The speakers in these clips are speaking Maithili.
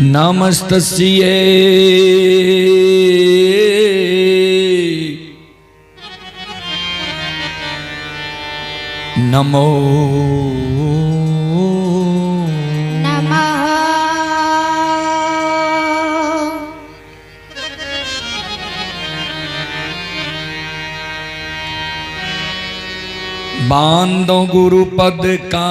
नमस्तस्यै नमो नमः। बांधो गुरु पद कांज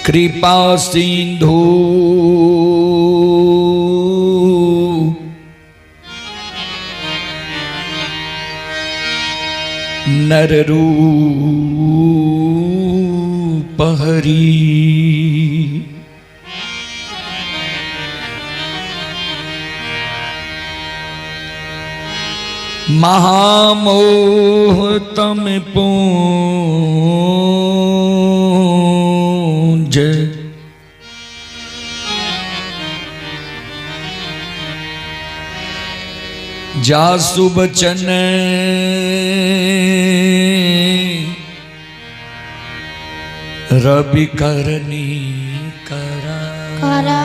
कृपा सिंधु नर रूप हरि। महामोह तम पूंज जासु बचन रवि करनी करा करा।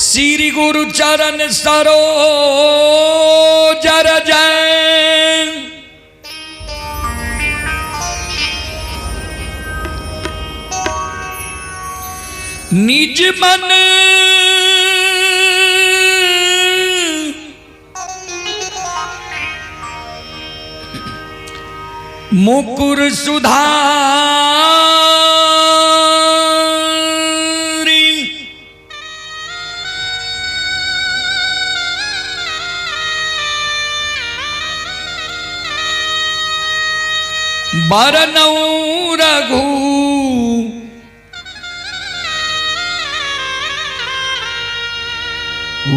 श्री गुरु चरण सरो जर जय निज मन मुकुर सुधारी बरनऊ रघु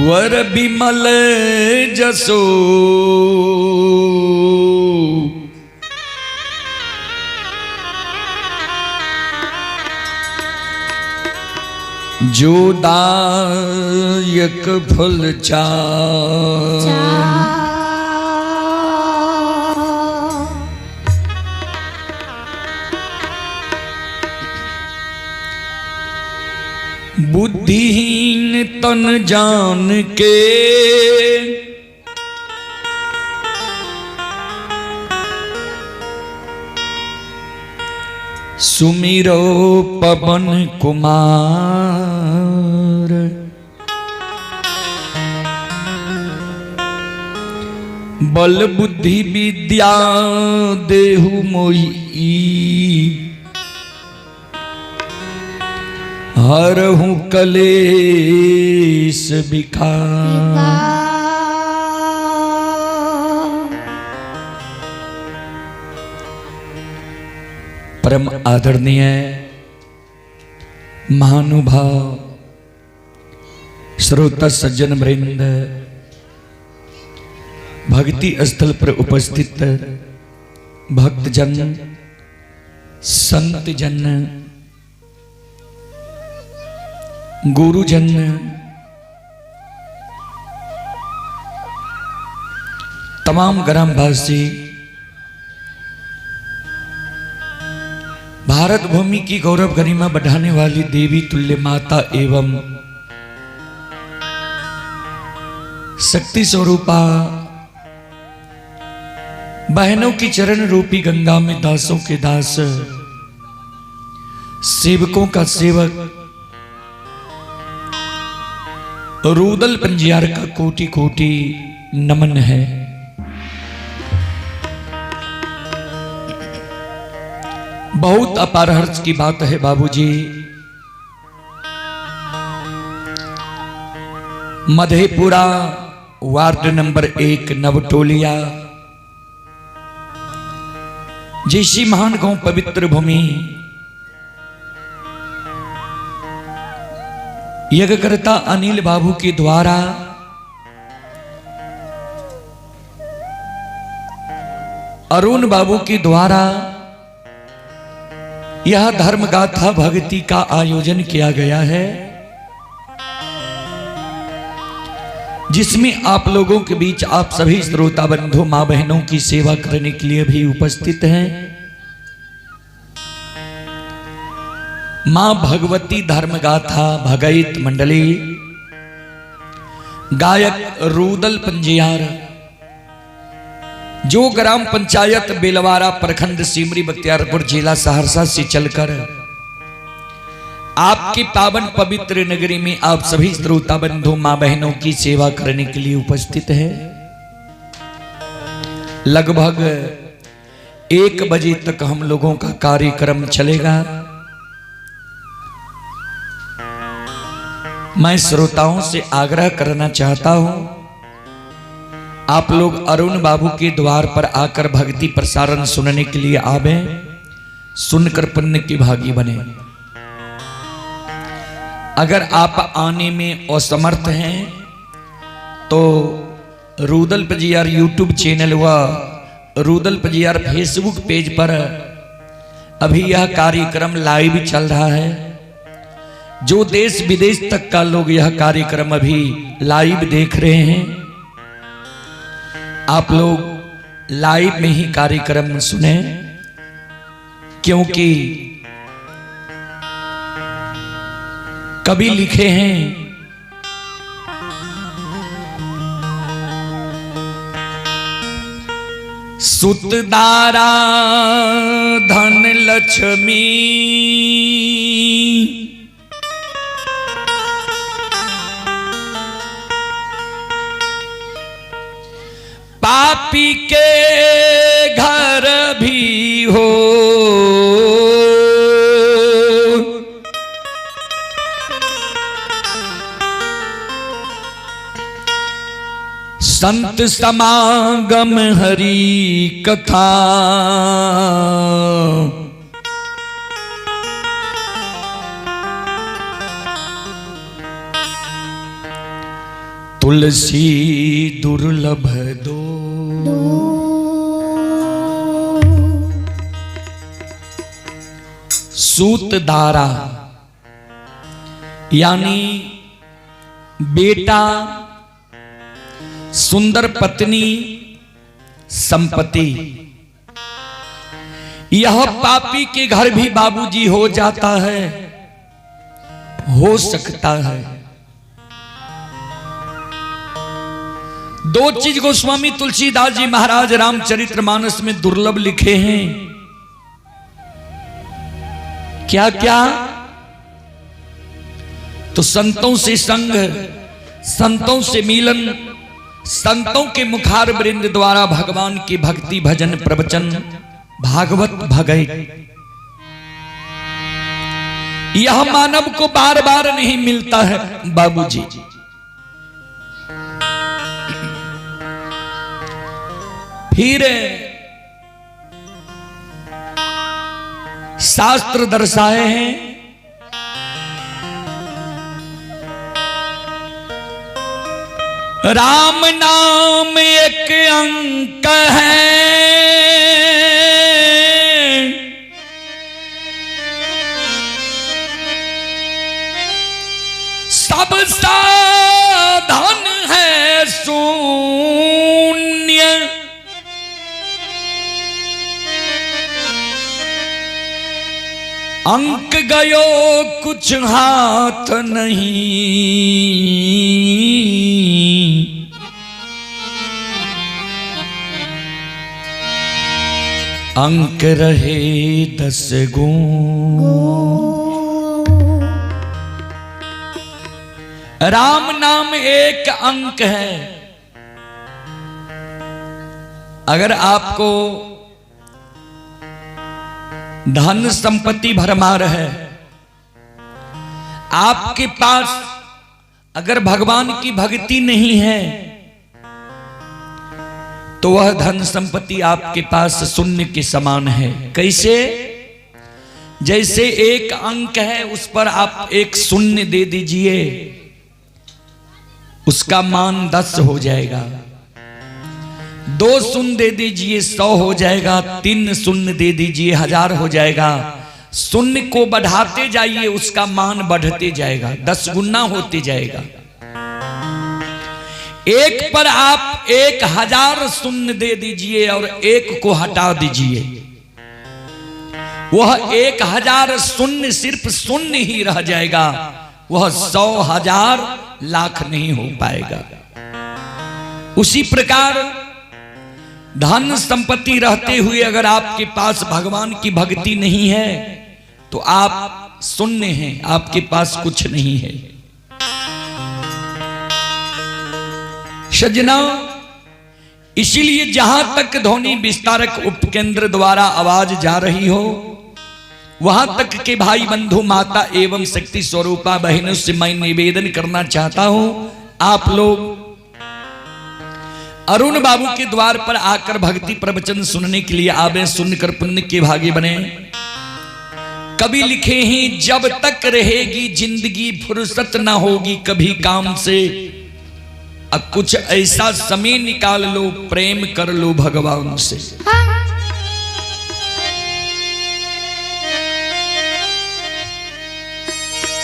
वर बिमल जसो जो दायक फल चार। बुद्धिहीन तन जान के सुमिरो पवन कुमार। बल बुद्धि विद्या देहु मोहि हरहु कलेश विकार। परम आदरणीय महानुभाव श्रोता सज्जन वृंद, भक्ति स्थल पर उपस्थित भक्तजन, संत जन, गुरुजन, तमाम ग्रामवासी, भारत भूमि की गौरव गरिमा बढ़ाने वाली देवी तुल्य माता एवं शक्ति स्वरूपा बहनों की चरण रूपी गंगा में दासों के दास, सेवकों का सेवक रूदल पंजियार का कोटि कोटि नमन है। बहुत अपार हर्ष की बात है बाबूजी, मधेपुरा वार्ड नंबर 1 नवटोलिया जैसी महान गांव पवित्र भूमि यज्ञकर्ता अनिल बाबू के द्वारा अरुण बाबू के द्वारा यह धर्मगाथा भक्ति का आयोजन किया गया है, जिसमें आप लोगों के बीच आप सभी श्रोता बंधु मां बहनों की सेवा करने के लिए भी उपस्थित हैं। मां भगवती धर्मगाथा भगैत मंडली, गायक रूदल पंजियार, जो ग्राम पंचायत बेलवारा, प्रखंड सिमरी बख्तियारपुर, जिला सहरसा से चलकर आपकी पावन पवित्र नगरी में आप सभी श्रोता बंधु मां बहनों की सेवा करने के लिए उपस्थित है। लगभग 1 बजे तक हम लोगों का कार्यक्रम चलेगा। मैं श्रोताओं से आग्रह करना चाहता हूं, आप लोग अरुण बाबू के द्वार पर आकर भक्ति प्रसारण सुनने के लिए आवे, सुनकर पुण्य की भागी बने। अगर आप आने में असमर्थ हैं तो रूदल पजियार यूट्यूब चैनल व रूदल पजियार फेसबुक पेज पर अभी यह कार्यक्रम लाइव चल रहा है। जो देश विदेश तक का लोग यह कार्यक्रम अभी लाइव देख रहे हैं, आप लोग लाइव में ही कार्यक्रम सुने, क्योंकि कवि लिखे हैं सुतदारा धन लक्ष्मी, पापी के घर भी हो, संत समागम हरि कथा, तुलसी दुर्लभ दो। सूतदारा यानी बेटा, सुंदर पत्नी, संपत्ति, यह पापी के घर भी बाबूजी हो जाता है, हो सकता है। दो चीज गोस्वामी तुलसीदास जी महाराज रामचरितमानस में दुर्लभ लिखे हैं। क्या क्या? तो संतों से संग, संतों से मिलन, संतों के मुखार वृंद द्वारा भगवान की भक्ति भजन प्रवचन भागवत भगैत, यह मानव को बार बार नहीं मिलता है बाबूजी। फिर शास्त्र दर्शाए हैं राम नाम एक अंक है, सब साधन है शून्य, अंक गयो कुछ हाथ नहीं, अंक रहे 10 गुण। राम नाम एक अंक है। अगर आपको धन संपत्ति भरमार है, आपके पास अगर भगवान की भक्ति नहीं है, तो वह धन संपत्ति आपके पास शून्य के समान है। कैसे? जैसे एक अंक है उस पर आप एक शून्य दे दीजिए, उसका मान 10 हो जाएगा। दो शून्य दे दीजिए 100 हो जाएगा, 3 शून्य दे दीजिए 1000 हो जाएगा। शून्य को बढ़ाते जाइए उसका मान बढ़ते जाएगा, 10 गुना होते जाएगा। एक पर आप 1000 शून्य दे दीजिए और एक को हटा दीजिए, वह 1000 शून्य सिर्फ शून्य ही रह जाएगा, वह 100 हजार लाख नहीं हो पाएगा। उसी प्रकार धन संपत्ति रहते हुए अगर आपके पास भगवान की भक्ति नहीं है तो आप शून्य हैं, आपके पास कुछ नहीं है। सज्जना, इसीलिए जहां तक ध्वनि विस्तारक उपकेंद्र द्वारा आवाज जा रही हो वहां तक के भाई बंधु, माता एवं शक्ति स्वरूपा बहनों से मैं निवेदन करना चाहता हूं, आप लोग अरुण बाबू के द्वार पर आकर भक्ति प्रवचन सुनने के लिए आवे, सुनकर पुण्य के भागी बने। कभी लिखे ही, जब तक रहेगी जिंदगी फुर्सत ना होगी कभी काम से, अब कुछ ऐसा समय निकाल लो, प्रेम कर लो भगवान से।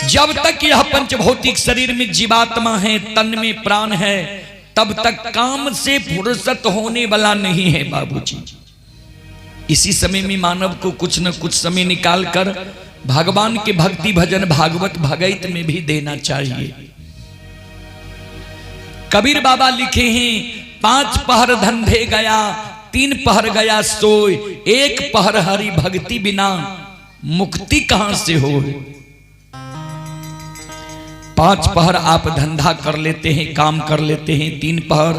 जब तक यह पंचभौतिक शरीर में जीवात्मा है, तन में प्राण है, तब तक काम से फुर्सत होने वाला नहीं है बाबूजी। इसी समय में मानव को कुछ न कुछ समय निकाल कर भगवान के भक्ति भजन भागवत भगैत में भी देना चाहिए। कबीर बाबा लिखे हैं, 5 पहर धंधे गया, 3 पहर गया सोए, 1 पहर हरि भक्ति बिना मुक्ति कहां से हो। 5 पहर आप धंधा कर लेते हैं, काम कर लेते हैं, 3 पहर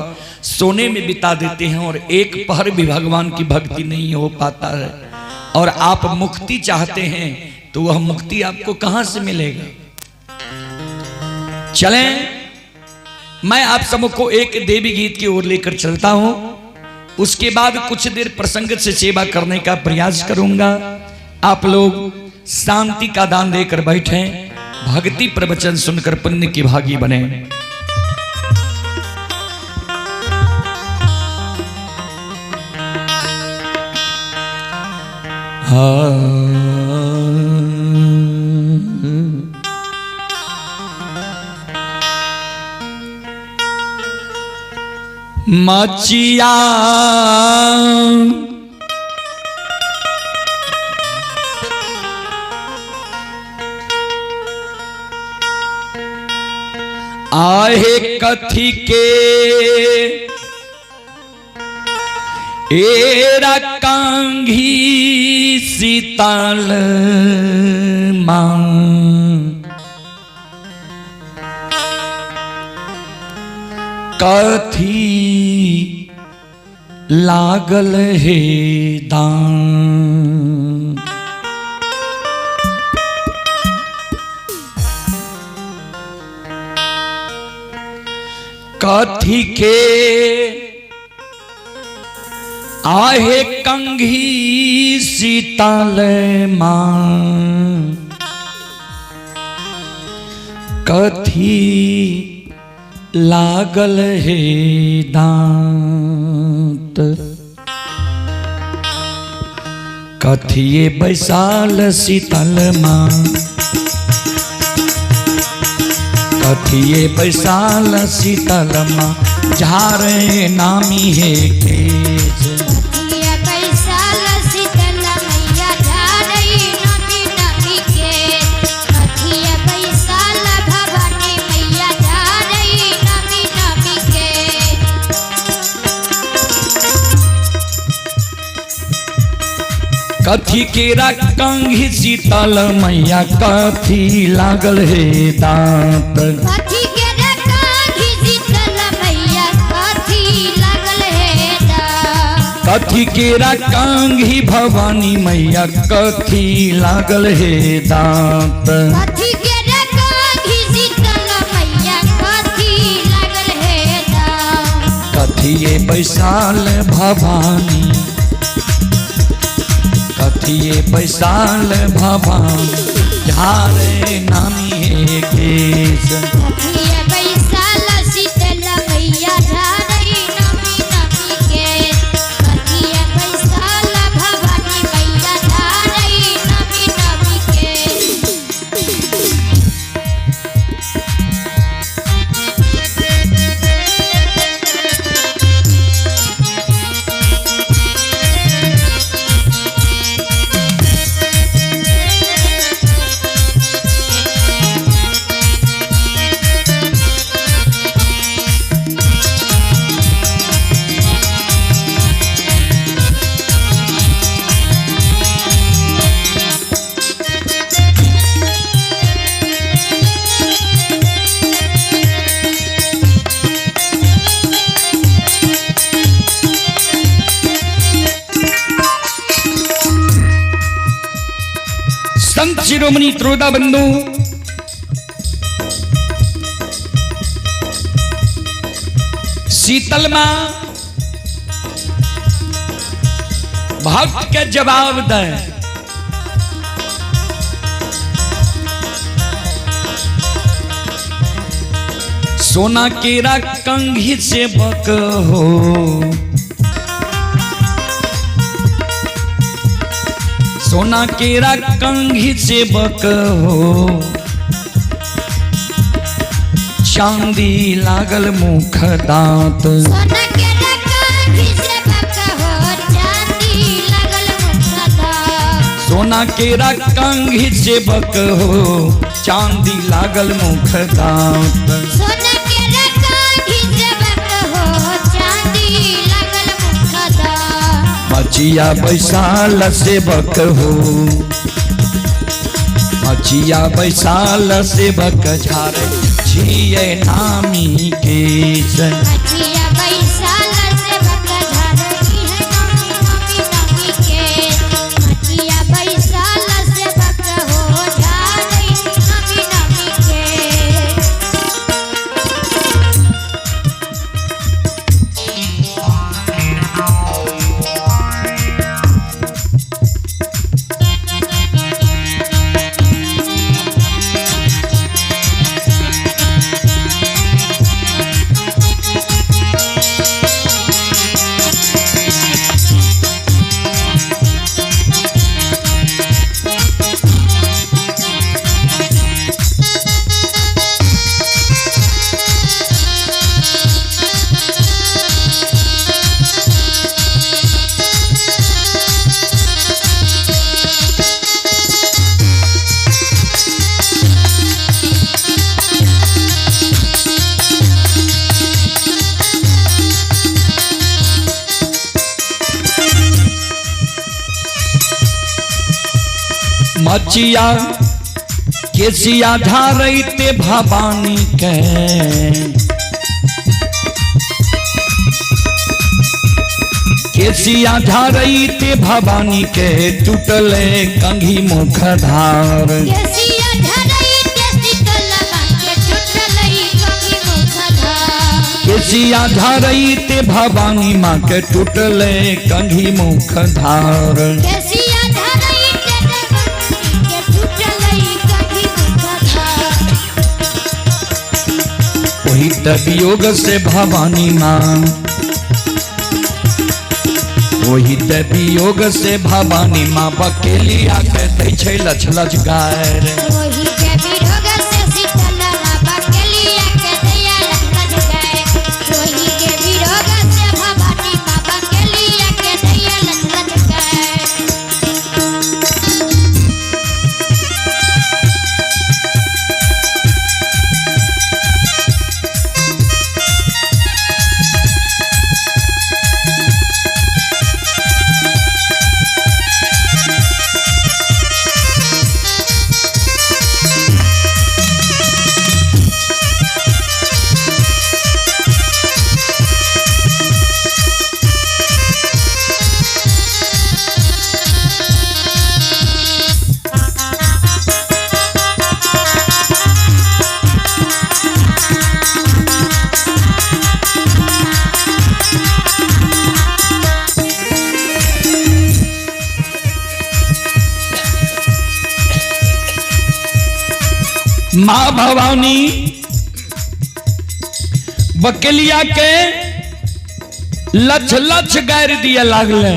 सोने में बिता देते हैं और 1 पहर भी भगवान की भक्ति नहीं हो पाता है, और आप मुक्ति चाहते हैं तो वह मुक्ति आपको कहां से मिलेगा। चलें, मैं आप सबको एक देवी गीत की ओर लेकर चलता हूं, उसके बाद कुछ देर प्रसंग से सेवा करने का प्रयास करूंगा। आप लोग शांति का दान देकर बैठें, भक्ति प्रवचन सुनकर पुण्य की भागी बने। मचिया आहे कथी के एरा कांघी सीताल मां, कथी लागल हे दान। कथी के आहे कंघी सीताल मां, कथी लागल हे दांत। कथिए बैसाल शीतल मां, कथिए बैसाल शीतल मां, झारे नामी है केस। कथिए बैसाल शीतल मैया झारे नामी नामी केस। कथिए बैसाल भवानी मैया झारे नामी नामी केस। कथी केरा कंघी शीतल मैया, कथी लागल हे दांत। कथी केरा कंघी शीतल मैया, कथी लागल हे दांत। कथी केरा कंघी भवानी मैया, कथी लागल हे दांत। कथी केरा कंघी शीतल मैया, कथी लागल हे दांत। कथिए बैसाल भवानी, कथिए बैसाल भवानी, झारे नामी हे केस। कथिए बैसाल शीतल मैया, झारे नामी नामी केस। शिरोमणि त्रोदा बंधु शीतल मां भक्त के जवाब दे। सोना केरा कंघी से बक हो, सोना केरा कंघी से बक हो, चांदी लागल मुख दांत। सोना केरा कंघी से बक हो, चांदी लागल मुख दांत। सोना केरा कंघी से बक हो, चांदी लागल मुख दांत। सोना केरा कंघी से बक हो, चांदी लागल मुख दांत। मचिया बैसाल सेवक हो, मचिया बैसाल सेवक झारे छियै नामी केश। मचिया बैसाल सेवक झारे छियै नामी नामी केश। मचिया बैसाल सेवक हो झारे नामी नामी केश। मचिया केसिया झारैते भवानी के, केसिया झारैते भवानी के, टूटले कंघी मुख धार। केसिया झारैते शीतल मां के, टूटलै कंघी मुख धार। केसिया झारैते भवानी मां के, टूटले कंघी मुख धार। केसिया झारैते भवानी के, टूटलै कंघी मुख धार। वही वियोग से भवानी मां, वही वियोग से भवानी मां बकेलिया के दै छै लछ लछ गार। वही के वियोग से शीतल मां बकेलिया के दैया लछ लछ गाय। वही के वियोग से भवानी मां बकेलिया के दैया लछ लछ गाय। माँ भवानी बकेलिया के लछ लछ गारि दिया लागले।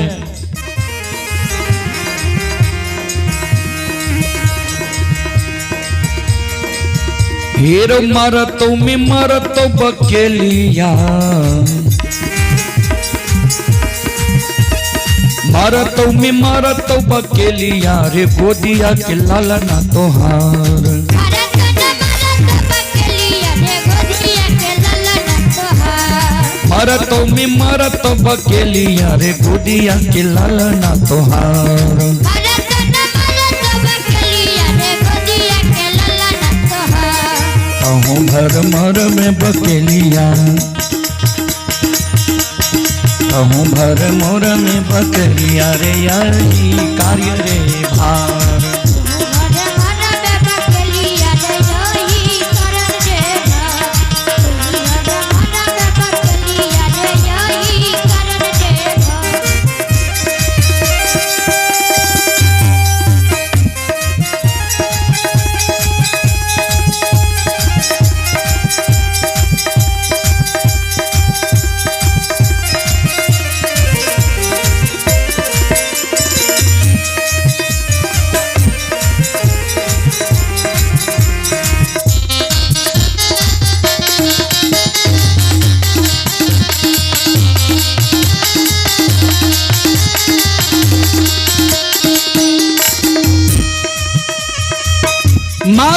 हेरो मरतो में मरतो बकेलिया, मरतो में मरतो बकेलिया रे गोदिया के लाला ना तोहार। मरतो में मरतो बकेलिया रे गोदिया के लाला ना तोहार। अहूँ भर मर में बकेलिया, अहूँ भर मोर में बकेलिया रे यारी कार्य रे भार।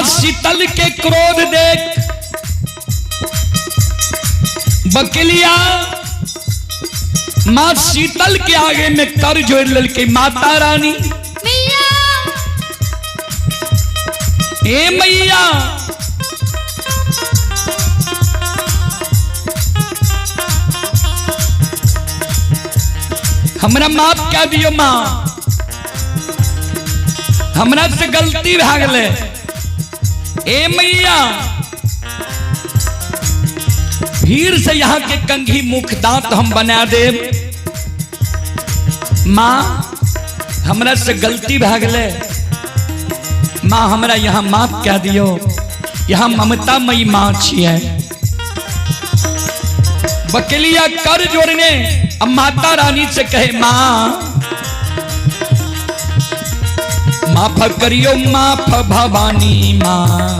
शीतल के क्रोध देख बकलिया माँ शीतल के आगे में कर जोड़ ललके माता रानी मैया ए मैया हमरा माफ क्या दियो माँ, हमरा से गलती भए गेलै। ए मैया फिर से यहाँ के कंघी मुख दांत हम बना देब। माँ हमरा से गलती भए गेलै, माँ हमरा यहाँ माफ कह दियो, यहाँ ममता मई माँ छियै। बकलिया कर जोड़ने अब माता रानी से कहे माँ माफ करियो माफ भवानी माँ,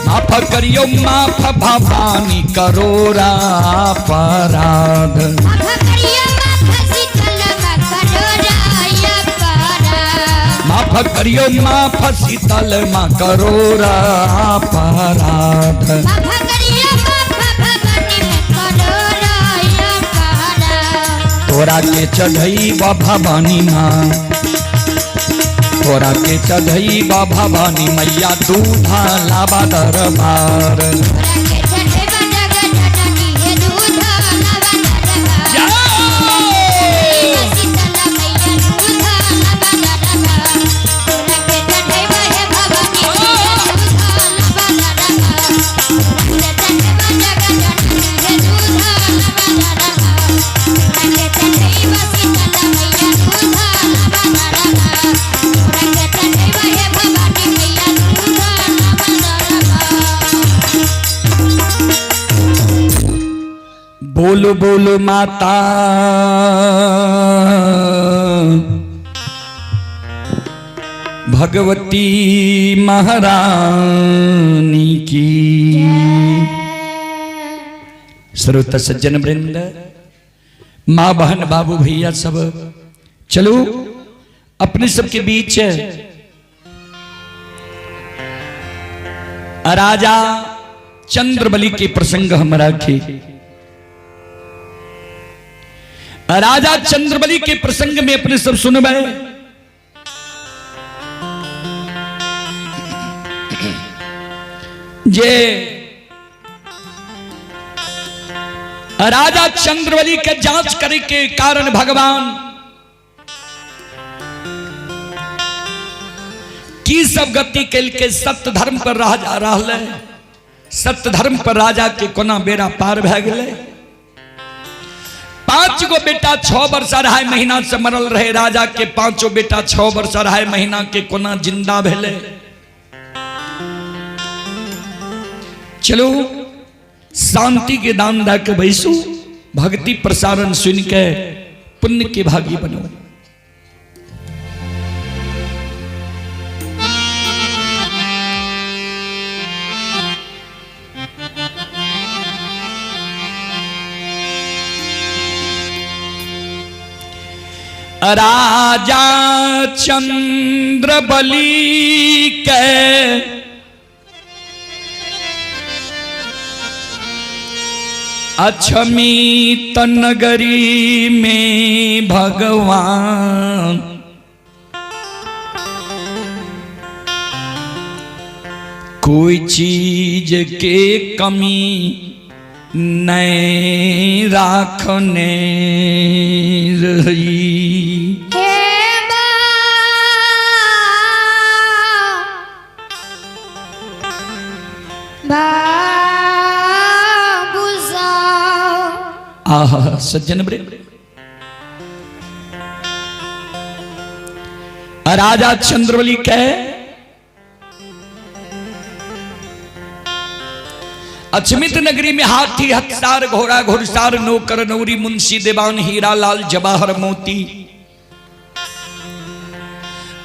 माफ करियो माफ भवानी करोरा अपराध। माफ करियो माफ शीतल माँ करो राय अपराध। माफ करियो माफ शीतल माँ करोरा अपराध। माफ करियो माफ भवानी माँ करो राय अपराध। तोरा के चढ़ई भवानी माँ, तोरा के चढ़ई भवानी मैया दूधा लाबा दरबार। तोरा के चढ़ैबा जग जननी हे दूध लाबा दरबार। जाओ! शीतल मैया दूध लाबा दरबार। तोरा के चढ़ैबा हे भवानी मैया दूध लाबा दरबार। तोरा के चढ़ैबा जग जननी हे दूध लाबा दरबार। तोरा के चढ़ैबा शीतल मैया दूध लाबा दरबार। तोरा के चढ़ैबा हे भवानी मैया दूध लाबा दरबार। बोलो बोलो माता भगवती महारानी की। श्रोता सज्जन वृंद, माँ बहन बाबू भैया सब, चलो अपने सबके बीच राजा चंद्रबली के प्रसंग हम रखे। राजा चंद्रबली के प्रसंग में अपने सब सुनबे। जे राजा चंद्रबली के जांच करे के कारण भगवान की सब गति के के सत्य धर्म पर राजा रहले, सत्य धर्म पर राजा के कोना बेड़ा पार भए गेलै। 5 गो बेटा 6 वर्ष 2.5 महीना से मरल रहे राजा के, 5 बेटा 6 वर्ष 2.5 महीना के कोना जिंदा भेले। चलो शांति के दान दा के बैसू, भक्ति प्रसारण सुन के पुण्य के भागी बनो। राजा चंद्रबली के अक्षमित नगरी में भगवान कोई चीज के कमी नहीं राखने रही। हे बाबू साहब। आहा सज्जन ब्रे, राजा चंद्रबली कहे अचमित नगरी में हाथी हथसार घोड़ा घुड़सार नौकर नौरी मुंशी देवान हीरा लाल जवाहर मोती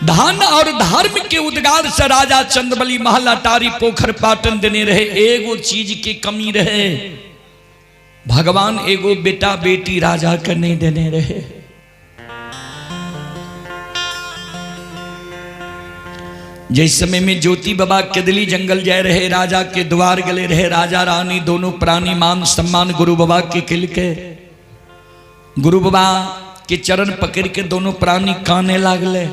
धन और धर्म के उद्गार से राजा चंद्रबली महल अटारी पोखर पाटन देने रहे। एगो चीज की कमी रहे, भगवान एगो बेटा बेटी राजा के नहीं देने रहे। जिस समय में ज्योति बाबा केदली जंगल जाए रहे, राजा के द्वार गले रहे, राजा रानी दोनों प्राणी मान सम्मान गुरु बाबा के किल के गुरु बाबा के चरण पकड़ के दोनों प्राणी काने लागले।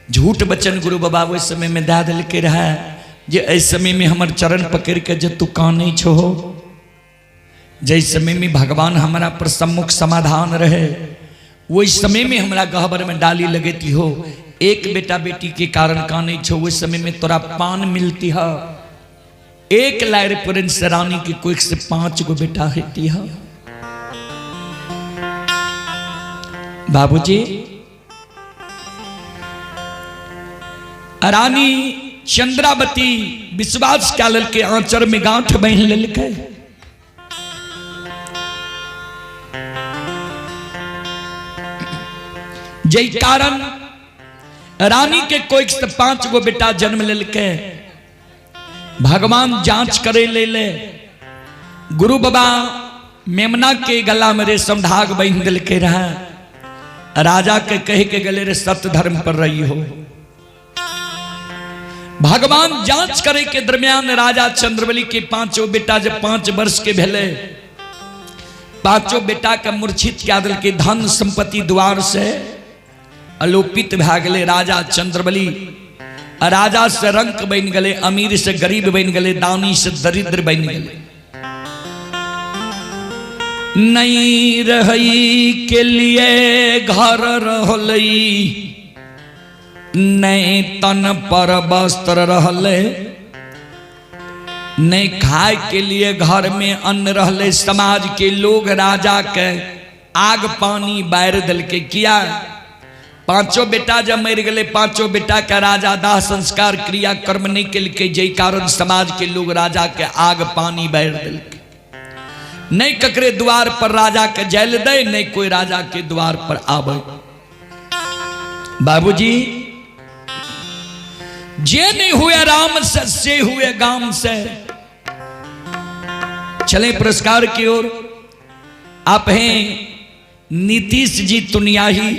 झूठ वचन गुरु बाबा ओहि समय में दे दिल के रहे जे एहि समय में हमर चरण पकड़ के जे तू काने छो, जै समय में भगवान हमारा पर सम्मुख समाधान रहे वही समय में हमरा गहबर में डाली लगती हो। एक बेटा बेटी के कारण काने छो, वही समय में तोरा पान मिलती है। एक लायर प्रिंस रानी के कोई से 5 गो बेटा होती है। बाबूजी रानी चंद्रावती विश्वास क्या ललके आंचर में गांठ बहन ललके। जै कारण रानी के कोई से 5 गो बेटा जन्म ललके। भगवान जांच करे ले ले, गुरु बाबा मेमना के गला में रेशम धाग बंध दिलके रहा। राजा के कह के गले रे सत्य धर्म पर रही हो। भगवान जांच करे के दरमियान राजा चंद्रबली के 5 बेटा जब 5 वर्ष के भेले, 5 बेटा के मूर्छित क्या दिल के धन संपत्ति द्वार से अलोपित भए गेलै। राजा चंद्रबली राजा से रंक बन गए, अमीर से गरीब बन गए, दानी से दरिद्र बन गए। नहीं रही के लिए घर रहलई, नहीं तन पर वस्त्र रहले, नहीं खाए के लिए घर में अन्न रहले। समाज के लोग राजा के आग पानी बार दिल के किया। 5 बेटा जब मर गए, 5 बेटा के राजा दाह संस्कार क्रिया कर्म नहीं कलके, जै कारण समाज के लोग राजा के आग पानी बार दिल के। नहीं ककरे द्वार पर राजा के जल दे, नहीं कोई राजा के द्वार पर आवे। बाबूजी जे नहीं हुए राम से हुए गाम से। चले पुरस्कार की ओर। आप हैं नीतीश जी तुनियाही,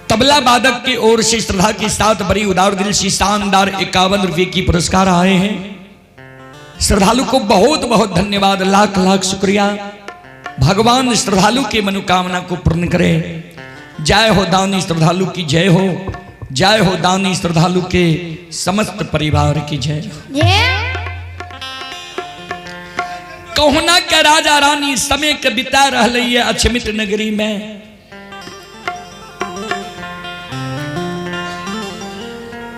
तबला वादक की ओर से श्रद्धा के साथ बड़ी उदार दिल से शानदार 51 रुपये की पुरस्कार आए हैं। श्रद्धालु को बहुत बहुत धन्यवाद, लाख लाख शुक्रिया। भगवान श्रद्धालु के मनोकामना को पूर्ण करे। जय हो दानी श्रद्धालु की जय हो, जय हो दानी श्रद्धालु के समस्त परिवार की जय हो। कहुना के राजा रानी समय के बिता रहे अक्षमित नगरी में।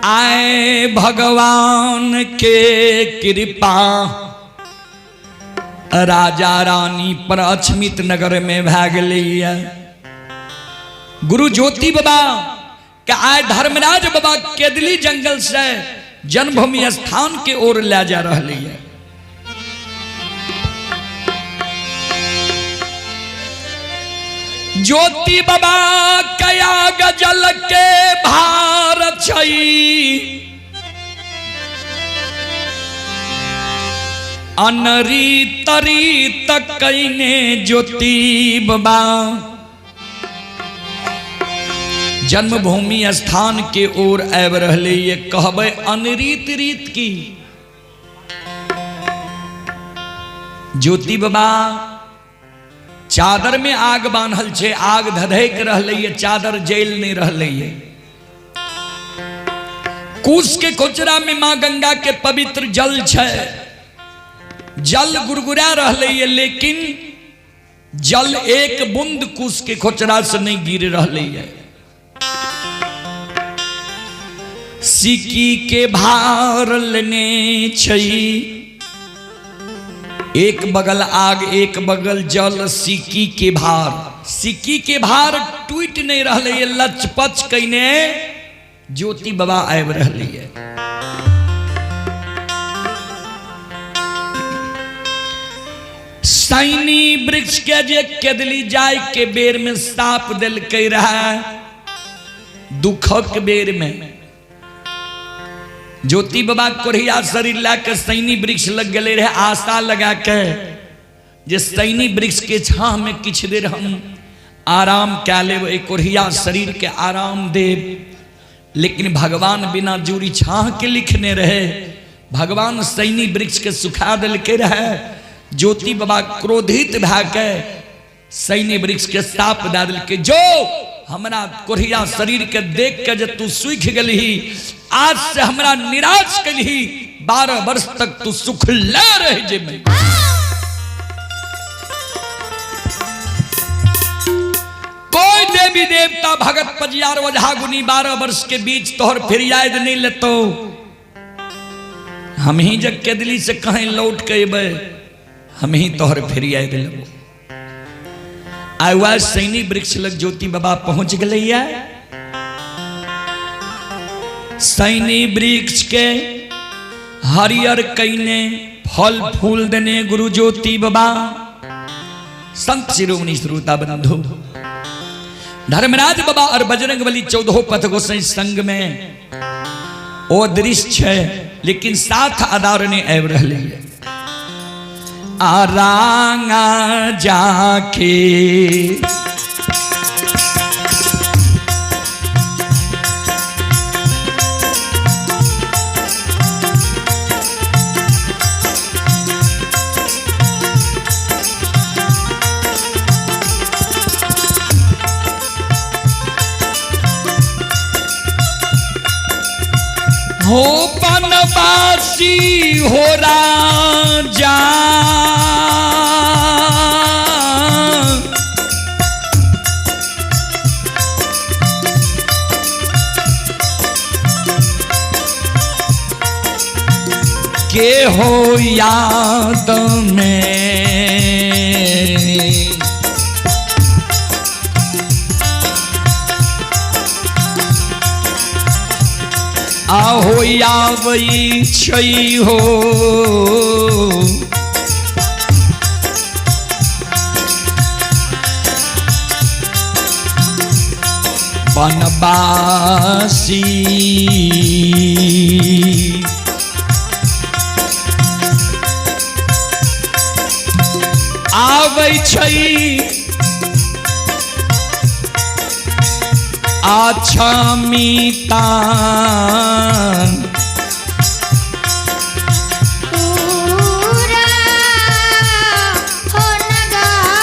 आए भगवान के कृपा राजा रानी पर अक्षमित नगर में भाग लिया। गुरु ज्योति बाबा के आए धर्मराज बाबा केदली जंगल से जन्मभूमि स्थान के ओर ले जा रही है। ज्योति बाबा कया गजल के भार छई, अनरी तरी तकने ज्योति बाबा जन्मभूमि स्थान के ओर आबि रहले। ये कहबै अनरीत रीत की। ज्योति बाबा चादर में आग बान्हल छे, आग धधक रहले ये, चादर जल नहीं रहले ये। कुश के कोचरा में मां गंगा के पवित्र जल छे, जल गुरगुरा रहले ये, लेकिन जल एक बूंद कुश के कोचरा से नहीं गिर रहले ये। सिक्की के भार लेने छई, एक बगल आग एक बगल जल, सिक्की के भार, सिक्की के भार टूट नहीं रहले ये, लचपच कइने ज्योति बाबा आबि रहले ये। सैनी वृक्ष के जे केदली जाय के बेर में साप दिलकै रहा, दुखक बेर में ज्योति बाबा कोढ़िया शरीर ला के सैनी वृक्ष लग गए रहे, आशा लगा के जे सैनी वृक्ष के छाह में किछ देर हम आराम कै लेब, एहि कोढ़िया शरीर के आराम देब। लेकिन भगवान बिना जूरी छाह के लिखने रहे। भगवान सैनी वृक्ष के सुखा दिल के रहे। ज्योति बाबा क्रोधित भा के सैनी वृक्ष के साप दे दिल के, जो हमरा कोढ़िया शरीर के देख के जे तू सूख गलही, आज से हमरा निराश कलही, 12 वर्ष तक तू सुख ले रह जेबे। कोई देवी देवता भगत पजियार ओझा गुनी 12 वर्ष के बीच तोहर फिरियाद नहीं लेतो। हम ही जग के दिली से कहीं लौट के अबे, हम ही तोहर फिरियाद लेबो। आयुआ सैनी वृक्ष लग ज्योति बाबा पहुंच गए। सैनी वृक्ष के हरियर कईने फल फूल देने गुरु ज्योति बाबा। संत शिरोमणि श्रोता बंधु धर्मराज बाबा और बजरंग बली 14 पथ गोसाई संग में ओ दृश्य है, लेकिन साथ आदार ने आबि रहलै। आरांगा जाके हो बनवासी हो राजा, के हो याद में आहो आवई छई हो। बनवासी आवै छई आछमितान पूरा हो नगाव।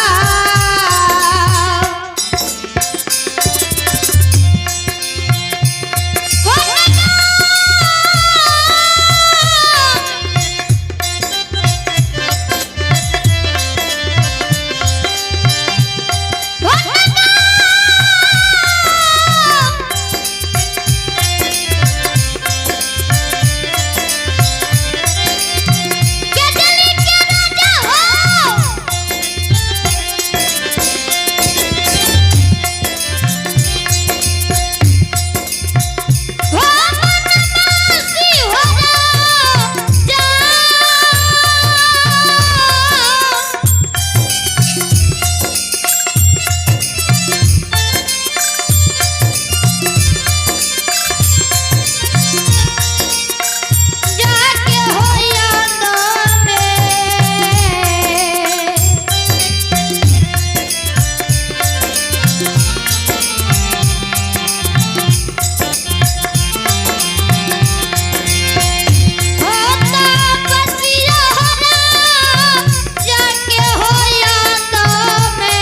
हो नगाव। हो नगाव। के दिल्ली के राजा हो। हो बनवासी हो राजा। जाके हो याद में। हो तपस्या हो जाके हो याद में।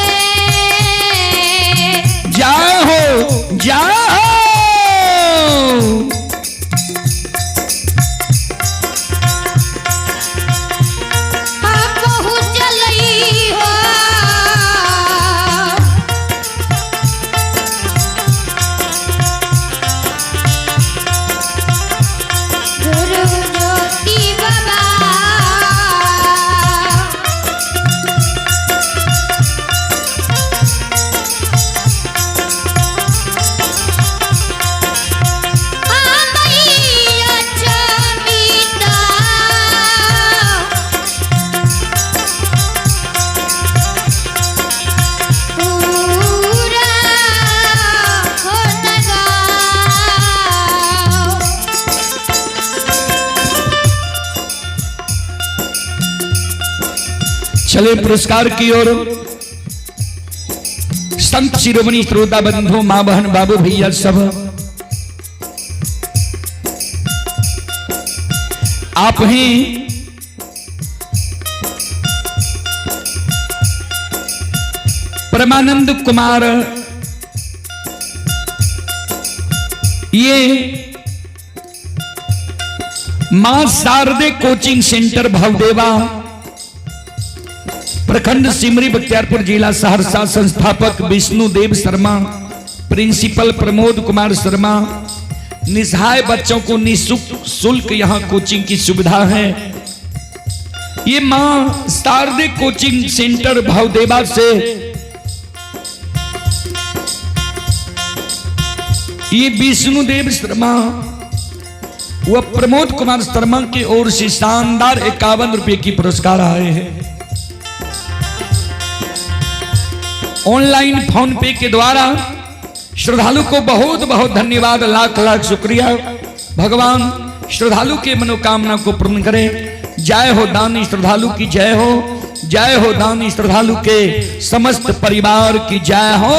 जाहो जाहो हाँ पहुँचलई हो। गुरु ज्योति बाबा। हाँ मैया चमिता पूरा हो नगाव। चले पुरस्कार की ओर। संत शिरोमणि श्रोता बंधु माँ बहन बाबू भैया सब, आप हैं परमानंद कुमार, ये मां शारदे कोचिंग सेंटर भवदेवा, प्रखंड सिमरी बख्तियारपुर, जिला सहरसा, संस्थापक विष्णु देव शर्मा, प्रिंसिपल प्रमोद कुमार शर्मा। निसहाय बच्चों को निःशुल्क शुल्क यहाँ कोचिंग की सुविधा है। ये मां शारदे कोचिंग सेंटर भवदेवा से ये विष्णुदेव शर्मा व प्रमोद कुमार शर्मा की ओर से शानदार 51 रुपए की पुरस्कार आए हैं। ऑनलाइन फोन पे के द्वारा श्रद्धालु को बहुत बहुत धन्यवाद, लाख लाख शुक्रिया। भगवान श्रद्धालु के मनोकामना को पूर्ण करे। जय हो दानी श्रद्धालु की जय हो, जय हो दानी श्रद्धालु के समस्त परिवार की जय हो।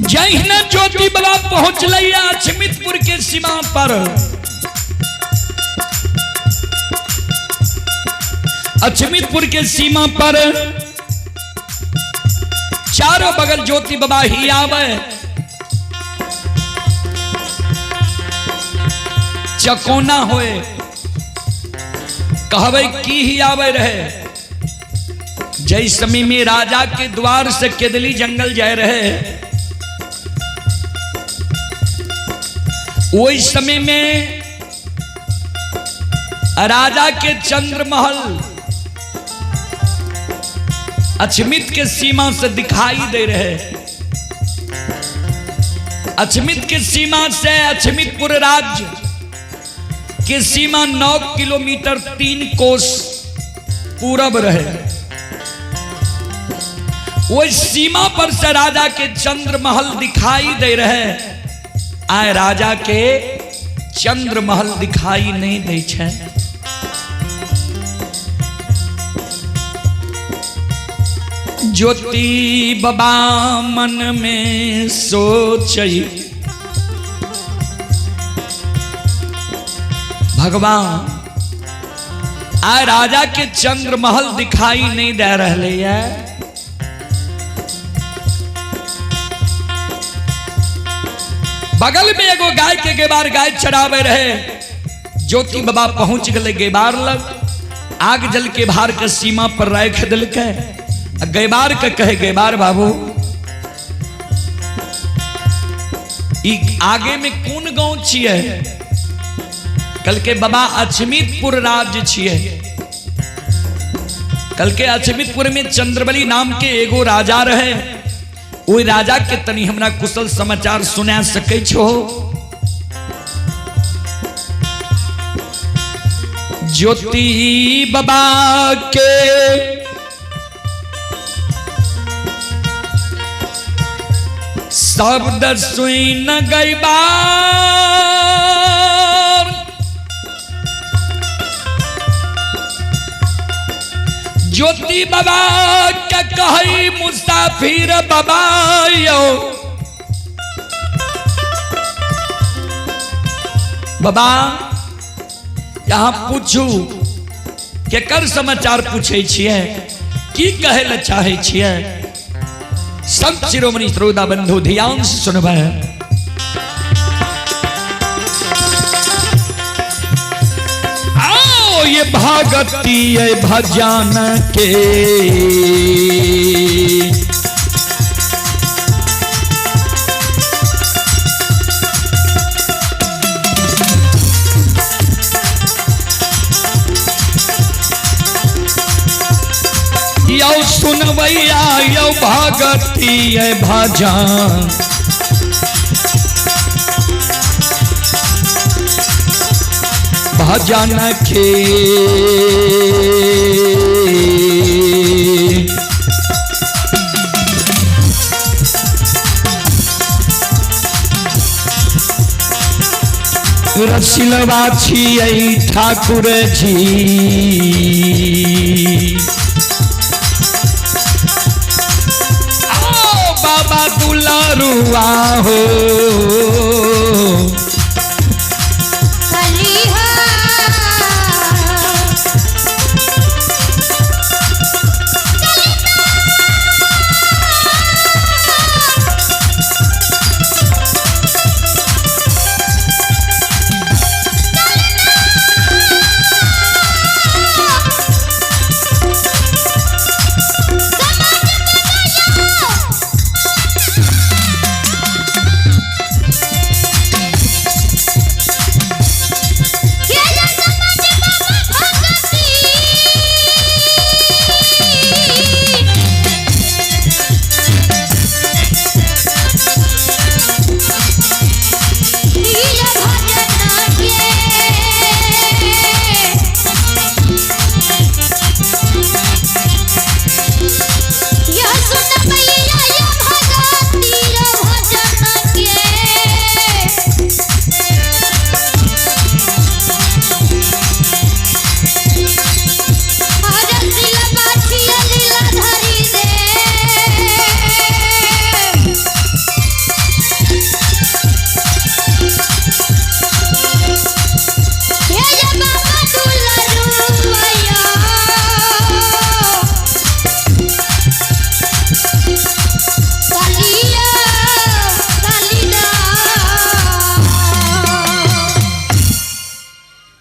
जहिना ज्योति बाबा पहुंचल अछमितपुर के सीमा पर, अछमितपुर के सीमा पर चारों बगल ज्योति बाबा ही आवे। चकोना होए कहवे की ही आवे रहे। जय समय में राजा के द्वार से केदली जंगल जाए रहे, वही समय में राजा के चंद्रमहल अछमित के सीमा से दिखाई दे रहे। अछमित के सीमा से अछमितपुर राज्य के सीमा 9 किलोमीटर 3 कोस पूरब रहे। वही सीमा पर से राजा के चंद्रमहल दिखाई दे रहे। आए राजा के चंद्रमहल दिखाई नहीं दे छे। ज्योति बाबा मन में सोचई, भगवान आए राजा के चंद्रमहल दिखाई नहीं दे रहे है। बगल में एगो गाय के गेबार गाय चरावे रहे। ज्योति बाबा पहुंच गए गेबार लग, आग जल के भार के सीमा पर राख दिलकै। गेबार के कहे, गेबार बाबू ई आगे में कोन गांव छिए? कल के बाबा अछमितपुर राज्य छिए। कल के अछमितपुर में चंद्रबली नाम के एगो राजा रहे। ओहि राजा के तनी हमरा कुशल समाचार सुना सकै छो? ज्योति बाबा के शब्द सुन गईबार, ज्योति बाबा के कही मुसाफिर बाबा यो बाबा, यहाँ पूछू केकर समाचार पूछे छिए, की कहे ला चाहे छिए? संत शिरोमणि श्रोता बंधु ध्यान से सुनबै। ये भगती ये भजन के। यौ सुनवैया यौ भगती ये भजन भजन के। रसिलवा छियै ठाकुर जी। आओ बाबा दुलारुआ हो।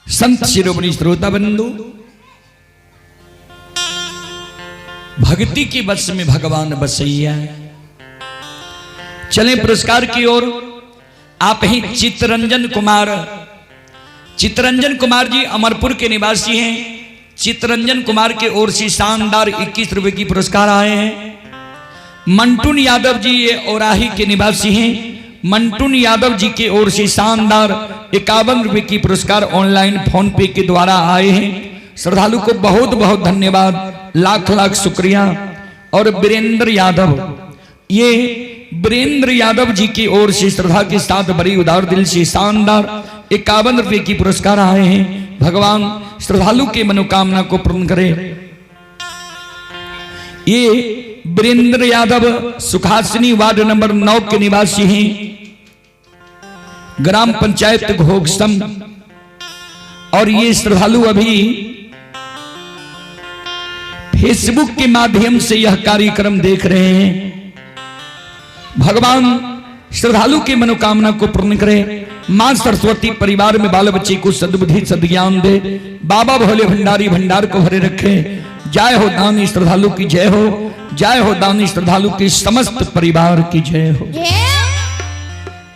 संत शिरोमणि श्रोता बंधु, भक्ति की बस में भगवान बसैया। चले पुरस्कार की ओर। आप ही चितरंजन कुमार, चितरंजन कुमार जी अमरपुर के निवासी हैं। चितरंजन कुमार के ओर से शानदार 21 रुपए की पुरस्कार आए हैं। मंटून यादव जी ये औराही के निवासी हैं। मंटून यादव जी के ओर से शानदार 51 रुपए की पुरस्कार ऑनलाइन फोन पे के द्वारा आए हैं। श्रद्धालु को बहुत बहुत धन्यवाद, लाख लाख शुक्रिया। और वीरेंद्र यादव, ये वीरेंद्र यादव जी की ओर से श्रद्धा के साथ बड़ी उदार दिल से शानदार 51 रुपए की पुरस्कार आए हैं। भगवान श्रद्धालु के मनोकामना को पूर्ण करे। ये वीरेंद्र यादव सुखासिनी वार्ड नंबर 9 के निवासी हैं, ग्राम पंचायत घोगसम। और ये श्रद्धालु अभी फेसबुक के माध्यम से यह कार्यक्रम देख रहे हैं। भगवान श्रद्धालु की मनोकामना को पूर्ण करे। मां सरस्वती परिवार में बाल बच्चे को सद्बुद्धि सद्ज्ञान दे। बाबा भोले भंडारी भंडार को भरे रखे। जय हो दानी श्रद्धालु की जय हो। जय हो दानी श्रद्धालु के समस्त परिवार की जय हो।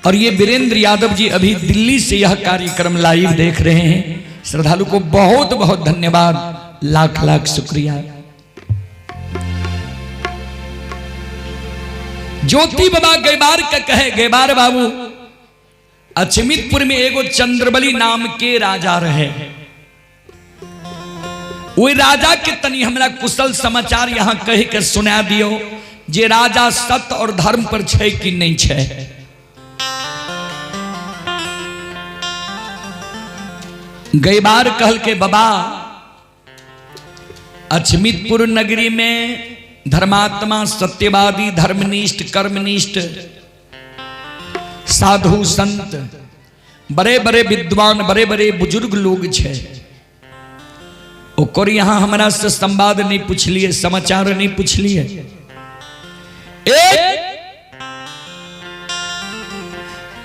और ये वीरेंद्र यादव जी अभी दिल्ली से यह कार्यक्रम लाइव देख रहे हैं। श्रद्धालु को बहुत बहुत धन्यवाद, लाख लाख शुक्रिया। ज्योति बाबा गैबार का कहे, गैबार बाबू अचमितपुर में एगो चंद्रबली नाम के राजा रहे। वही राजा के तनी हमरा कुशल समाचार यहां कह के सुना दियो जे राजा सत्य और धर्म पर छै कि नहीं छै। गैबार कहल के बाबा अचमितपुर नगरी में धर्मात्मा सत्यवादी धर्मनिष्ठ कर्मनिष्ठ साधु संत बड़े बड़े विद्वान बड़े बड़े बुजुर्ग लोग छे। ओकर यहां हमरा से संवाद नहीं पूछलिए, समाचार नहीं पूछलिए। एक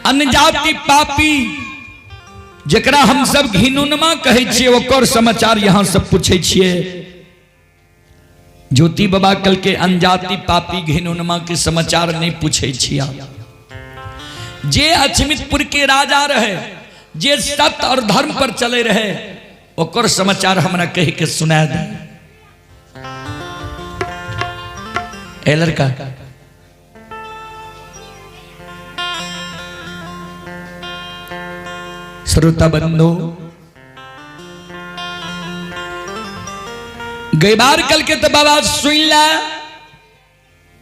अनजाति पापी जकरा हम सब घिनुनमा कहै छियै ओकर समाचार यहाँ सब पूछै छियै। ज्योति बाबा कल के अनजाति पापी घिनुनमा के समाचार नहीं पूछै छियै। जे अचमितपुर के राजा रहे, जे सत्य और धर्म पर चले रहे, ओकर समाचार हमरा कह के सुना दे। ए लड़का, श्रोता बंधु, गैबार कल के तो बाबा सुन ला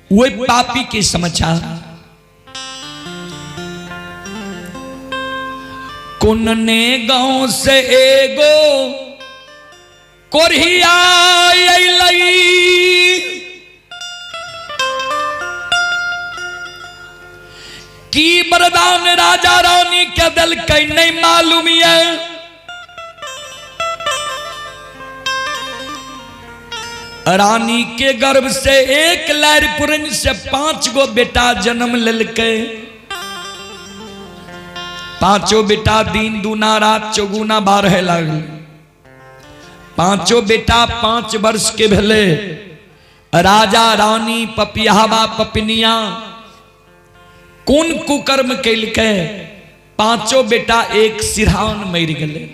वो पापी के समाचार। कुन ने गांव से एगो कोरिया अइलई, की वरदान राजा रानी के दिलकै नहीं मालूम ये। रानी के गर्भ से एक लहर पुरन से 5 गो बेटा जन्म लेलकै। पांचों बेटा दिन दूना रात चौगुना बारह लागल। पांचों बेटा 5 वर्ष के भेले। राजा रानी पपियावा पपिनिया कोन कुकर्म कैलकै, पांचों बेटा एक सिरहान मरि गेलै।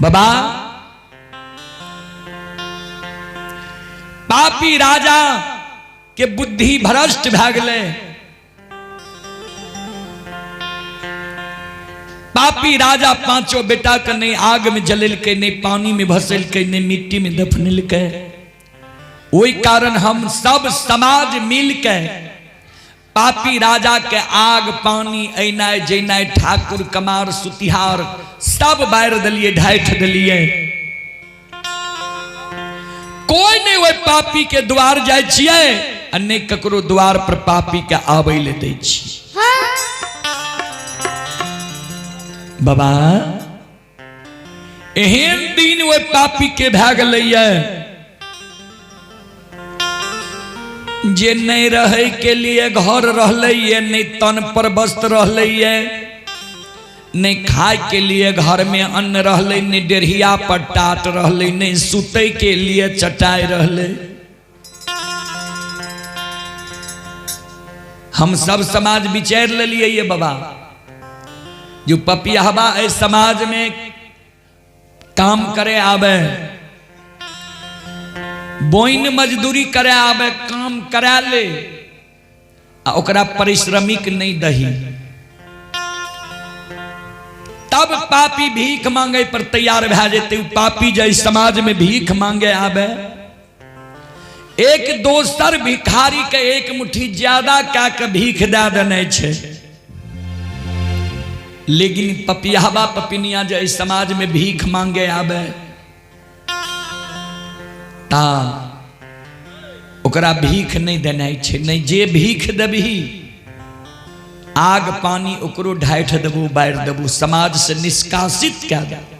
बाबा पापी राजा के बुद्धि भ्रष्ट भए गेलै। पापी राजा पांचों बेटा के नहीं आग में जलेलकै, नहीं पानी में भसेलकै, नहीं मिट्टी में दफनेलकै। ओहि कारण हम सब समाज मिल के पापी राजा के आग पानी ऐनाय जैनाय ठाकुर कमार सुतिहार सब बारि दिलिए, ढाठि दिलिए। कोई नहीं वह पापी के द्वार जाय छियै आ नहीं ककरो द्वार पर पापी के आबै ले दै छियै। बाबा एहन दिन वह पापी के भए गेलैया जे नहीं रहे के लिए घर रहलैया, नहीं तन पर वस्त्र रहलैया, नहीं खाए के लिए घर में अन्न रहलै, नहीं डेढ़िया पर टाट रहलै, नहीं सुतै के लिए चटाई रहलै। हम सब समाज विचार लेलिए ये बाबा, जो पपियावा एहि समाज में काम करे आवे, बोइन मजदूरी करे आवे, काम करा ले आ ओकरा परिश्रमिक नहीं दही, तब पापी भीख मांगे पर तैयार भए जेतै। पापी जे समाज में भीख मांगे आवे, एक दोसर भिखारी के एक मुट्ठी ज्यादा कए के भीख दे देने छै। लेकिन पपियावा पपिनिया जे समाज में भीख मांगे आवे ता ओकरा भीख नहीं देनाइ छै। नहीं जे भीख देबही आग पानी ओकरो ढाठि देबू, बारि देबू, समाज से निष्कासित कए देबू।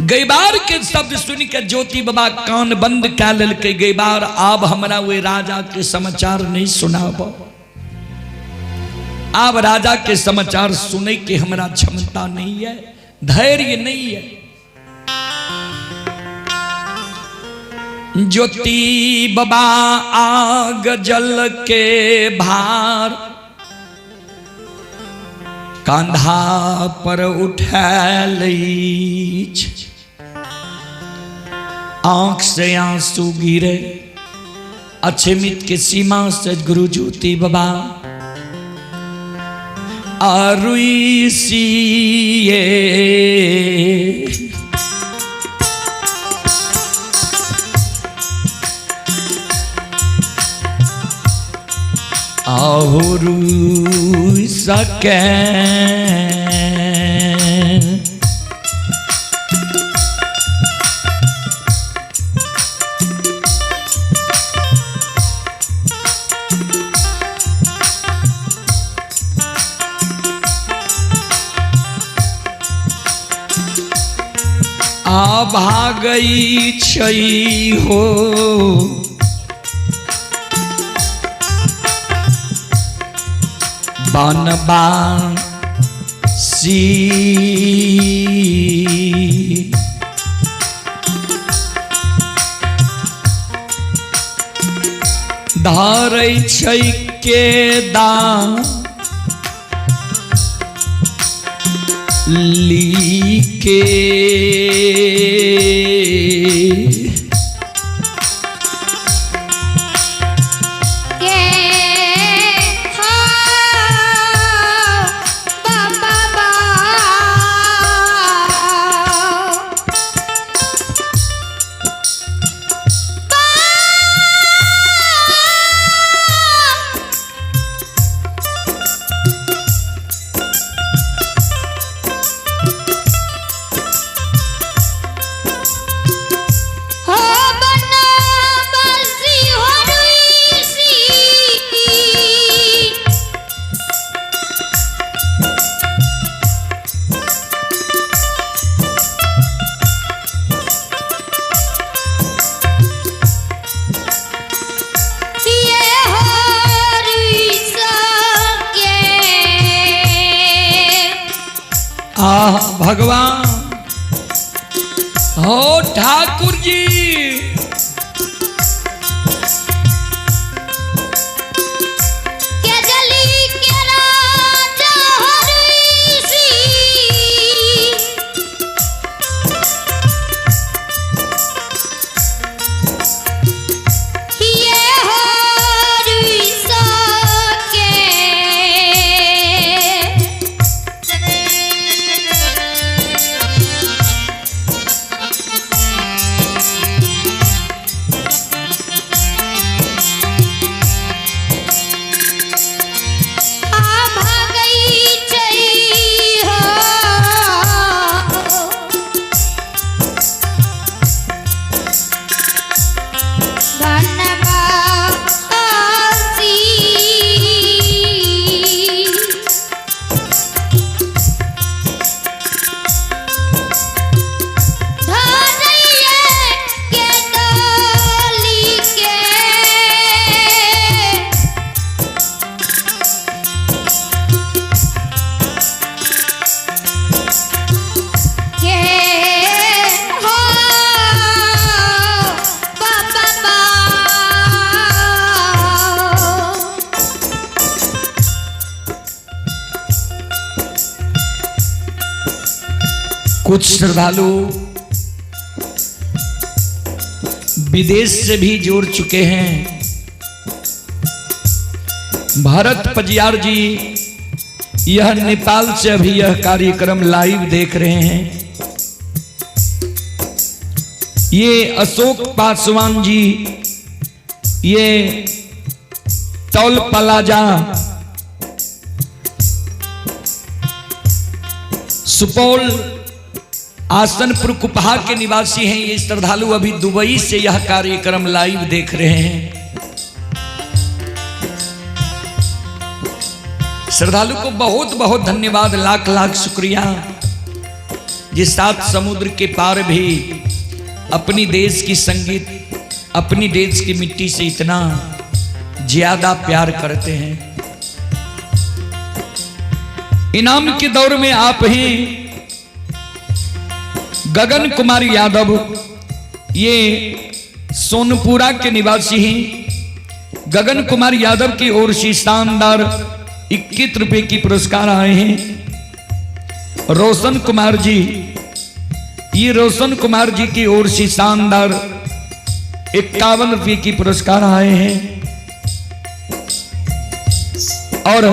गैबार के शब्द सुन के ज्योति बाबा कान बंद कए लेलकै। गैबार आब हमरा ओहि राजा के समाचार नहीं सुनाब, आब राजा के समाचार सुनै के हमरा क्षमता नहीं है, धैर्य नहीं है। ज्योति बाबा आग जल के भार कंधा पर उठा लै, आंख से आंसू गिरे अछमित के सीमा से गुरु ज्योति बाबा आरुई सीए। आहुरु सके आ भागई छै हो। बनबासी। धरै छै के ली के। के हो बाबा बा। हो बनवासी हो रुईसी। ये हो रुईसा के। आह भगवान हो ठाकुर जी। के जली के राजा हो रुईसी। ये हो रुईसा के। आ भागई छै हो। बनवासी। धरैये के डोली के। के हो बाबा बा। कुछ श्रद्धालु विदेश से भी जुड़ चुके हैं। भरत पजियार जी यह नेपाल से अभी यह कार्यक्रम लाइव देख रहे हैं। ये अशोक पासवान जी ये टोल प्लाजा सुपौल आसनपुर कुपहा के निवासी हैं। ये श्रद्धालु अभी दुबई से यह कार्यक्रम लाइव देख रहे हैं। श्रद्धालु को बहुत बहुत धन्यवाद, लाख लाख शुक्रिया। जिस सात समुद्र के पार भी अपनी देश की संगीत, अपनी देश की मिट्टी से इतना ज्यादा प्यार करते हैं। इनाम के दौर में आप हैं गगन कुमार यादव, ये सोनपुरा के निवासी हैं। गगन कुमार यादव की ओर से शानदार 21 रुपए की पुरस्कार आए हैं। रोशन कुमार जी, ये रोशन कुमार जी की ओर से शानदार 51 रुपए की पुरस्कार आए हैं। और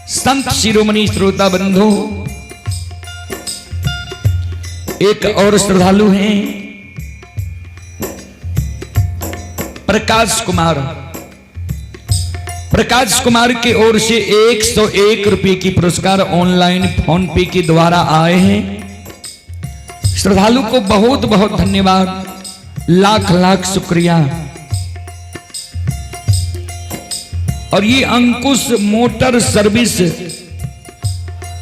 संत शिरोमणि श्रोता बंधु, एक और श्रद्धालु हैं प्रकाश कुमार। प्रकाश कुमार की ओर से 101 रुपए की पुरस्कार ऑनलाइन फोन पे के द्वारा आए हैं। श्रद्धालु को बहुत बहुत धन्यवाद, लाख लाख शुक्रिया। और ये अंकुश मोटर सर्विस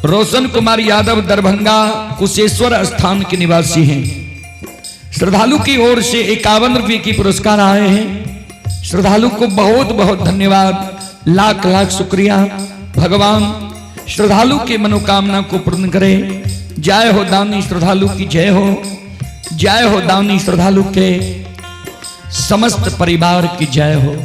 रोशन कुमार यादव दरभंगा कुशेश्वर स्थान के निवासी हैं। श्रद्धालु की ओर से 51 रुपए की पुरस्कार आए हैं। श्रद्धालु को बहुत बहुत धन्यवाद, लाख लाख शुक्रिया। भगवान श्रद्धालु के मनोकामना को पूर्ण करे। जय हो दानी श्रद्धालु की जय हो, जय हो दानी श्रद्धालु के समस्त परिवार की जय हो।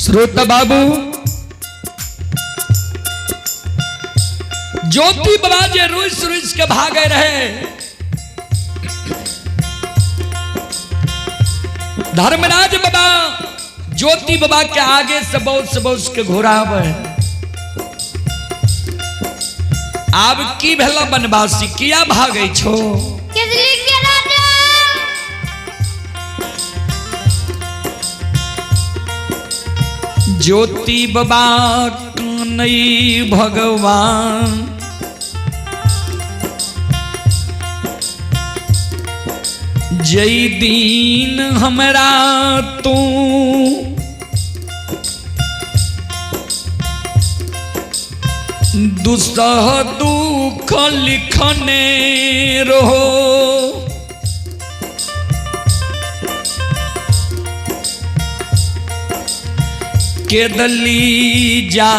श्रोता बाबू, ज्योति बाबा जे रुस रुस के भागे रहे, धर्मराज बाबा ज्योति बाबा के आगे से बहुत के घोड़ा आवे। आब की भेला बनवासी, किया भागे छो? ज्योति बाबा नहीं भगवान, जय दीन हमरा तू दुसह दुख लिखने रहो। केदली जा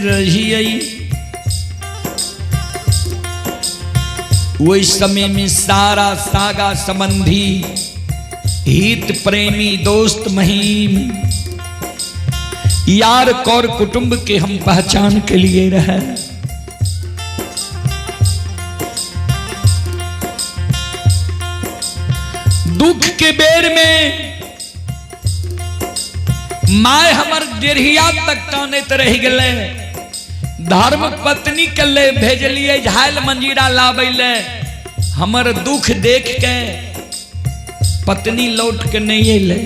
रही वही समय में सारा सागा संबंधी हित प्रेमी दोस्त महीम यार कौर कुटुंब के हम पहचान के लिए रहे। दुख के बेर में my हमर डेढ़िया तक कानैत रह गए। धर्म पत्नी के ले भेजलिए झाल मंजीरा लाबै ले, हमर दुख देख के पत्नी लौट के नहीं अयलै।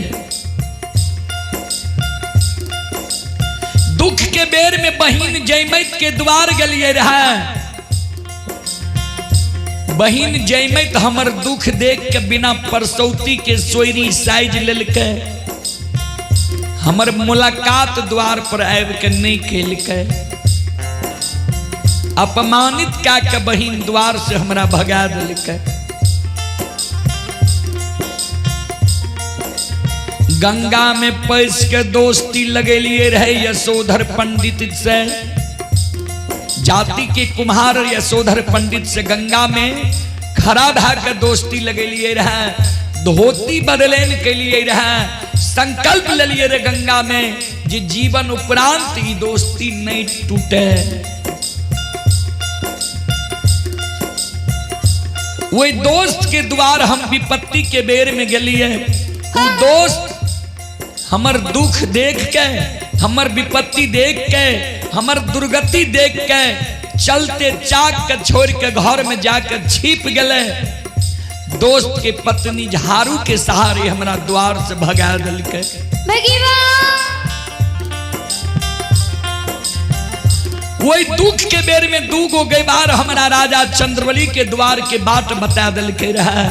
दुख के बेर में बहिन जैमैत के द्वार गेलिए रहे, बहिन जैमैत हमर दुख देख के बिना परसौती के सोयरी साइज लेलकै, हमर मुलाकात द्वार पर आबि के नहीं केलकै, अपमानित कए के बहिन द्वार से हमरा भगा देलकै। गंगा में पैस के दोस्ती लगेलिए रहे यशोधर पंडित से, जाति के कुम्हार यशोधर पंडित से गंगा में खड़ा भा के दोस्ती लगेलिए रहे, धोती बदलेन के लिए रहे, संकल्प लेलिए रे गंगा में जे जीवन उपरांत ई दोस्ती नहीं टूटे। वही दोस्त के द्वार हम विपत्ति के बेर में गेलिए, वो दोस्त हमर दुख देख के, हमर विपत्ति देख के, हमर दुर्गति देख के चलते चाक के छोड़ के घर में जाके छिप गए। दोस्त के पत्नी झाड़ू के सहारे हमरा द्वार से भगा दिलकै। वही दुख के बेर में दू गो गैबार हमरा राजा चंद्रबली के द्वार के बाट बता दिलकै रहे।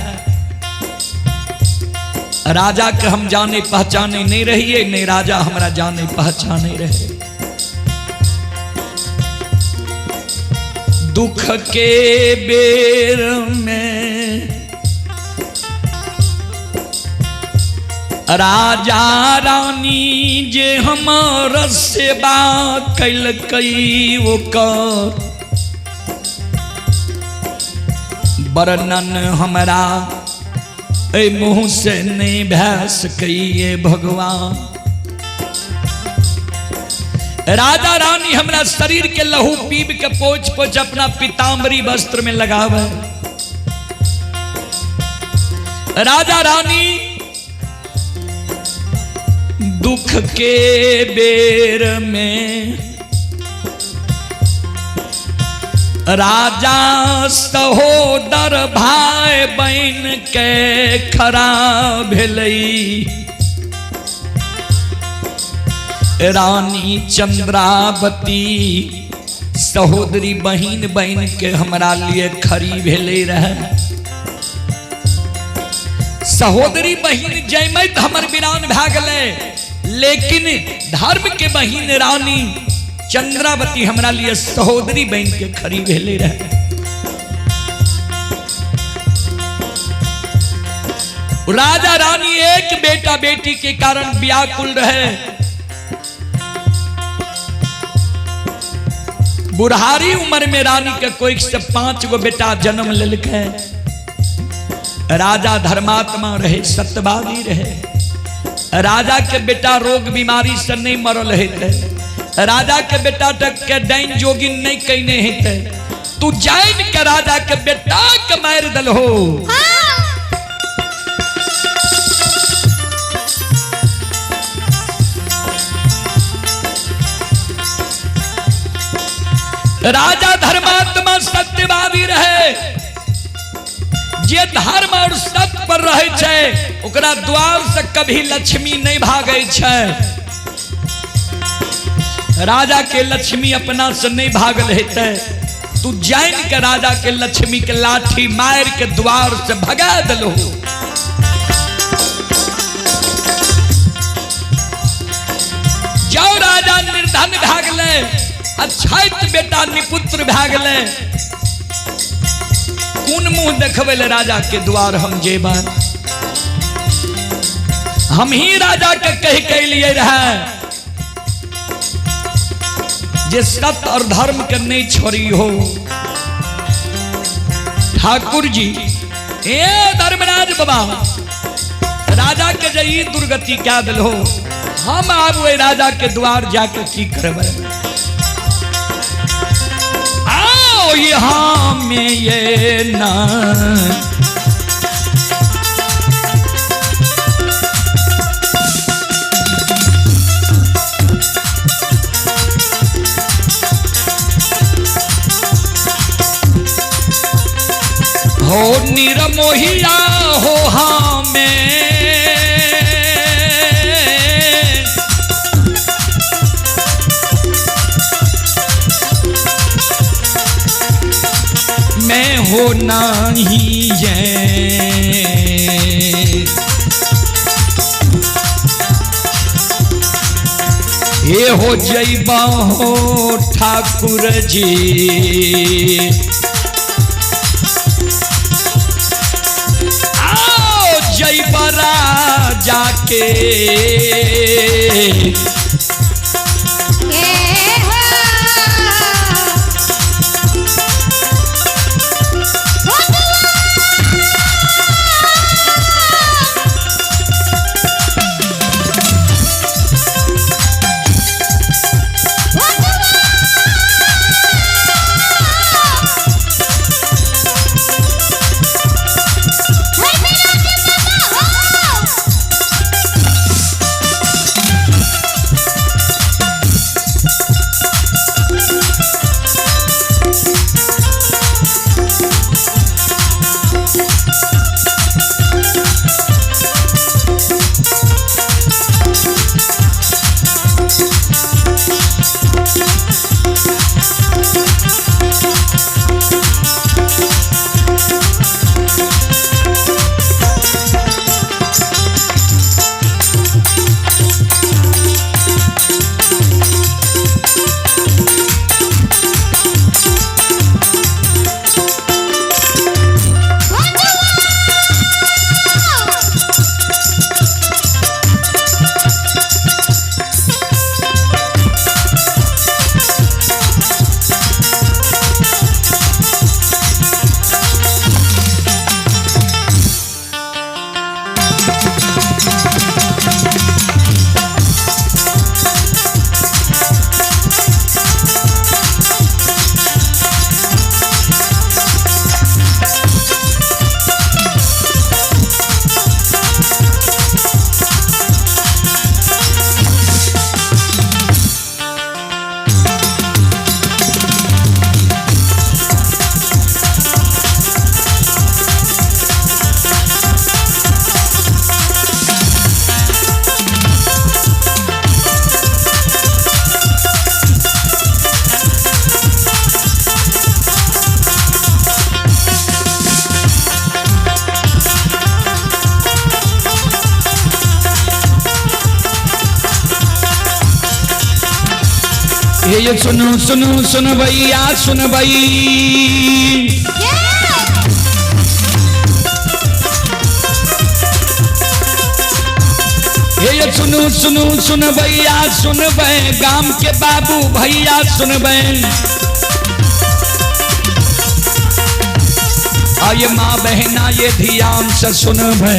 राजा के हम जाने पहचाने नहीं रहिए, नहीं राजा हमरा जाने पहचाने रहे। दुख के बेर में राजा रानी जे हमर सेवा कैलकै ओकर वर्णन हमरा एहि मुँह से नहीं भए सकैए भगवान। राजा रानी हमरा शरीर के लहू पीब के पोछ पोछ अपना पीताम्बरी वस्त्र में लगावे। राजा रानी दुख के बेर में राजा सहोदर भाई बहन के खड़ा भेलई। रानी चंद्रावती सहोदरी बहिन बहन के हमरा लिए खड़ी भेले रहे। सहोदरी बहिन जयमैत हमर वीरान भए गेलै, लेकिन धर्म के बहिन रानी चंद्रावती हमरा लिए सहोदरी बहन के खड़ी भेले रहे। राजा रानी एक बेटा बेटी के कारण व्याकुल रहे। बुढ़ारी उम्र में रानी के कोई से 5 गो बेटा जन्म लेलकै। राजा धर्मात्मा रहे, सत्यवादी रहे। राजा के बेटा रोग बीमारी से नहीं मरल हेतै, राजा के बेटा तक के डाइन जोगिन नहीं कहने हेतै। तू जान के राजा के बेटा के मार दल हो। राजा धर्मात्मा सत्यवादी रहे, जे धर्म और सत्य पर रहे छै ओकरा द्वार से कभी लक्ष्मी नहीं भागे छै। राजा के लक्ष्मी अपना से नहीं भागल हेतै, तू जान के राजा के लक्ष्मी के लाठी मार के द्वार से भगा दलो। जाओ राजा निर्धन भागले, अछैत बेटा निपुत्र भागले, कोन मुंह देखबै ले राजा के द्वार हम जेबा। हम ही राजा के कह के लिए रहे जे सत्य और धर्म के नहीं छोड़ी हो। ठाकुर जी ए धर्मराज बाबा, राजा के जे ई दुर्गति क्या दिल हो, हम आब ओहि राजा के द्वार जाके की करबै। आओ यहाँ में ये ना हो निरमोहिया हो हमें मैं हो नहीं ये ये हो जैबा हो ठाकुर जी। आओ जैबा राजा के ये सुनो सुनो सुन भैया सुन भई। ये सुनो सुनो सुन भैया सुनबै, गाम के बाबू भैया सुनबै। आये माँ बहना ये ध्यान से सुनबै।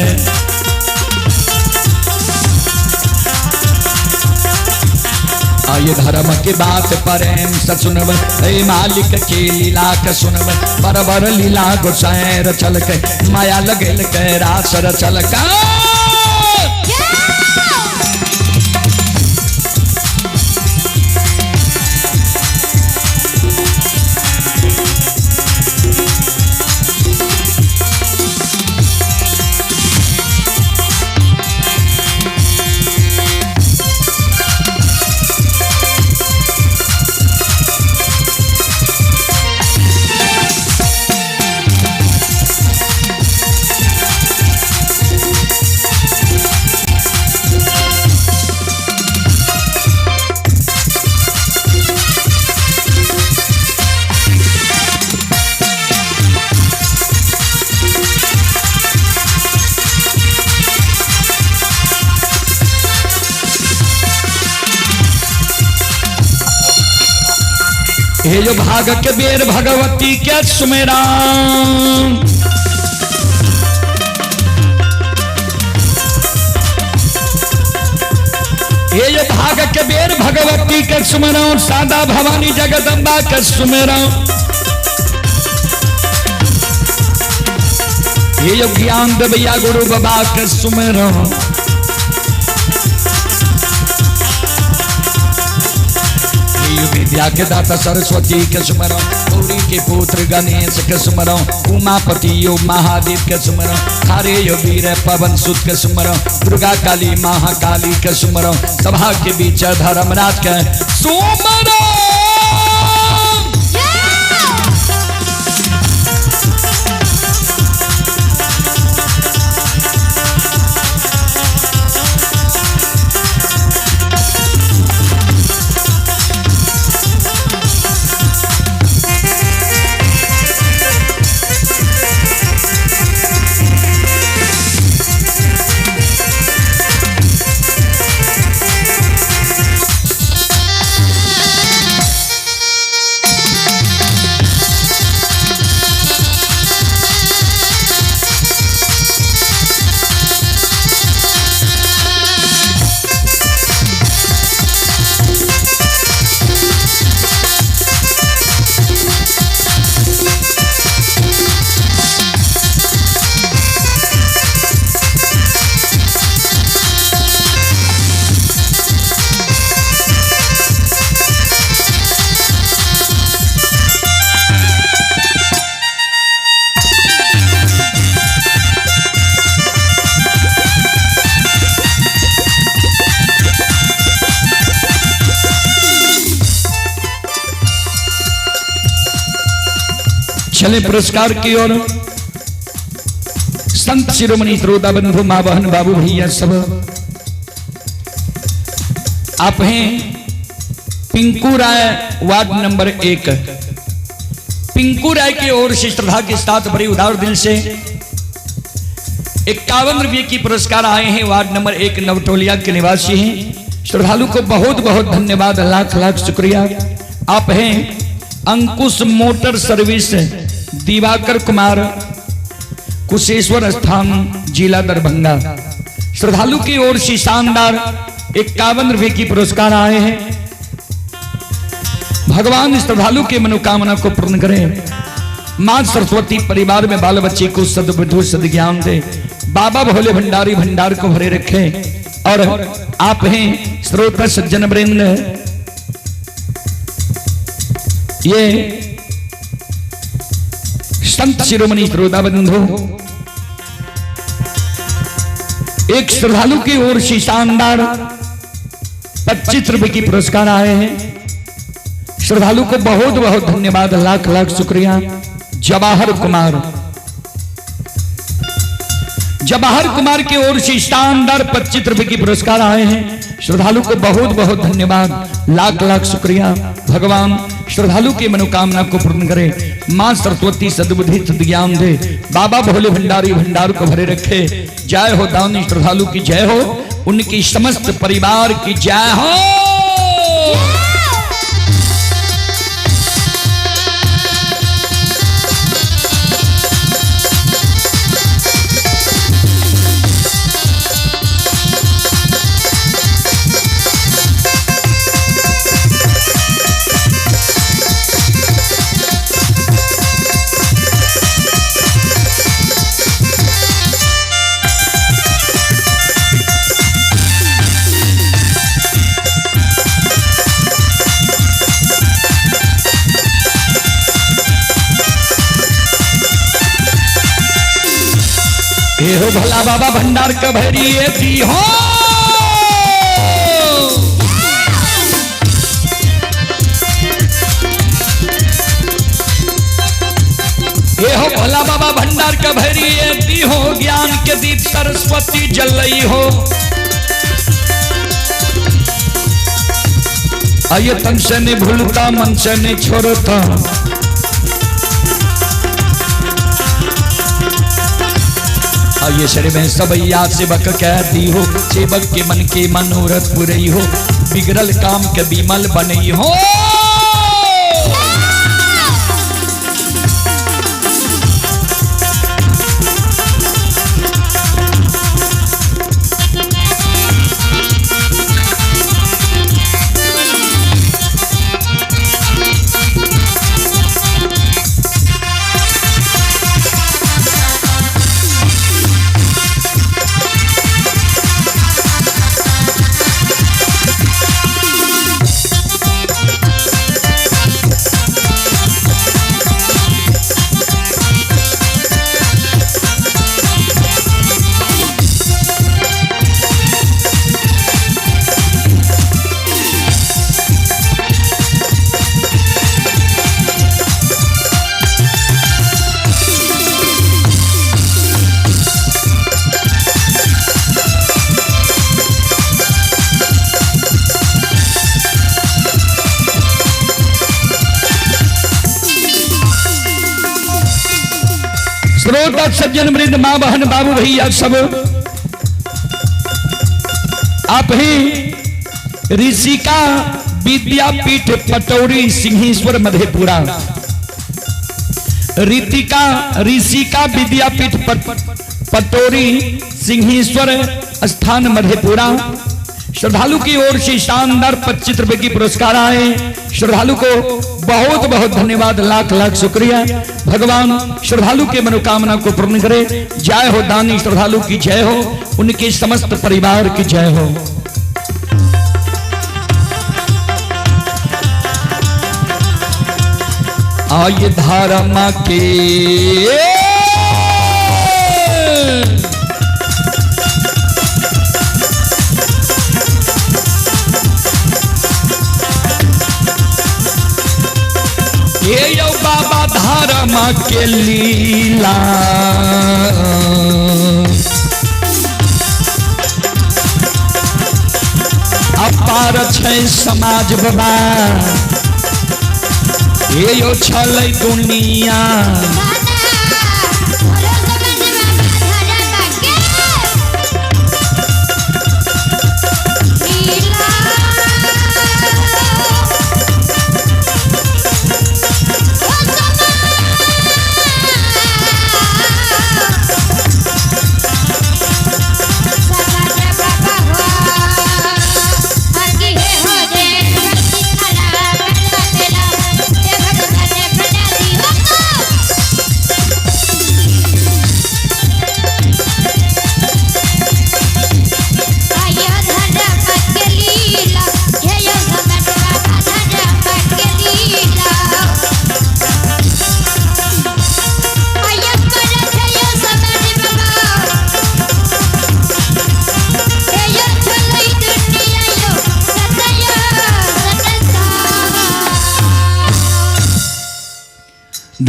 आये धर्म के बात प्रेम से सुनबै, ए मालिक के लीला के सुनबै। बरबर लीला गोसाई रचल के, माया लगेल के रास रचल के। हे जो भाग के बेर भगवती के सुमेरा, हे जो भाग के बेर भगवती के सुमेरा, सादा भवानी जगदम्बा के सुमेरा। हे जो ज्ञान देवैया गुरु बाबा के सुमेरा। विद्या के दाता सरस्वती के सुमरो, गौरी के पुत्र गणेश के सुमरो, उमापति यो महादेव के सुमरो, खारे यो वीर पवन सुत के सुमरो, दुर्गा काली महाकाली के सुमरो, सभा के बीच धर्मराज के सुमरो। चले पुरस्कार की ओर। संत शिरोमणि श्रोता बंधु माँ बहन बाबू भैया सब, आप हैं पिंकू राय वार्ड नंबर 1। पिंकू राय की ओर से श्रद्धा के साथ बड़ी उदार दिल से 51 रुपये की पुरस्कार आए हैं। वार्ड नंबर 1 नवटोलिया के निवासी हैं। श्रद्धालु को बहुत बहुत धन्यवाद, लाख लाख शुक्रिया। आप हैं अंकुश मोटर सर्विस दिवाकर कुमार, कुशेश्वर स्थान, जिला दरभंगा। श्रद्धालु की ओर से शानदार 51 रुपये की पुरस्कार आए हैं। भगवान श्रद्धालु के मनोकामना को पूर्ण करें। मां सरस्वती परिवार में बाल बच्चे को सद्बुद्धि सद्ज्ञान दे। बाबा भोले भंडारी भंडार को भरे रखें। और आप हैं श्रोता सज्जन वृंद, ये संत शिरोमणि श्रोता बंधु, एक श्रद्धालु की ओर से शानदार 25 रुपए की पुरस्कार आए हैं। श्रद्धालु को बहुत बहुत धन्यवाद, लाख लाख शुक्रिया। जवाहर कुमार। जवाहर कुमार की ओर से शानदार 25 रुपए की पुरस्कार आए हैं। श्रद्धालु को बहुत बहुत धन्यवाद, लाख लाख शुक्रिया। भगवान श्रद्धालु की मनोकामना को पूर्ण करे। मां सरस्वती सद्बुद्धि सद्ज्ञान दे। बाबा भोले भंडारी भंडार को भरे रखे। जय हो दानी श्रद्धालु की जय हो, उनकी समस्त परिवार की जय हो। हे हो भोला बाबा भंडार का भैरी दी हो। ये हो भोला बाबा भंडार का भैरी दी हो। ज्ञान के दीप सरस्वती जलई हो। आइए तन से नहीं भूलता, मन से नहीं छोड़ता। आइए शरीर में सबैया सेवक कहती हो, सेवक के मन के मनोरथ पुरई हो, बिगड़ल काम के बिमल बनई हो। श्रोता सज्जन वृंद, माँ बहन बाबू भैया सब, आप ही ऋषिका विद्यापीठ पटौरी सिंहेश्वर मधेपुरा, ऋतिका ऋषिका विद्यापीठ पटौरी सिंहेश्वर स्थान मधेपुरा, श्रद्धालु की ओर से शानदार 25 रुपए की पुरस्कार आए। श्रद्धालु को बहुत बहुत धन्यवाद, लाख लाख शुक्रिया। भगवान श्रद्धालु के मनोकामना को पूर्ण करे। जय हो दानी श्रद्धालु की जय हो, उनके समस्त परिवार की जय हो। आइए धारा माँ के ये यो बाबा धारा माँ के लीला। अपार छै समाज बाबा, ये यो छलै दुनिया।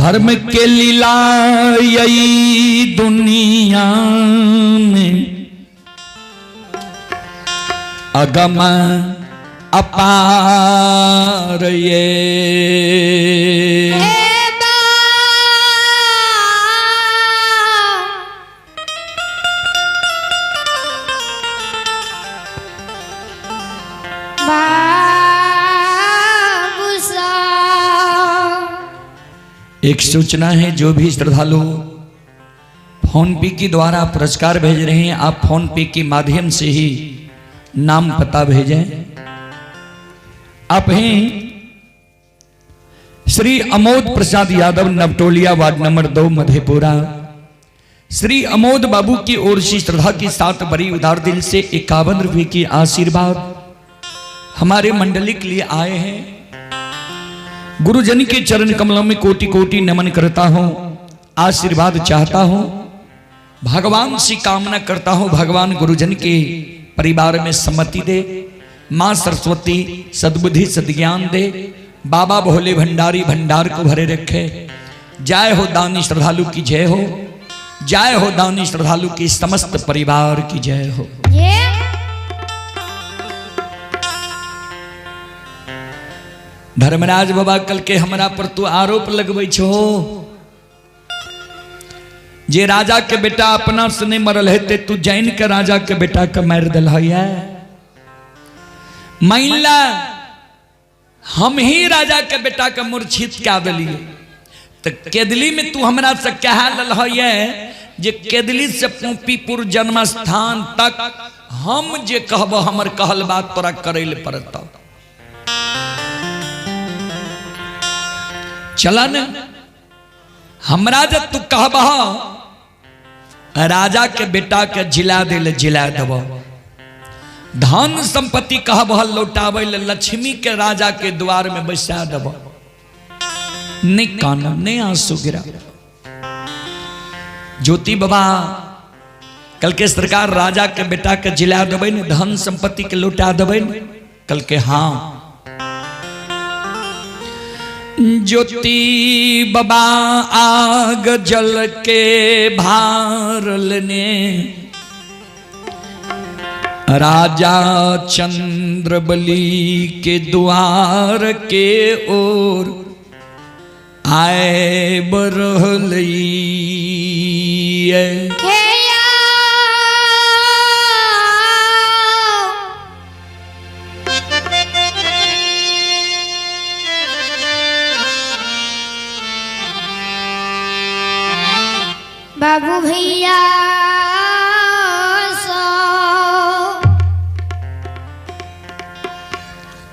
धर्म के लीला यही दुनिया में अगम अपार ये। हे बा बाबू साहब। एक सूचना है, जो भी श्रद्धालु फोन पे के द्वारा पुरस्कार भेज रहे हैं, आप फोन पे के माध्यम से ही नाम पता भेजें। आप हैं श्री अमोद प्रसाद यादव, नवटोलिया, वार्ड नंबर 2, मधेपुरा। श्री अमोद बाबू की ओर से श्रद्धा के साथ बड़ी उदार दिल से 51 रुपये की आशीर्वाद हमारे मंडली के लिए आए हैं। गुरुजन के चरण कमलों में कोटि कोटि नमन करता हूं, आशीर्वाद चाहता हूं, भगवान से कामना करता हूं, भगवान गुरुजन के परिवार में सम्मति दे, मां सरस्वती सद्बुद्धि सद्ज्ञान दे, बाबा भोले भंडारी भंडार को भरे रखे। जय हो दानी श्रद्धालु की जय हो, जय हो दानी श्रद्धालु की समस्त परिवार की जय हो। ये धर्मराज बाबा कल के हमरा पर तू आरोप लगबै छो जे राजा के बेटा अपना से नहीं मरल हेते, तू जैन के राजा के बेटा के मारि दिल है। मान ला हम ही राजा के बेटा के मूर्छित क्या दिलिए, तो केदली में तू हमरा से कहा लल है जे केदली से पोपीपुर जन्म स्थान तक हम जे कहब हमर कहल बात तोरा करे ले पड़त। चला न हमरा जब तू कहब राजा के बेटा के जिला दे ले जिला देब, धन संपत्ति कहब लौटाबै ले लक्ष्मी के राजा के द्वार में बैसा देब। नहीं काना नहीं आंसू गिरा। ज्योति बाबा कल के सरकार राजा के बेटा के जिला देबै ने, धन संपत्ति के लौटा देबै ने? कल के हाँ। ज्योति बाबा आग जल के भार लेने राजा चंद्रबली के द्वार के ओर आए बरहलई। हे या बाबू भैया सो।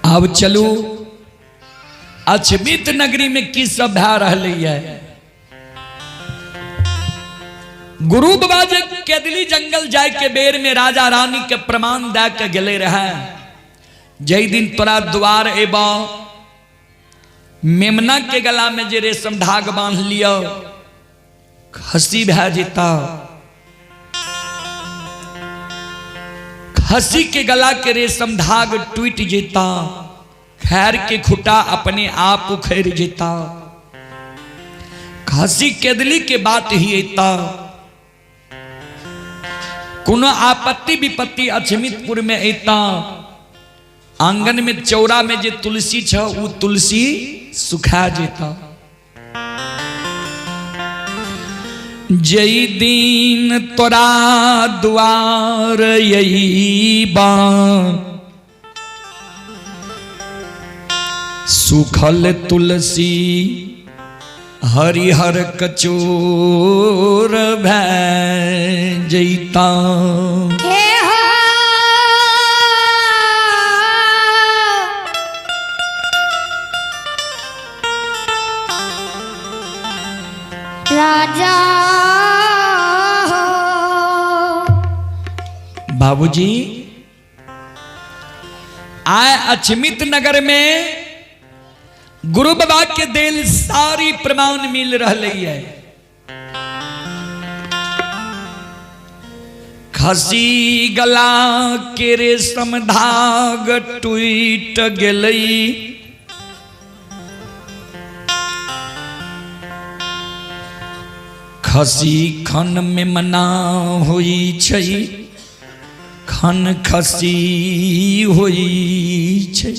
अब चलू अछमित नगरी में की सब भै रहलै है। गुरु बाबा जे केदली जंगल जाय के बेर में राजा रानी के प्रमाण दे के गेले रहे, जै दिन तोरा द्वार एबा मेमना के गला में जे रेशम धाग बांध लियो खसी भै जेता, खसी के गला के रेशम धाग टूट जेता, खैर के खुटा अपने आप उखेर जेता, खसी केदली के बात ही एता, कोनो आपत्ति विपत्ति अछमितपुर में एता, आंगन में चौरा में जे तुलसी छ उ तुलसी सुखा जेता। जई दिन तोरा द्वार यही बा सुखल तुलसी हरिहर कचोर भै जैता। हे हो राजा हो। बाबूजी आए अछमित नगर में गुरु बाबा के देल सारी प्रमाण मिल रही है। खसी गला के रेशम धाग टूट गेलई, खसी खन में मना होई छै, खन खसी होई छै।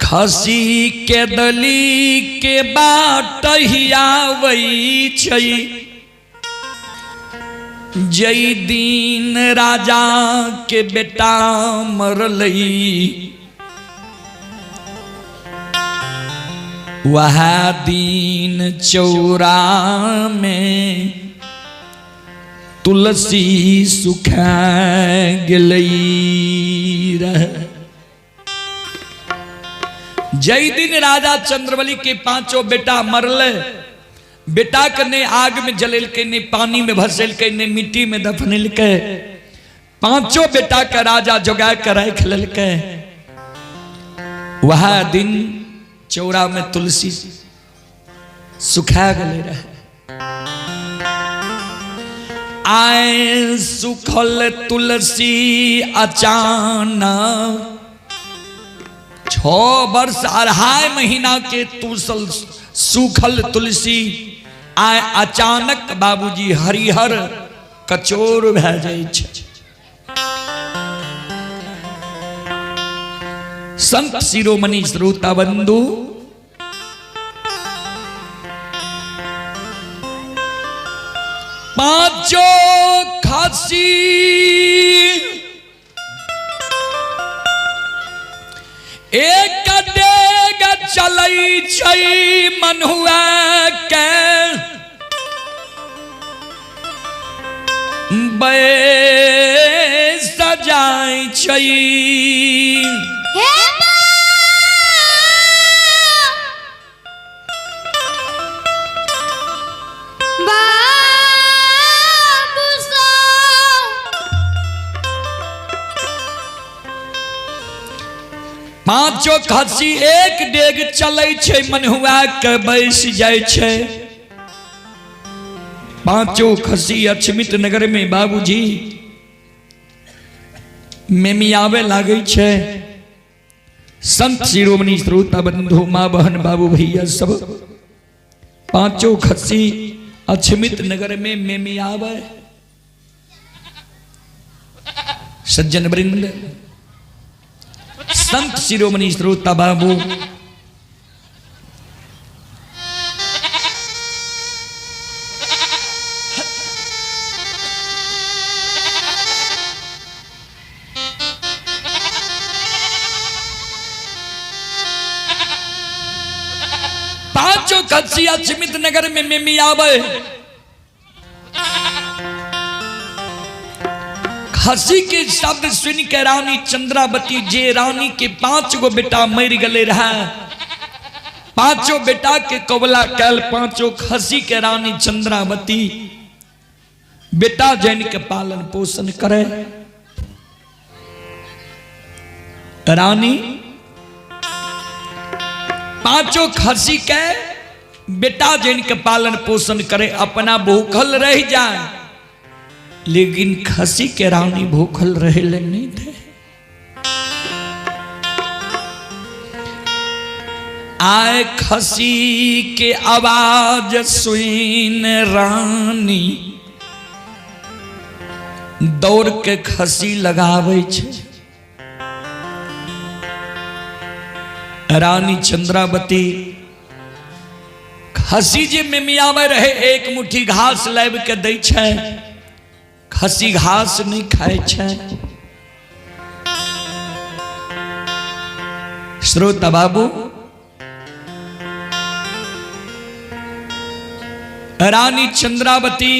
खसी के दली के बाट हियावै छै, जई दिन राजा के बेटा मरलै वह दिन चौरा में तुलसी सुखा गेलै रहे। जई दिन राजा चंद्रबली के पांचों बेटा मरले, बेटा के ने आग में जलेलकै, ने पानी में भसेलकै, ने मिट्टी में दफनेलकै, पांचों बेटा के राजा जोगा के राख लेलकै। वह दिन चौरा में तुलसी सुखा गेलै रहे। आए सुखल तुलसी अचानक, 6 वर्ष 2.5 महीना के तुलसल सूखल तुलसी आए अचानक बाबूजी हरिहर कचोर भए जाइ छै। संत शिरोमणि श्रोता बंधु, पांचों खासी एक डेग चलै छै मनुआ के, बैस जाइ छै। हे बाबू सो, पांचों खसी एक डेग चलै छै मनुआ के बैस जाइ छै। पांचों खसी अक्षमित नगर में बाबूजी मेमियावे लागै छै। संत शिरोमणि श्रोता बंधु, माँ बहन बाबू भैया सब, पांचों खसी अक्षमित नगर में मेमियावे। सज्जन वृंद, संत शिरोमणि श्रोता बाबू, पांचों खसी अक्षमित नगर में मेमियावे। खसी के शब्द सुन के रानी चंद्रावती, जे रानी के 5 गो बेटा मर गए रहा, पांचों बेटा के कबला कैल पांचों खसी के रानी चंद्रावती बेटा जैन के पालन पोषण करे। रानी पांचों खसी के बेटा जैन के पालन पोषण करे, अपना भूखल रह जाए लेकिन खसी के रानी भूखल रहे ले नहीं थे। आए खसी के आवाज सुन रानी दौड़ के खसी लगावे छे। रानी चंद्रावती खसी जे मेमियावे रहे एक मुट्ठी घास लाब के दै छे, खसी घास नहीं खाए छे। श्रोता बाबू, रानी चंद्रावती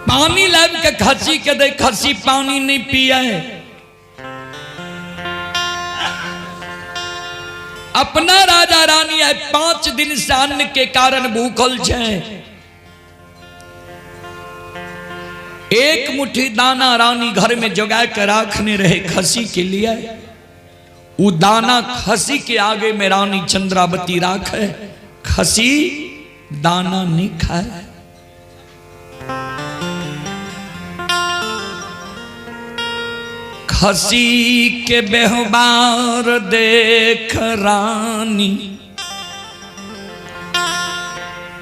पानी लाब के खसी के दे, खसी पानी नहीं पिए। अपना राजा रानी है 5 दिन से अन्न के कारण भूखल छे, एक मुट्ठी दाना रानी घर में जोगा के रखने रहे खसी के लिए, वो दाना खसी के आगे में रानी चंद्रावती राखे, खसी दाना नहीं खाए। खसी के व्यवहार देख रानी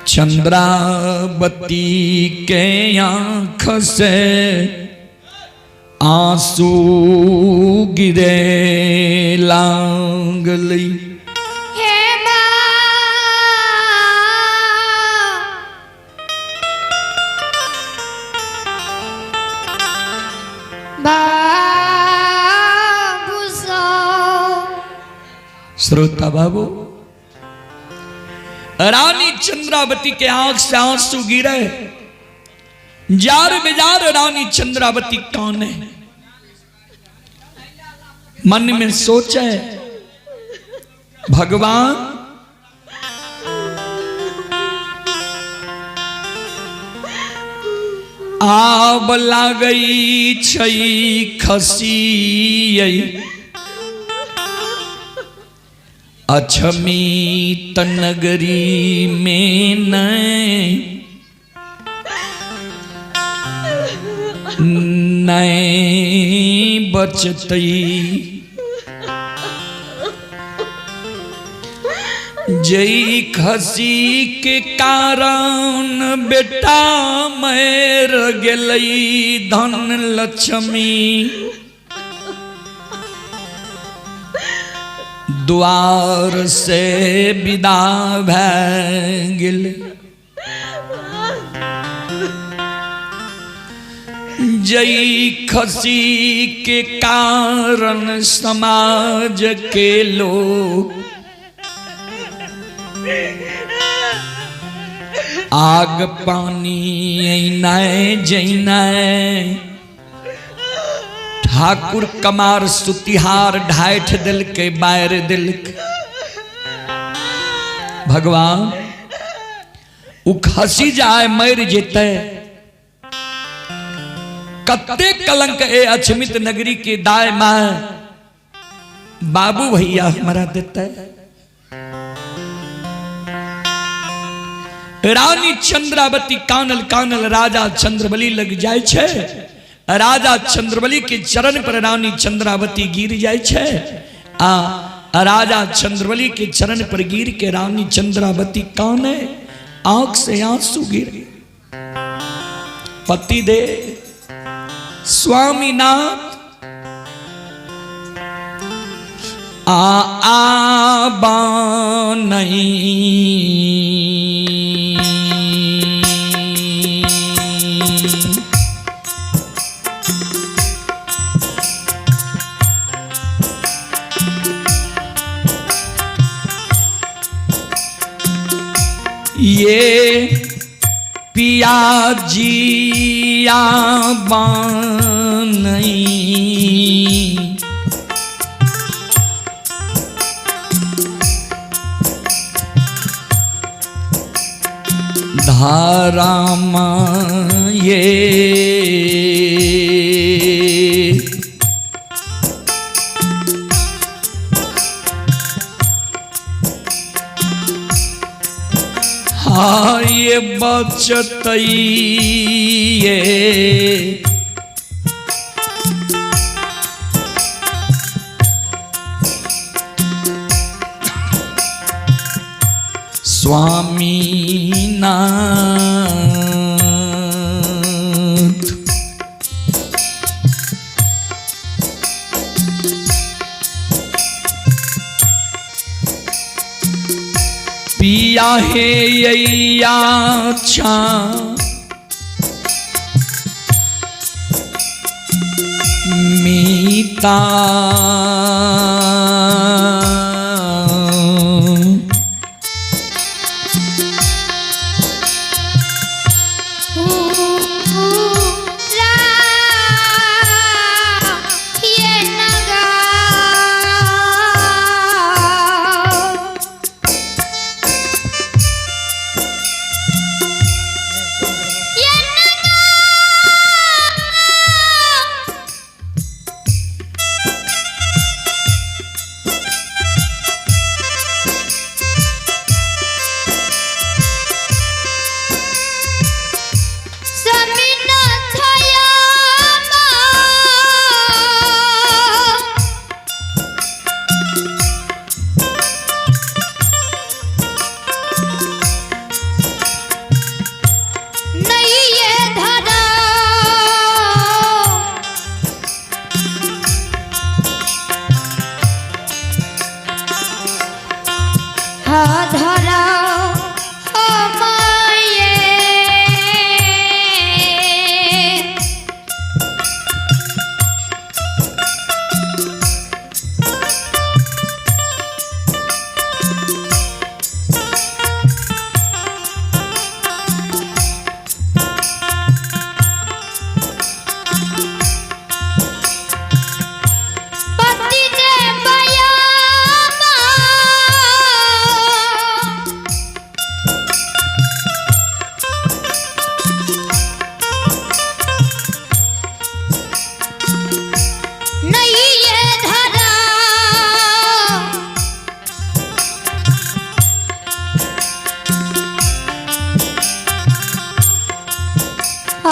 चंद्रावती के आंख से आंसू गिरे लागली। हे माँ बाबू सो। श्रोता बाबू, रानी चंद्रावती के आंख से आंसू गिरे, जार बेजार रानी चंद्रावती काने, मन में सोचे भगवान आब लागई छई खसी अछमी तनगरी में नहीं बचतई। जई खसी के कारण बेटा मर गेलई धन लक्ष्मी द्वार से विदा भै गेल। जई खसी के कारण समाज के लोग आग पानी ऐनाए जैनाए ठाकुर कमार सुतिहार ढाठ दिल के बायर दिल के। भगवान उ खसी जाए मर जेते कत्ते कलंक ए अछमित नगरी के दाय माए बाबू भैया हमारा देते। रानी चंद्रावती कानल कानल राजा चंद्रबली लग जाय छे। राजा चंद्रबली के चरण पर रानी चंद्रावती गिर जाय छे। आ राजा चंद्रबली के चरण पर गिर के रानी चंद्रावती काने, आंख से आंसू गिर। पति दे स्वामीनाथ आ आ बानई ये पिया जिया बानई धारा ये हाय बचतई ये स्वामीनाथ। पिया हे छा मीता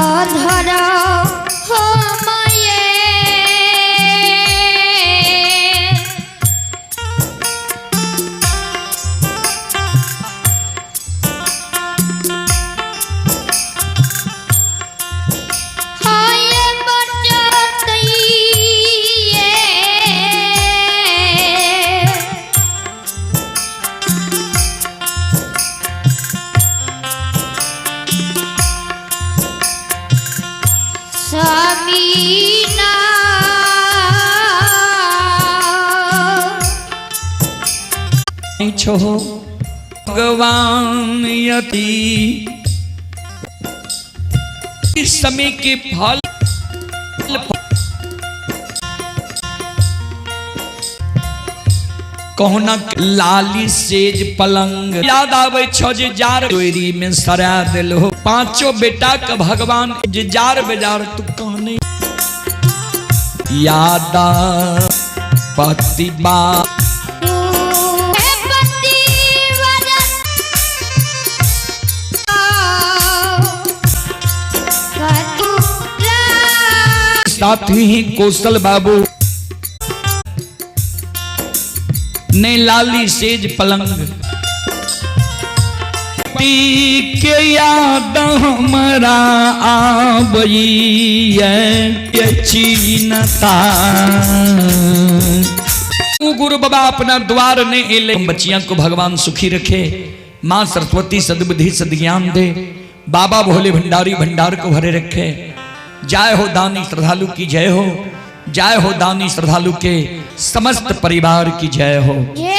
অধর সময়ে হয় বচতইয়ে স্বামী না। छो भगवान यति इस समय के फल कहुना लाली सेज पलंग याद आवे छो जे जार चोरी में सरा दिल हो। पांचों बेटा के भगवान जे जार बेजार तू कहने याद पति बा हे पतिवर कतुरा साथ ही कौशल बाबू ने लाली सेज पलंग पति के याद हमरा आबई चीनता। गुरु बाबा अपना द्वार ने एले। बच्चियां को भगवान सुखी रखे, माँ सरस्वती सद्बुद्धि सद्ज्ञान दे, बाबा भोले भंडारी भंडार को भरे रखे। जय हो दानी श्रद्धालु की जय हो, जय हो दानी श्रद्धालु के समस्त परिवार की जय हो। ये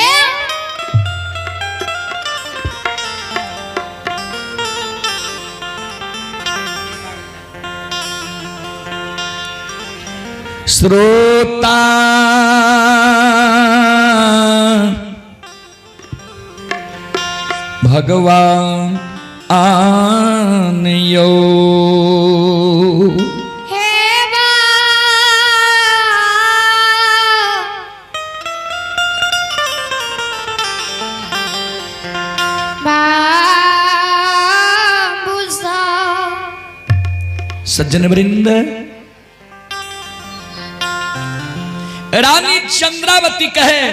श्रोता भगवान आनयो हे बा बाबू साहब सज्जन वृंद, रानी चंद्रावती कहे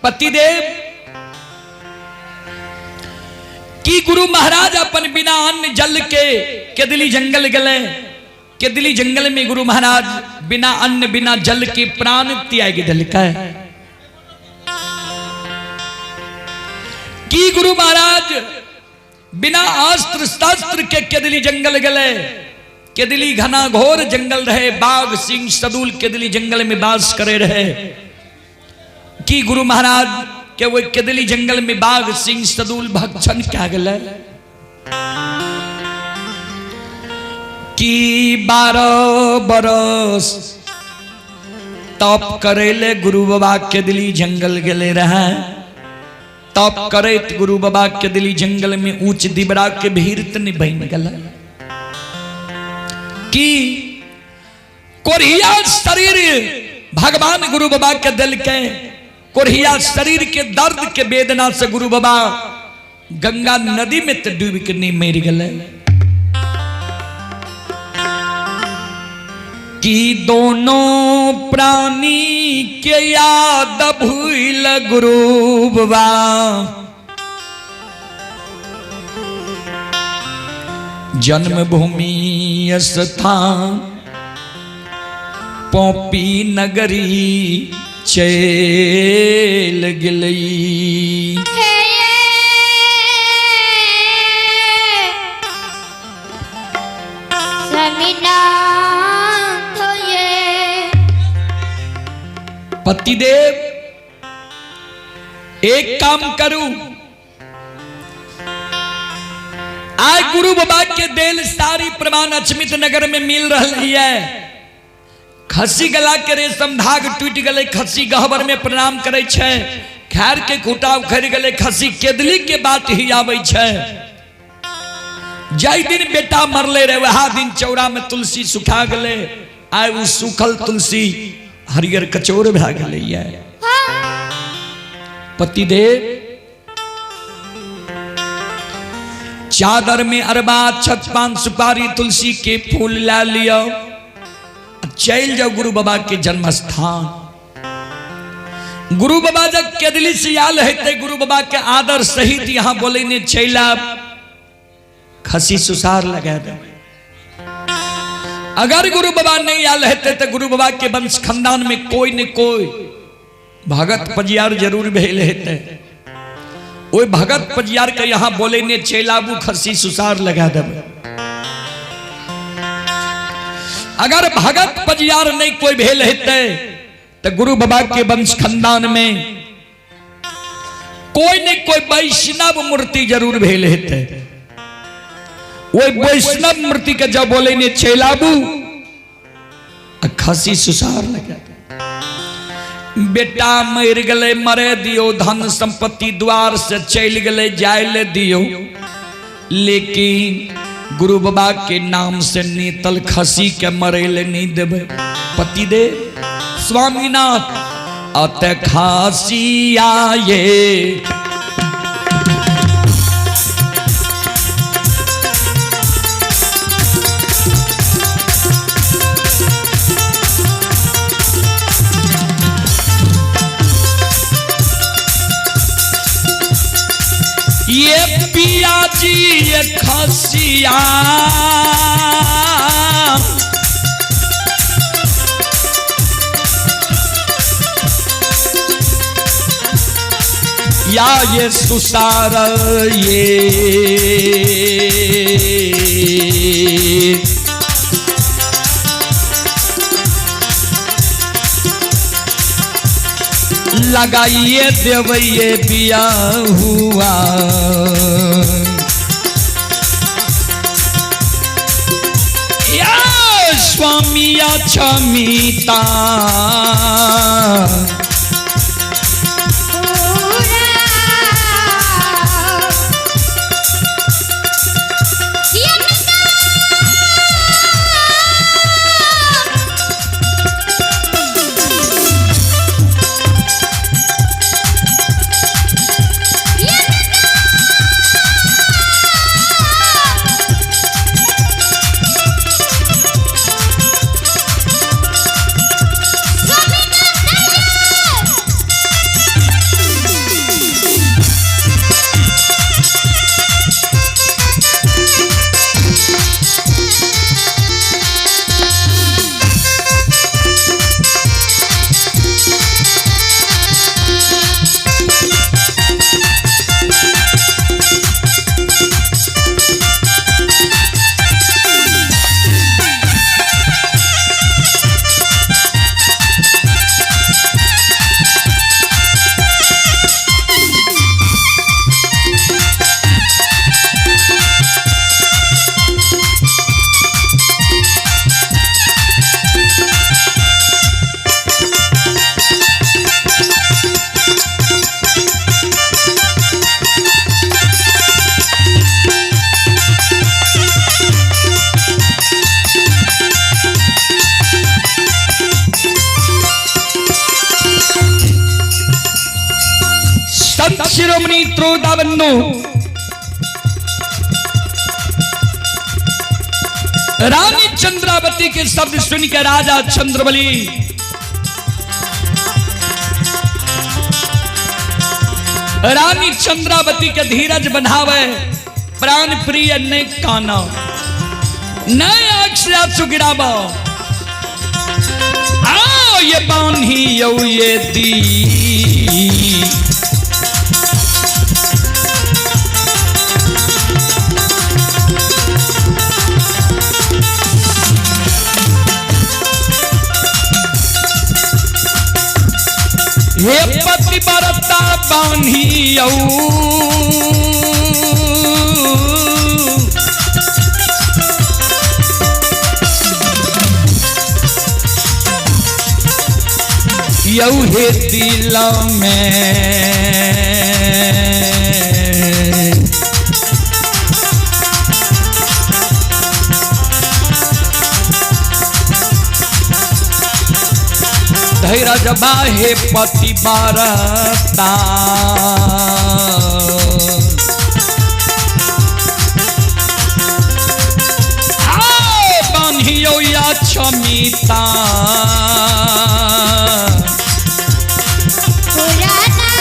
पतिदेव कि गुरु महाराज अपन बिना अन्न जल के केदली जंगल गले। केदली जंगल में गुरु महाराज बिना अन्न बिना जल के प्राण त्याग दिलका। कि गुरु महाराज बिना अस्त्र शस्त्र के केदली जंगल गले। केदली घना घोर जंगल रहे, बाघ सिंह सदूल केदली जंगल में वास करे रहे। कि गुरु महाराज के वो केदली जंगल में बाघ सिंह सदूल भक्षण क्या गले। कि 12 बरस तप करेले गुरु बाबा केदली जंगल गले रहे। तप करैत गुरु बाबा केदली जंगल में ऊंच दिबरा के भीड़ तनी बन गल। कि कोरिया शरीर भगवान गुरु बाबा के दिल के कोरिया शरीर के दर्द के वेदना से गुरु बाबा गंगा नदी में तो डूब के नहीं मर गए। कि दोनों प्राणी के याद भूल गुरु बाबा जन्मभूमि स्थान पौपी नगरी चल गई। हे स्वामीनाथ ये पतिदेव एक काम करूं, आज गुरु बाबा के देल सारी प्रमाण अचमित नगर में मिल रही है। खसी गला के रेशम धाग टूट गले, खसी गहबर में प्रणाम करे छे, खैर के खूटा उखड़ गले, खसी केदली के बात ही आवे छे। जाय दिन बेटा मरले रहे वह दिन चौरा में तुलसी सुखा गले, आय उ सूखल तुलसी हरियर कचौर भा गले। पतिदेव चादर में अरबा छत पान सुपारी तुलसी के फूल ला लियो, चल जाओ गुरु बाबा के जन्म स्थान। गुरु बाबा जब केदली से आयल हेते गुरु बाबा के आदर सहित यहाँ बोले ने चैला खसी सुसार लगा दे। अगर गुरु बाबा नहीं आयल हेते तो गुरु बाबा के वंश खानदान में कोई न कोई भगत पजियार जरूर भेल हेते। ओई भगत पजियार के यहाँ बोले ने चैलाबू खसी सुसार लगा दे। अगर भगत पजियार नहीं कोई भेल हेते तो गुरु बाबा के वंश खानदान में कोई न कोई वैष्णव मूर्ति जरूर भेल हेते। वही वैष्णव मूर्ति के जब बोले ने चैलाबू खसी सुसार लगा। बेटा मर गले मरे दियो, धन संपत्ति द्वार से चल गले जाय ले दियो, लेकिन गुरु बाबा के नाम से नीतल खसी के मरे ले नहीं देवे। पति दे स्वामीनाथ अत खासी आए ये पिया जी ये खसिया या ये सुसार ये लगाइए देवये बिया हुआ। या स्वामी क्षमिता शिरोमणि त्रोदाबंधु रानी चंद्रावती के शब्द सुनकर राजा चंद्रबली रानी चंद्रावती के धीरज बनावे, प्राण प्रिय ने काना नए आंख से आंसू गिरावा, आओ ये बान्ही यो ये दी हे पति बरता बान्हियौ यौ हे दिल में धैरज बाहे पति बरता। तान। पुराना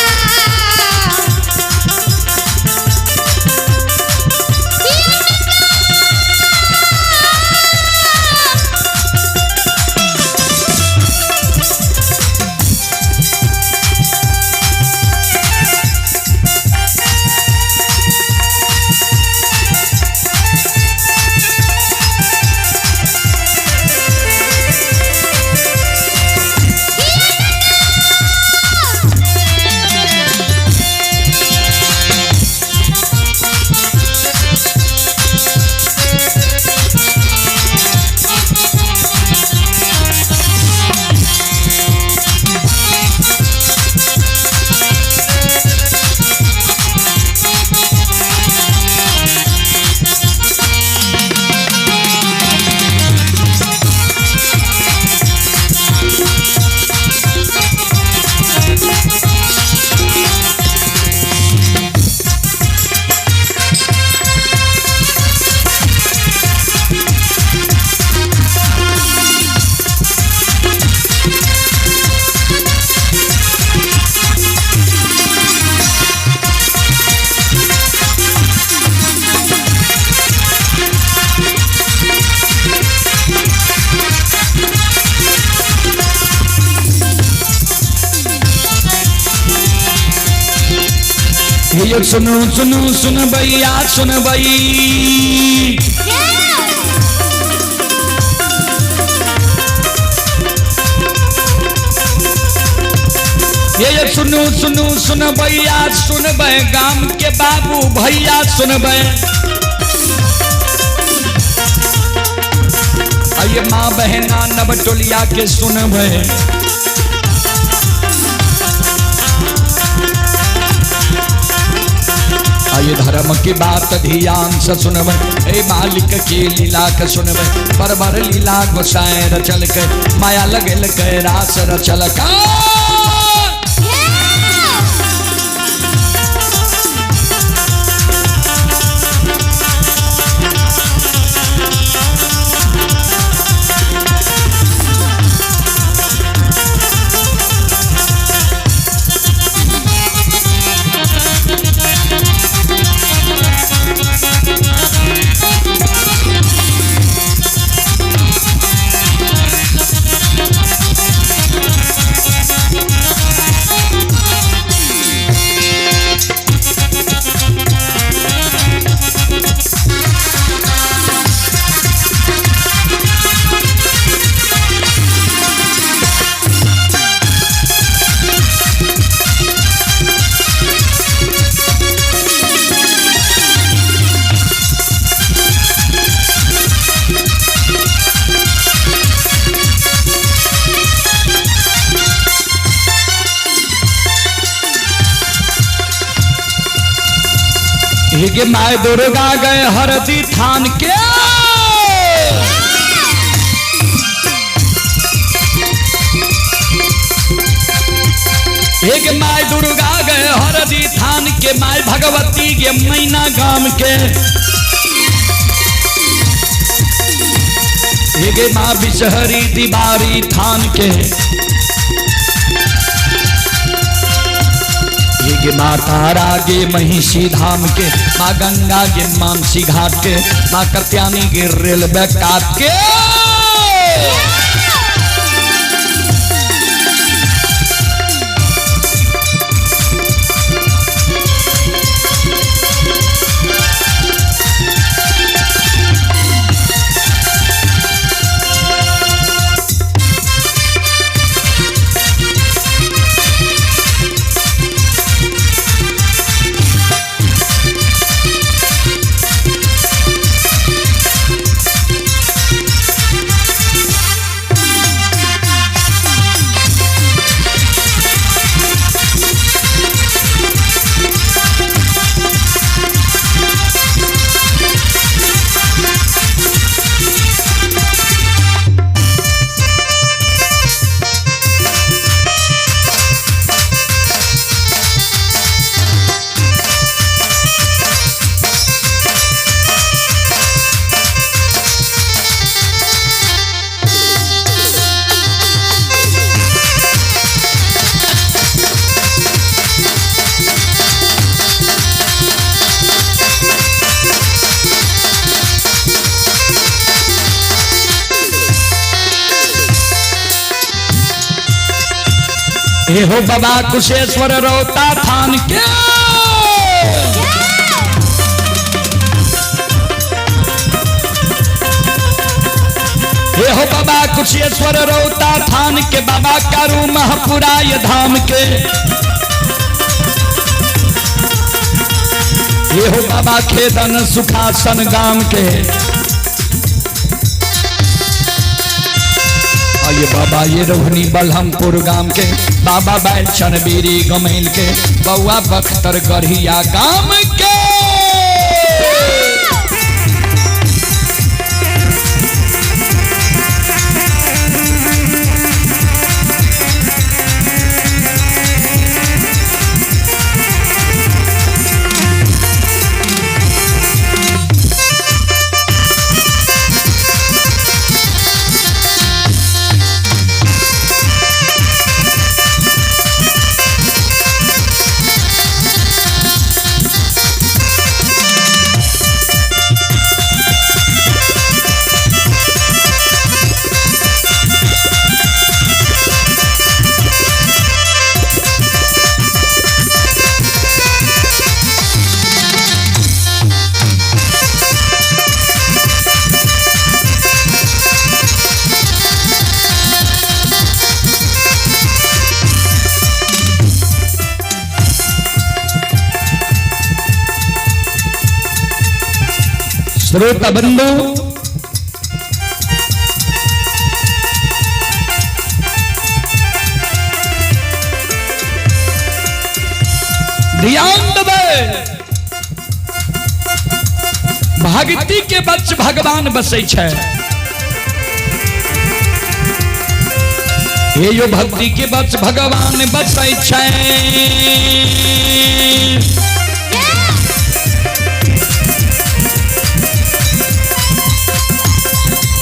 हे सुनु सुनु सुन भैया सुन भई। ये सुनु सुनु सुन भैया सुनबै, गाम के बाबू भैया सुनबै। आइए माँ बहना नवटोलिया के सुनबै। आइए धर्म की बात ध्यान से सुनबै, ए मालिक के लीला के सुनबै। पर लीला गोसाई रचल के, माया लगल के रास रचल का। हे my Durga गए हरदी थान के, एक my Durga गए हरदी थान के, my Bhagwati के मैना गाम के। एक माँ बिशहरी दीवारी थान के, एक माँ तारा गे महिषी धाम के, माँ गंगा गे मानसी घाट के, माँ कत्यानी गे रेलवे काट के। हे हो बाबा कुशेश्वर रौता थान के। हे हो बाबा कुशेश्वर रौता थान के, बाबा कारू महपुराय धाम के। हे हो बाबा खेदन सुखासन गाम के। ये बाबा ये रोहनी बलहमपुर गाम के, बाबा बैचन बीरी गमेल के, बउआ बख्तर गढ़िया गाम के। श्रोता बंधु, ध्यान देवे, भक्ति के बच भगवान बसै छै। हे यो भक्ति के बच भगवान बसै छै।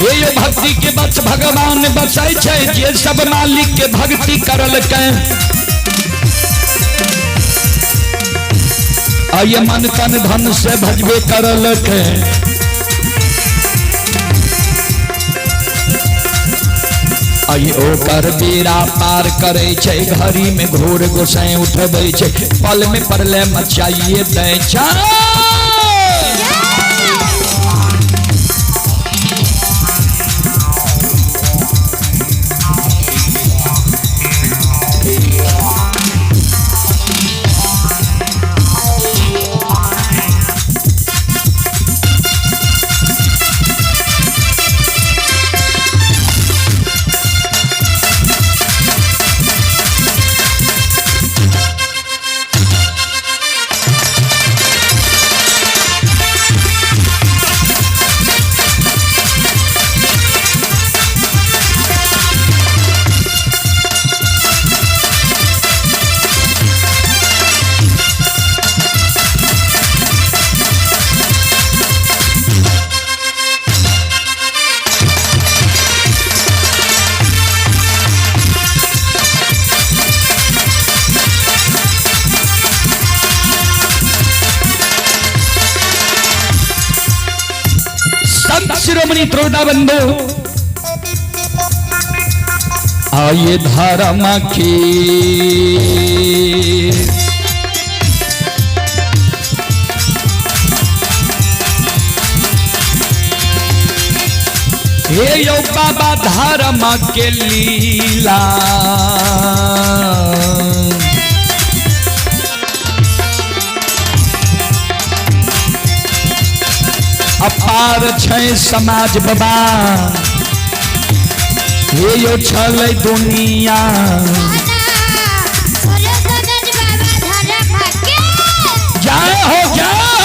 हे यो भक्ति के बच भगवान बसै छै, जे सब मालिक के भक्ति करलकै। आये मन तन धन से भजबे करलकै। आये ओकर बेड़ा पार करै छै, घड़ी में घोर गोसाई उठबै छै, पल में परले मचाइए दै छै। संत शिरोमणि त्रोटा बंधु, आइए धर्म की हे यो बाबा धर्म के लीला। अपार छै समाज बाबा, हे यो छलै दुनिया। जय हो जय हो।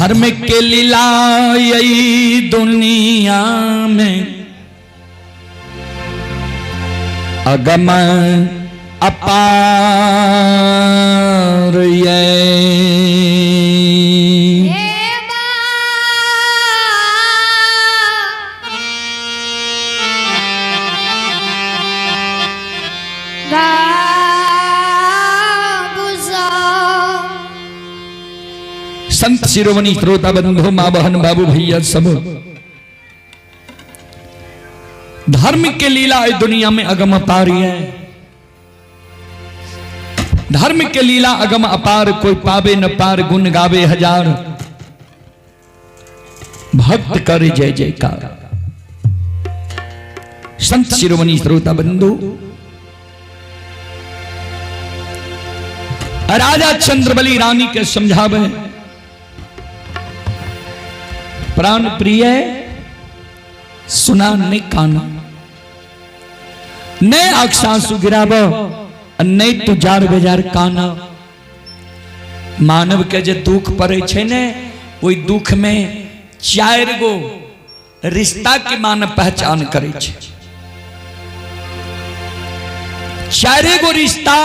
धर्म के लीला यही दुनिया में अगम अपार ये। संत शिरोमणि श्रोता बंधु माँ बहन बाबू भैया सब, धर्म के लीला इस दुनिया में अगम अपार है। धर्म के लीला अगम अपार, कोई पावे न पार, गुण गावे हजार, भक्त करे जय जयकार। संत शिरोमणि श्रोता बंधु, राजा चंद्रबली रानी के समझावे, प्राण प्रिय सुना ने काना, ने अक्षांशु गिराबो, ने तू जार बेजार काना। मानव के जे दुख पड़े छे ने, ओई दुख में चार गो रिश्ता के मानव पहचान करे छे। चारे गो रिश्ता,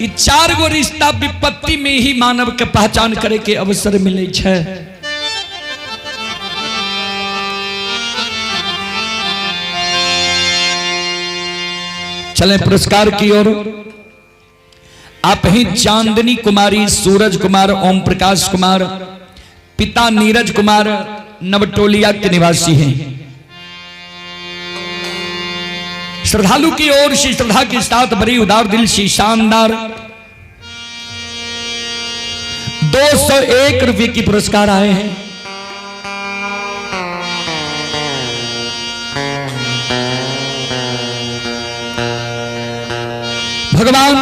ई चार गो रिश्ता विपत्ति में ही मानव के पहचान करे के अवसर मिले छे। चले पुरस्कार की ओर। आप ही चांदनी कुमारी, सूरज कुमार, ओम प्रकाश कुमार, पिता नीरज कुमार, नवटोलिया के निवासी हैं। श्रद्धालु की ओर से श्रद्धा के साथ बड़ी उदार दिल से शानदार 201 रुपये की पुरस्कार आए हैं। भगवान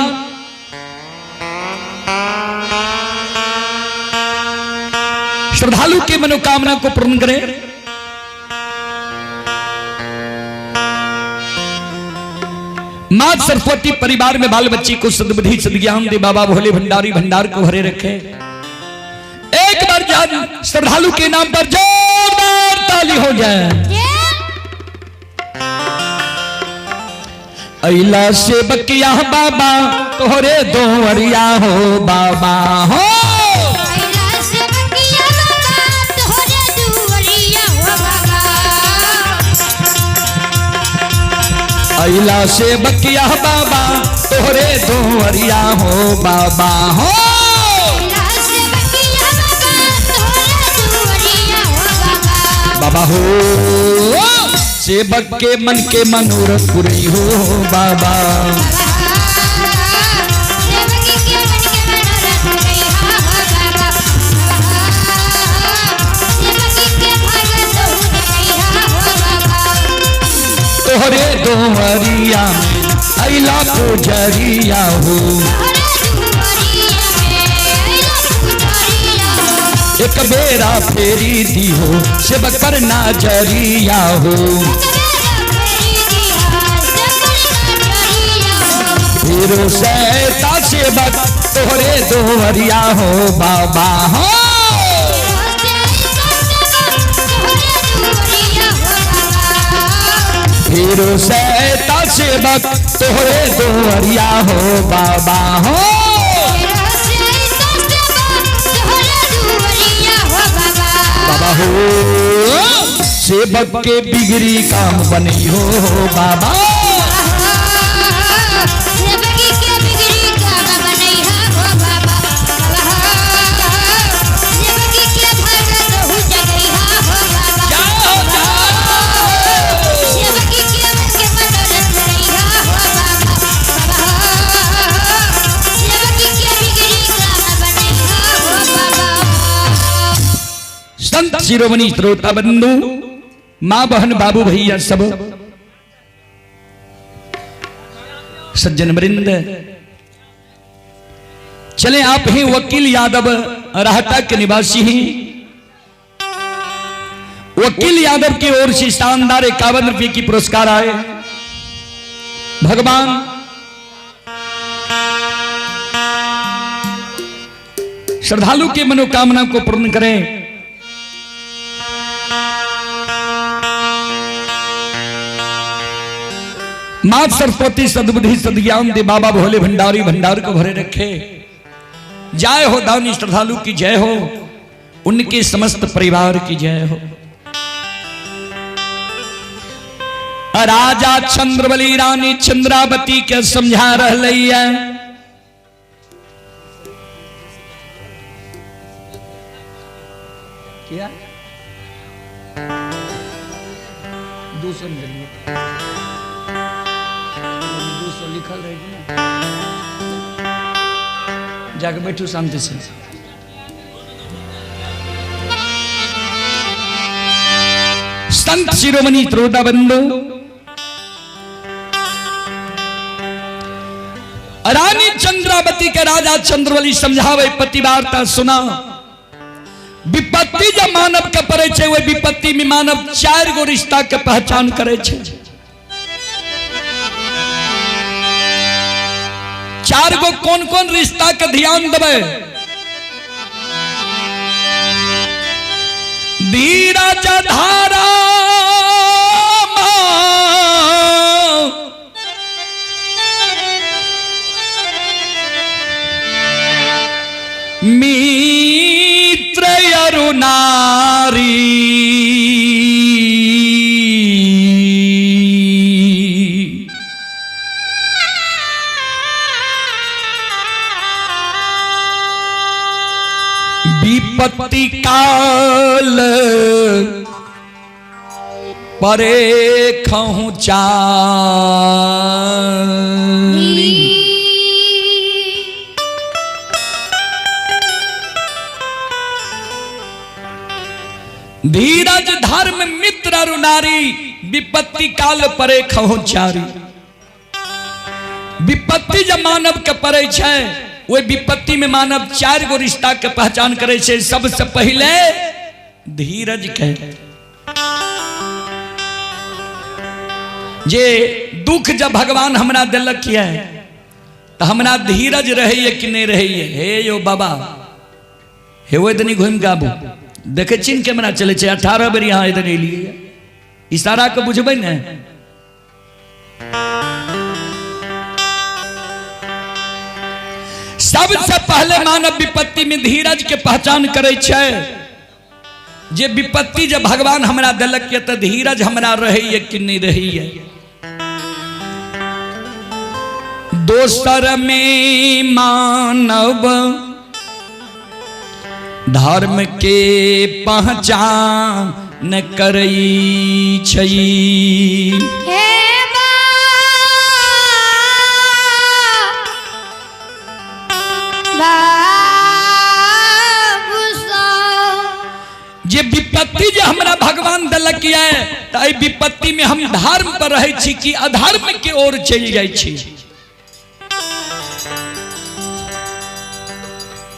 श्रद्धालु की मनोकामना को पूर्ण करें। मां सरस्वती परिवार में बाल बच्ची को सद्बुद्धि सद्ज्ञान दे, बाबा भोले भंडारी भंडार को भरे रखे। एक बार जान श्रद्धालु के नाम पर जोरदार ताली हो जाए। अला से बकिया बाबा तोहरे दोवरिया हो बाबा हो। अला से बकिया बाबा तोहरे दोवरिया हो बाबा हो। बाबा हो सेवक के मन के मनोरथ पुरी हो बाबा। तोहरे दोवरिया में अला पुजरिया हो। एक बेरा फेरी दी हो सेवक पर नाजरिया हो। फिर सैता सेवक तोहरे दोवरिया हो बाबा हो। फिर सैता सेवक तोहरे दोवरिया हो बाबा हो। बाबा हो सेवक के बिगड़ी काम बनी हो बाबा। संत शिरोमणि श्रोता बंधु, मां बहन बाबू भैया सब सज्जन वृंद, चले आप ही वकील यादव राहता के निवासी हैं। वकील यादव की ओर से शानदार 51 रुपये की पुरस्कार आए। भगवान श्रद्धालु की मनोकामना को पूर्ण करें। मां सरस्वती सद्बुद्धि सद्ज्ञान दे, बाबा भोले भंडारी भंडार को भरे रखे। जय हो दानी श्रद्धालु की जय हो, उनके समस्त परिवार की जय हो। राजा चंद्रबली रानी चंद्रावती के समझा रही है। क्या 200 200 लिखल रहे ना, जाके बैठू शांति से। संत शिरोमणि त्रोदा बंधु रानी चंद्रावती के राजा चंद्रबली समझावे पति वार्ता सुना। विपत्ति जब मानव के पड़े छे, वही विपत्ति में मानव 4 गो रिश्ता के पहचान करे छे। 4 गो कौन कौन रिश्ता के ध्यान देवे? धीरज धारा मित्र अरु नारी, विपत्ति काल परे खहु चारी। धीरज धर्म मित्र अरु नारी, विपत्ति काल परे खहु चारी। विपत्ति जब मानव के पड़े छे, वही विपत्ति में मानव 4 गो रिश्ता के पहचान करे छे। सबसे पहले धीरज के, जे दुख जब भगवान हमरा दिलक ये तो हमरा धीरज रहे कि नहीं रहे। हे यो बाबा, हे वो इतनी घूम के आबू, देखे छी ने कैमरा चले छे, 18 बेर यहाँ इधर एलिए, इशारा के बुझबै ने। सबसे पहले मानव विपत्ति में धीरज के पहचान करे छे। जे विपत्ति जब भगवान हमरा दिलक ये तो धीरज हमरा रहे कि नहीं रहे। दोसर में मानव धर्म के पहचान करई छई। जे विपत्ति जे हमरा भगवान दिलक ये तो एहि विपत्ति में हम धर्म पर रहे छी कि अधर्म के ओर चलि जाइ छी।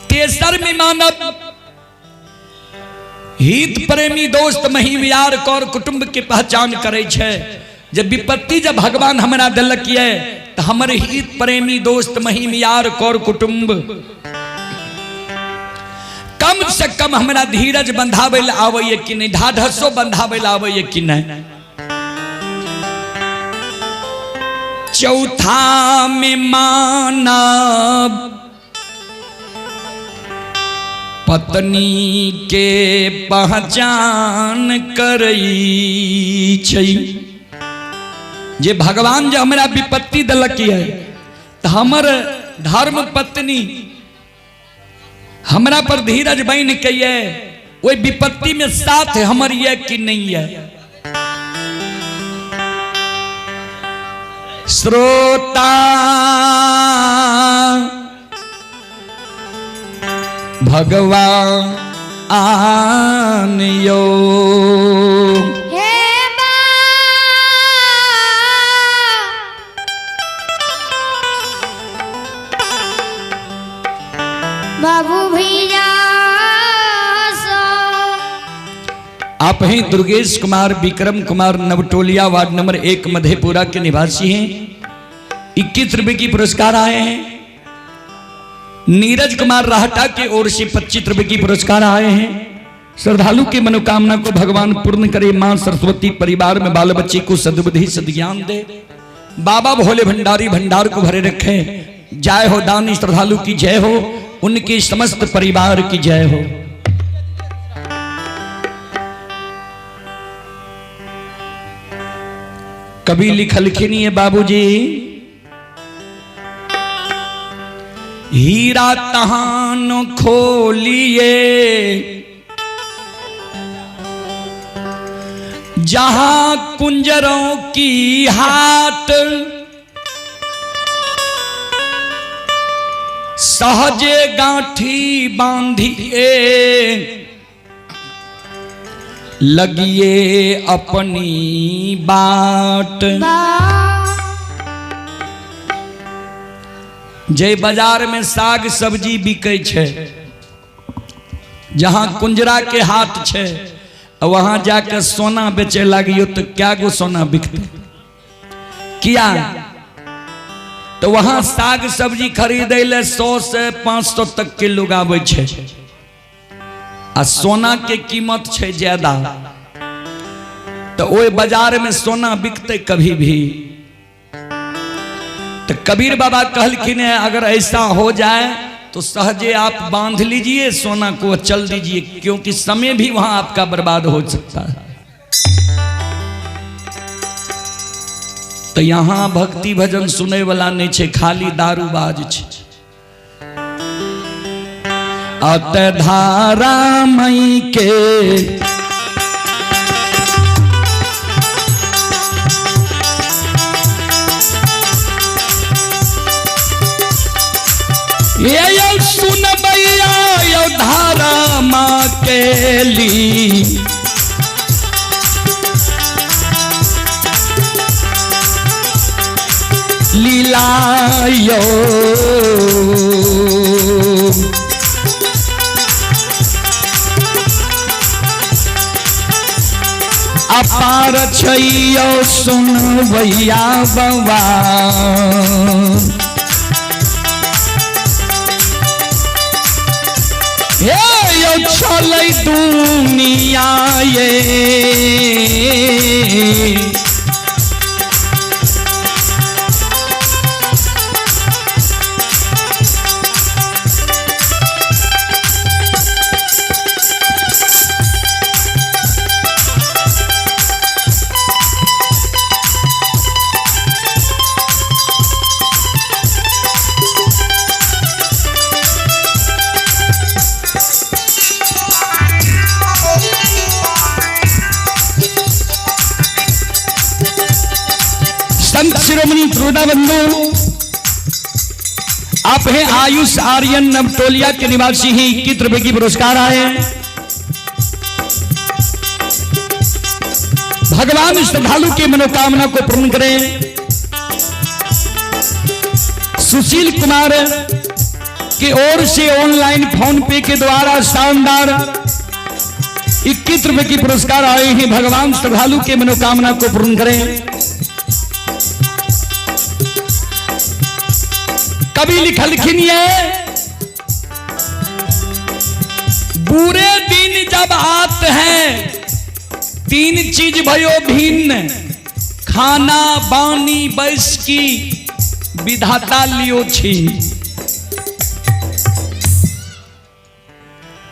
तेसर में मानव हित प्रेमी दोस्त महिम यार कौर कुटुंब के पहचान करे छे। जब विपत्ति जब भगवान हमरा दिलक ये तो हमर हित प्रेमी दोस्त महिम यार कौर कुटुंब कम से कम हमरा धीरज बंधावे ला आवे कि नहीं, ढाढसो बंधावे ला आवे कि नहीं। चौथा में मानव पत्नी के पहचान करई छै। जे भगवान जे हमरा विपत्ति दिलक ये तो हमर धर्म पत्नी हमरा पर धीरज बन के ये ओहि विपत्ति में साथ हमर ये कि नहीं ये। श्रोता भगवान यो बाबू भैया। आप हैं दुर्गेश कुमार विक्रम कुमार नवटोलिया वार्ड नंबर 1 मधेपुरा के निवासी हैं। 21 रुपए की पुरस्कार आए हैं। नीरज कुमार राहटा की ओर से 25 रुपए की पुरस्कार आए हैं। श्रद्धालु की मनोकामना को भगवान पूर्ण करे। मां सरस्वती परिवार में बाल बच्चे को सद्बुद्धि सद्ज्ञान दे। बाबा भोले भंडारी भंडार को भरे रखें। जय हो दानी श्रद्धालु की जय हो, उनके समस्त परिवार की जय हो। कभी लिखलखिन है बाबूजी, हीरा तहान खोलिए जहां कुंजरों की हाट, सहजे गांठी बांधिए लगिए अपनी बाट। जे बाजार में साग सब्जी बिकै छै, जहां कुंजरा के हाट छै, वहां जाके सोना बेचे लागियो तो क्या गो सोना बिकते? किया तो वहां साग सब्जी खरीदे ले 100 से 500 तक के लोग आबै छै, आ सोना के कीमत छै ज्यादा, तो ओहि बाजार में सोना बिकते कभी भी। तो कबीर बाबा कहलखिन है, अगर ऐसा हो जाए तो सहजे आप बांध लीजिए सोना को, चल दीजिए, क्योंकि समय भी वहां आपका बर्बाद हो सकता है। तो यहां भक्ति भजन सुने वाला नहीं छे, खाली दारूबाज छे। अत धारा मई के ये यो सुन भैया यो धारा माँ के ली, लीला यो अपार छैयो सुन भैया बवा। हे यो चलै दुनिया ये संत शिरोमणि त्रुटा बंधु, आप हैं आयुष आर्यन नवटोलिया के निवासी ही 21 रुपए की पुरस्कार आए। भगवान श्रद्धालु की मनोकामना को पूर्ण करें। सुशील कुमार की ओर से ऑनलाइन फोन पे के द्वारा शानदार 21 रुपए की पुरस्कार आए हैं। भगवान श्रद्धालु के मनोकामना को पूर्ण करें। कवि लिखलखिन ये, बुरे दिन जब आते हैं तीन चीज भयो भिन्न, खाना बानी बैस की विधाता लियो छी।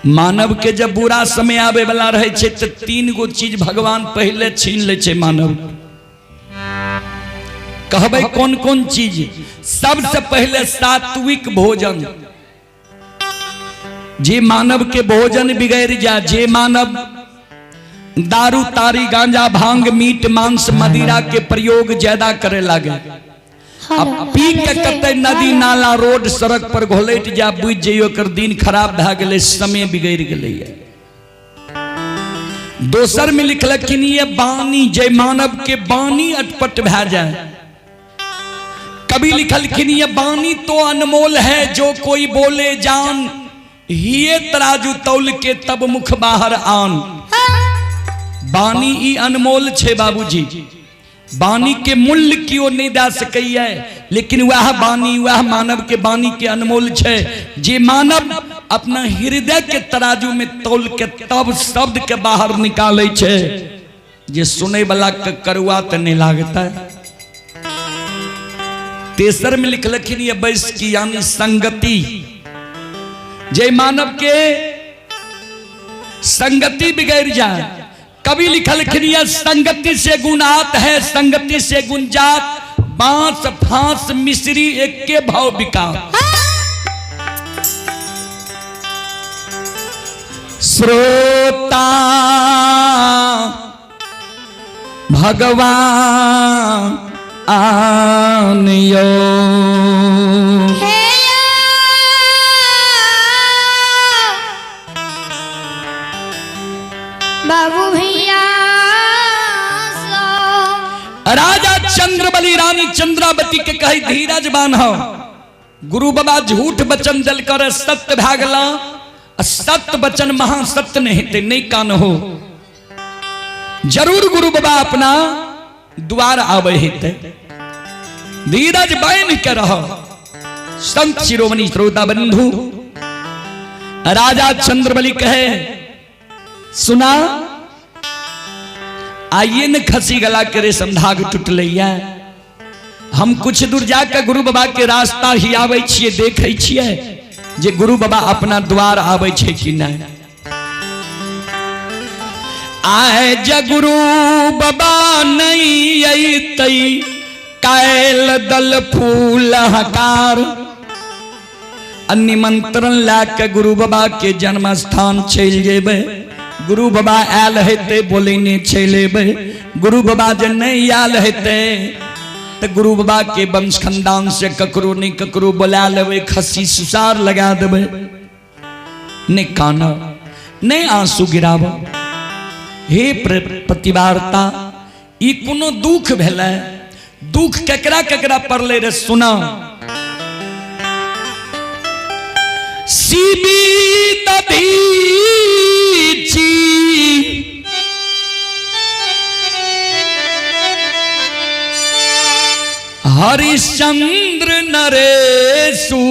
मानव के जब बुरा समय आवे वाला रहे छे तो तीन गो चीज भगवान पहले छीन ले छे मानव। कहबे कौन कौन चीज? सबसे पहले सात्विक भोजन। जे मानव के भोजन बिगड़ जा, जे मानव दारू तारी गांजा भांग मीट मांस मदिरा के प्रयोग ज्यादा करे लागे, अब पी के कते नदी नाला रोड सड़क पर घोलट जा, बुझ जइयो कर दिन खराब भए गेलै, समय बिगड़ गेलै। दोसर में लिखलखिन ये बानी, जे मानव के बानी अटपट भए जाए। कवि लिखलखिन ये बानी तो अनमोल है, जो कोई बोले जान, हिये तराजू तौल के तब मुख बाहर आन। बानी ई अनमोल छे बाबूजी, वाणी के मूल्य केओ नहीं दे सकैया, लेकिन वह वाणी वह मानव के वाणी के अनमोल छै जे मानव अपना हृदय के तराजू में तौल के तब शब्द के बाहर निकालै छै जे सुनै वाला के करुआ तऽ नहीं लागता है। तेसर में लिखलखिन ये बैस की यानी संगति, जे मानव के संगति बिगड़ जाए। कवि लिखलखिन ये संगति से गुण आत है संगति से गुण जात, बांस फांस मिश्री एक के भाव बिका। श्रोता भगवान आनियो बाबू भैया। राजा चंद्रबली रानी चंद्रावती के कही धीरज बान्हो, गुरु बाबा झूठ वचन दल कर सत्य भागला, सत्य वचन महासत्य नहीं ते नहीं कान हो, जरूर गुरु बाबा अपना द्वार आवे हेते, धीरज बांध के रहो। संत शिरोमणि श्रोता बंधु, राजा चंद्रबली कहे सुना आइए न खसी गला के रेशम धाग टूटलैया, हम कुछ दूर जाकर गुरु बाबा के रास्ता ही आवे छिए, देखे छिए जे गुरु बाबा अपना द्वार आवे छे कि नहीं। आए जगुरु बाबा नहीं अइतई कैल दल फूल हकार, निमंत्रण ला के गुरु बाबा के जन्म स्थान चलि जेबै, गुरु बाबा आयल हेतै बोलेने चलि एबै, गुरु बाबा जे नहीं आयल हेतै तो गुरु बाबा के वंश खानदान से ककरो नहीं ककरो बोला लेबै, खस्सी सुसार लगा देबै, नहीं कानब नहीं आंसू गिराब। हे प्रतिवार्ता, ई कोनो दुख भेलै? दुख केकरा केकरा पड़लै रे सुना। शिवी दधीची हरिश्चंद्र नरेशु,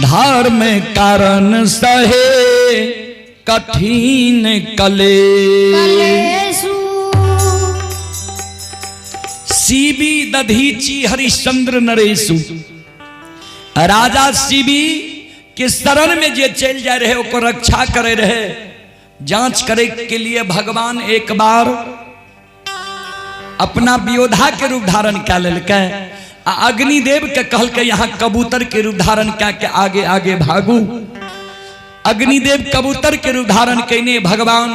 धर्म कारण सहे कठिन कले। शिवी दधीची हरिश्चंद्र नरेशु, राजा शिवी के शरण में जे चल जाए रहे ओकर रक्षा करे रहे। जांच करे के लिए भगवान एक बार अपना वियोधा के रूप धारण कै लेलकै आ अग्निदेव के कहलकै यहाँ कबूतर के रूप धारण कै के आगे आगे भागू। अग्निदेव कबूतर के रूप धारण कैने, भगवान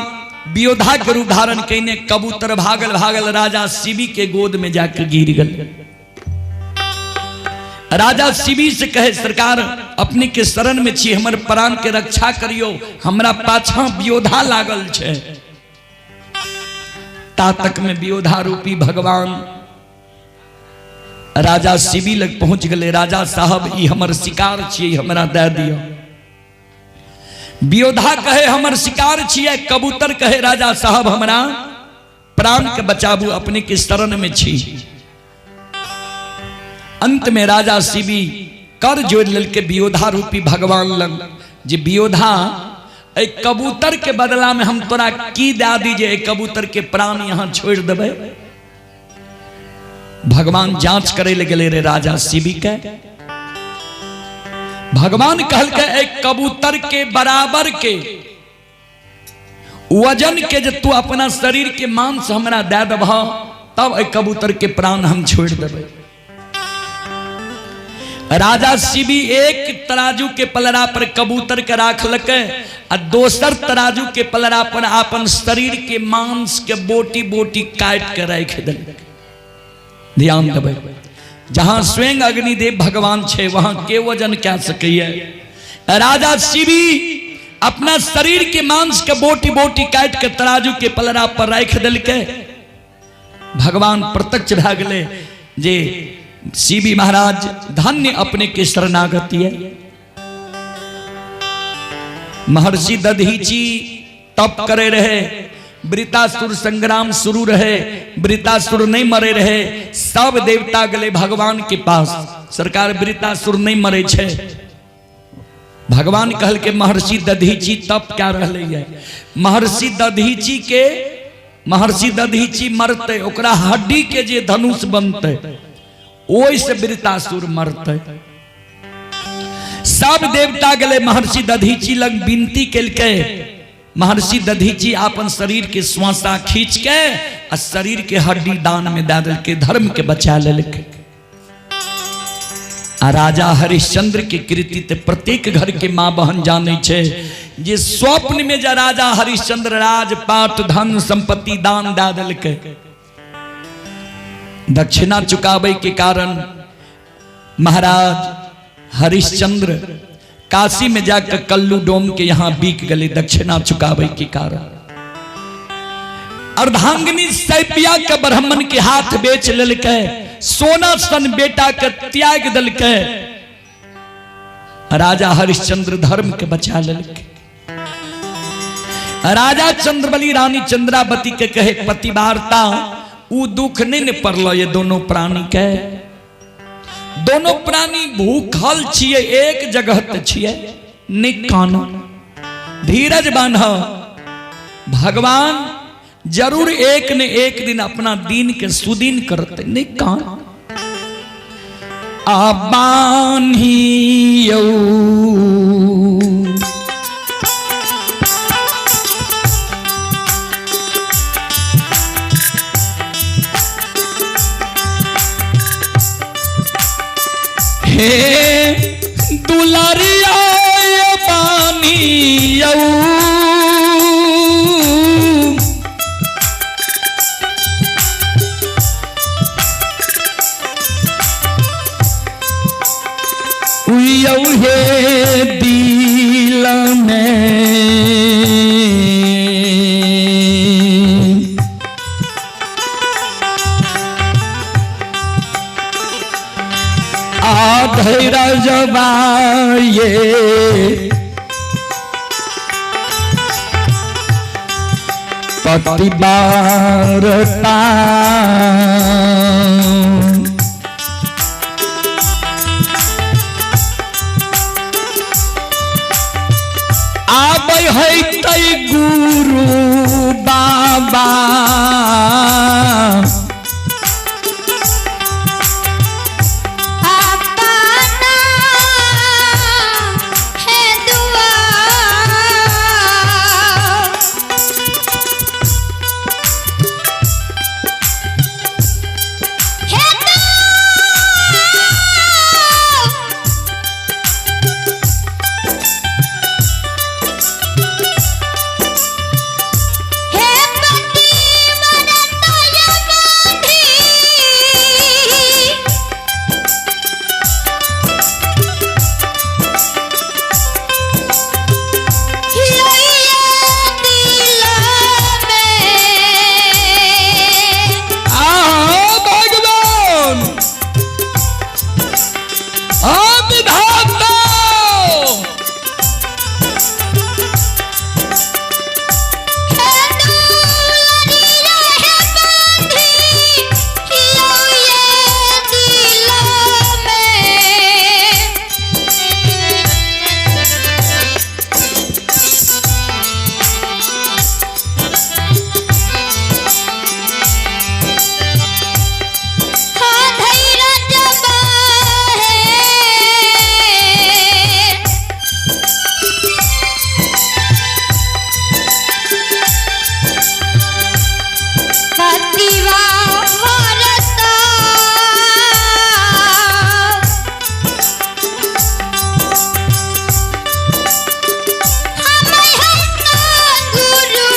वियोधा के रूप धारण कैने, कबूतर भागल भागल राजा शिवी के गोद में जाकर गिर गल। राजा शिवी से कहे सरकार अपने के शरण में छी, हमर प्राण के रक्षा करियो, हमरा पाछा वियोधा लागल छे। तातक में वियोधा रूपी भगवान राजा शिवी लग पहुंच गए। राजा साहब ई हमर शिकार छियै, हमरा दे दियो। वियोधा कहे हमर शिकार छियै, कबूतर कहे राजा साहब हमरा प्राण के बचाबू, अपने के शरण में छी। अंत में राजा शिवी कर जोड़ लेलके वियोधा रूपी भगवान लग, जे वियोधा ए कबूतर के बदला में हम तोरा की दे दी जे कबूतर के प्राण यहाँ छोड़ देबै। भगवान जांच करे ले गेले रे राजा शिवी के। भगवान कहलकै एक कबूतर के बराबर के वजन के जे तू अपना शरीर के मांस हमरा दे देबह तब एक कबूतर के प्राण हम छोड़ देबै। राजा शिवी एक तराजू के पलड़ा पर कबूतर के राखलकै आ दोसर तराजू के पलड़ा पर अपन शरीर के मांस के बोटी बोटी काट के राखि देलकै। ध्यान देबै, जहां स्वयं अग्निदेव भगवान छे वहां के वजन कह सकैया। राजा शिवी अपना शरीर के मांस के बोटी बोटी काट के तराजू के पलड़ा पर राखि देलकै। भगवान प्रत्यक्ष भए गेलै जे शिवी महाराज धन्य अपने के शरणागति है। महर्षि दधीची तप करे रहे, वृतासुर संग्राम शुरू रहे, वृतासुर नहीं मरे रहे, सब देवता गले भगवान के पास। सरकार वृतासुर नहीं मरे छे। भगवान कहल के महर्षि दधीची तप क्या रहले है। महर्षि दधीची के, महर्षि दधीची मरते ओकरा हड्डी के जे धनुष बनते ओहि से वृतासुर मरते। सब देवता गले महर्षि दधीची लग विनती केलकै। महर्षि दधीची अपन शरीर के श्वासा खींच के आ शरीर के हड्डी दान में दे देलकै, धर्म के बचा लेलकै। आ राजा हरिश्चंद्र के कृति ते प्रत्येक घर के माँ बहन जाने छे जे स्वप्न में जा राजा हरिश्चंद्र राजपाट धन संपत्ति दान दे देलकै। दक्षिणा चुकावे के कारण महाराज हरिश्चंद्र काशी में जाकर कल्लू डोम के यहाँ बीक गए दक्षिणा चुकावे के कारण। अर्धांगिनी सैपिया के ब्राह्मण के हाथ बेच लेलकै, सोना सन बेटा के त्याग देलकै। राजा हरिश्चंद्र धर्म के बचा लेलकै। राजा चंद्रबली रानी चंद्रावती के कहे पतिवार्ता उ दुख नहीं ने पड़ल ये दोनों प्राणी के। दोनों प्राणी भूखल छिए, एक जगह ते छिए, निकान धीरज बान्ह, भगवान जरूर एक ने एक दिन अपना दिन के सुदीन करते। निकान आबान्हियौ हे दुलारिया बानियौ उयौ हे दिल में आधैर जबाये पतिवारता। आबै है तै गुरु बाबा अपना है दुआ, है दुआ, हे पति मरता बांधी, हिलैया दिल में। आ भगवान आ विधाता हे दुलरिया हे बांधी, हिलैया दिल में। हाँ धैर्य जबा है, पतिवा भरता, हम हैं गुरु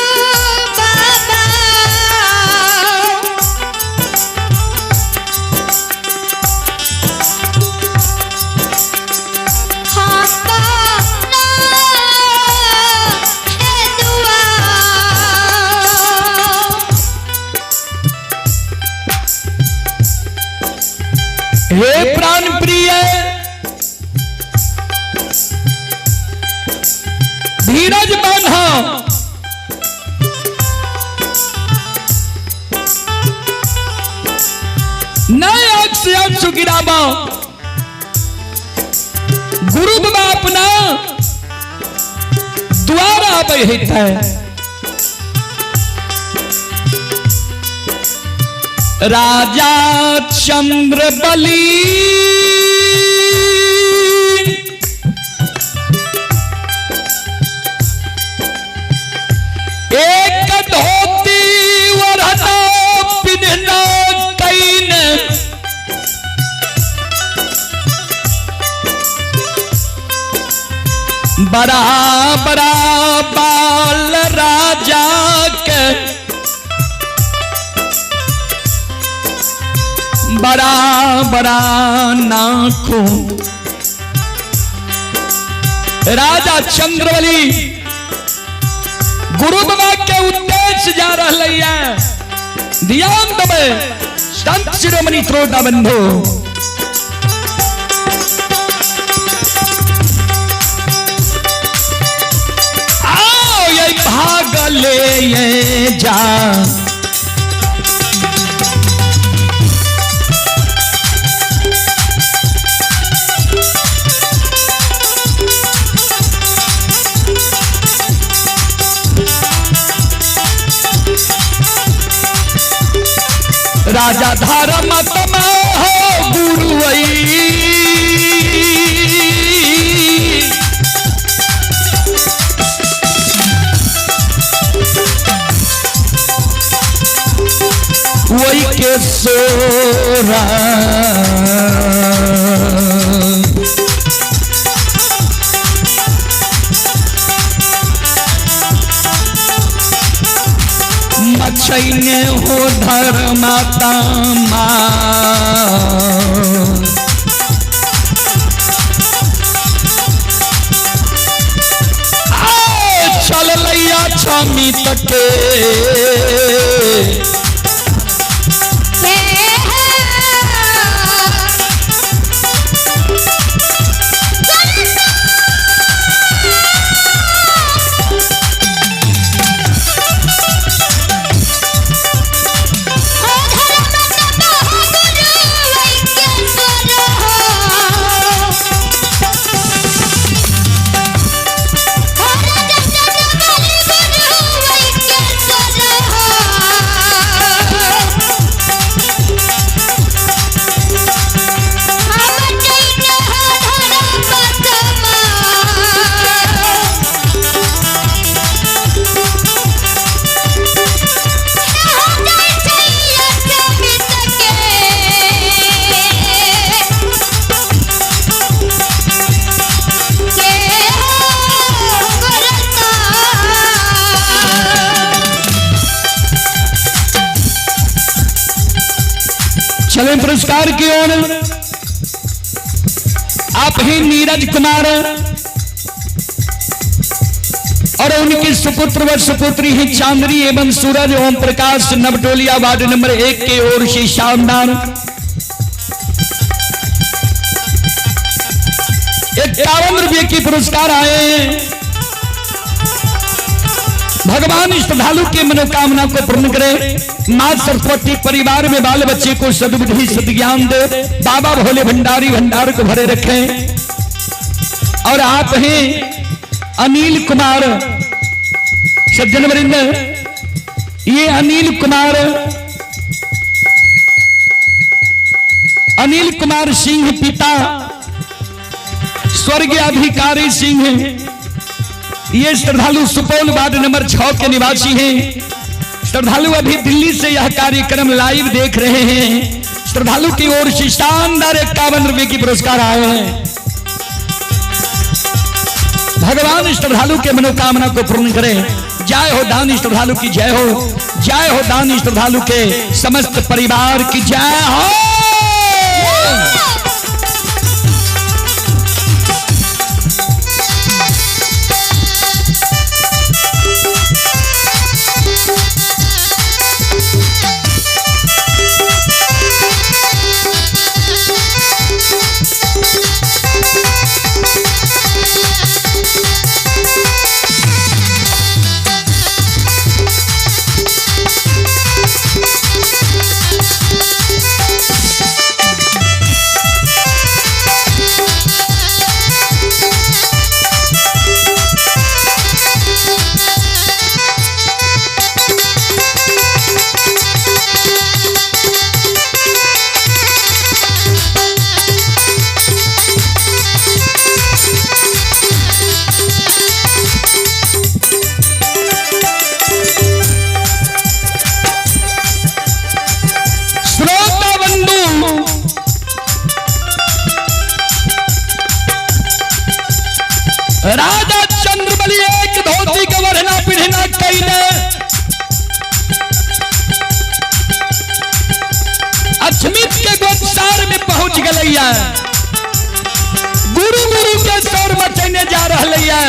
बाबा। हाँ है दुआ, हे प्राण प्रिय किछु गिराबा। गुरु बाबा अपना द्वार आबै है। राजा चंद्रबली एक धोती वरना पिन्हना can, बड़ा बड़ा बाल राजा के, बड़ा बड़ा नाखून। राजा चंद्रबली गुरु बाबा के उद्देश्य जा रहा है। ध्यान देवे संत शिरोमणि श्रोता बंधु। आओ ये भागले ये जा, राजा धर्म तम हो गुरु। वही के सोरा मचैने हो धर्माता माँ। चल लैया छमी तके। चले पुरस्कार की ओर। आप ही नीरज कुमार और उनके सुपुत्र व सुपुत्री ही चांदनी एवं सूरज ओम प्रकाश नवटोलिया वार्ड नंबर 1 के ओर से शानदार 51 रुपए की पुरस्कार आए हैं। भगवान श्रद्धालु की मनोकामना को पूर्ण करे। मां सरस्वती परिवार में बाल बच्चे को सद्बुद्धि सद्ज्ञान दे। बाबा भोले भंडारी भंडार को भरे रखें। और आप हैं अनिल कुमार सज्जन वरिंद, ये अनिल कुमार, अनिल कुमार सिंह पिता स्वर्गीय अधिकारी सिंह, ये श्रद्धालु सुपौल वार्ड नंबर 6 के निवासी हैं। श्रद्धालु अभी दिल्ली से यह कार्यक्रम लाइव देख रहे हैं। श्रद्धालु की ओर से शानदार 51 रुपए की पुरस्कार आए हैं। भगवान श्रद्धालु के मनोकामना को पूर्ण करें। जय हो दानी श्रद्धालु की जय हो, जय हो दानी श्रद्धालु के समस्त परिवार की जय हो। रहलैया, गुरु गुरु के शोर मचैने जा रहलैया।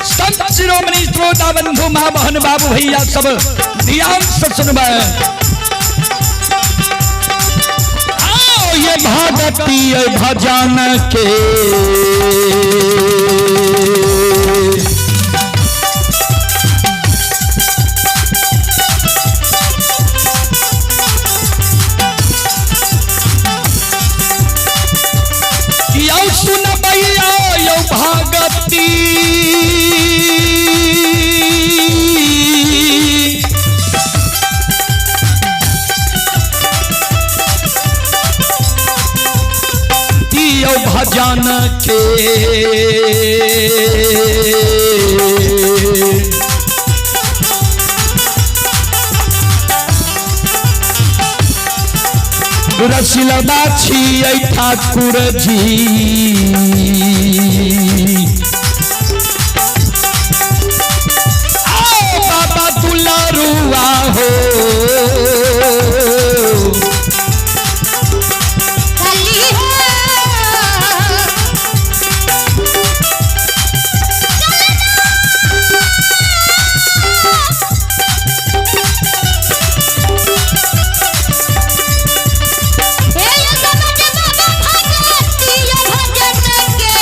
संत शिरोमणि श्रोता बंधु माँ बहन बाबू भैया सब ध्यान से सुनबै। आओ ये भगती भजन के यौ सुनबैया यौ भगती यौ भजन के। रसिलबा छियै ठाकुर जी, आओ बाबा दुलारुआ हो। काली हो। हे यो समझ बाबा भगती यो भजन के।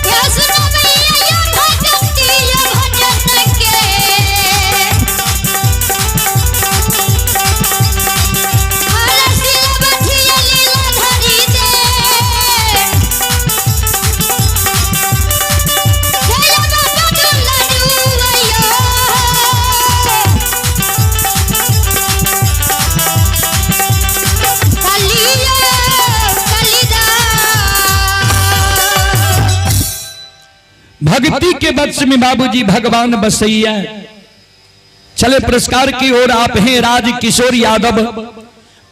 यो सुनो भैया यो भगती यो भजन के। हर सिलबठिया लीला धरी दे। हे यो बाबा दुलारुआ कालिया कालिदा। भक्ति के वश में बाबूजी भगवान बसैया। चले पुरस्कार की ओर आप हैं राज किशोर यादव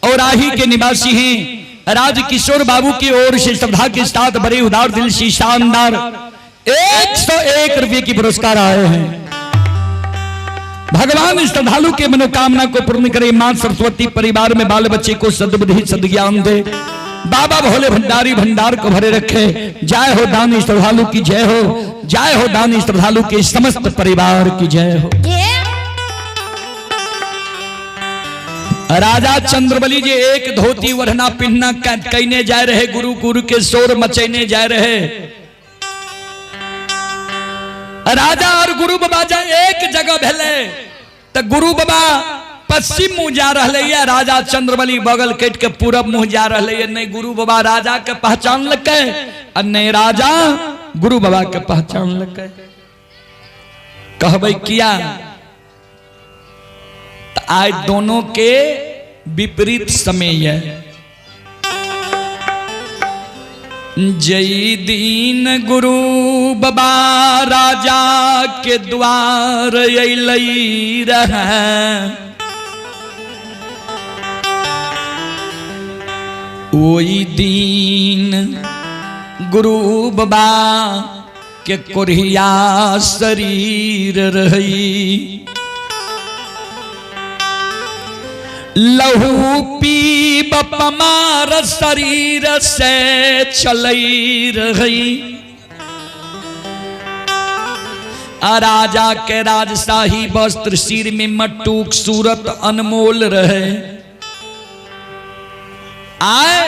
और आही के निवासी हैं। राज किशोर बाबू की ओर से श्रद्धा के साथ बड़े उदार दिल से शानदार 101 रुपये की पुरस्कार आए हैं। भगवान श्रद्धालु के मनोकामना को पूर्ण करे। मां सरस्वती परिवार में बाल बच्चे को सद्बुद्धि सद्ज्ञान दे। बाबा भोले भंडारी भंडार को भरे रखे। जय हो दानी श्रद्धालु की जय हो, जय हो दानी श्रद्धालु के समस्त परिवार की जय हो। ये राजा चंद्रबली जी एक धोती ओढ़ना पिन्हना कहने जाए रहे, गुरु गुरु के शोर मचैने जाए रहे। राजा और गुरु बाबा जा एक जगह भेले तो गुरु बाबा पश्चिम मुंह जा रहे है, राजा चंद्रबली बगल कट के पूरब मुंह जा रहे है। नहीं गुरु बाबा राजा के पहचान लके और नहीं राजा गुरु बाबा के पहचान लके। कहबै किया तो आज दोनों के विपरीत समय है। जय दीन गुरु बाबा राजा के द्वार अइलई रहे, ओई दीन गुरु बाबा के कोरिया शरीर रही। लहू पीब पमार शरीर से चलई रही। आ राजा के राजशाही वस्त्र सिर में मटूक सूरत अनमोल रहे। आए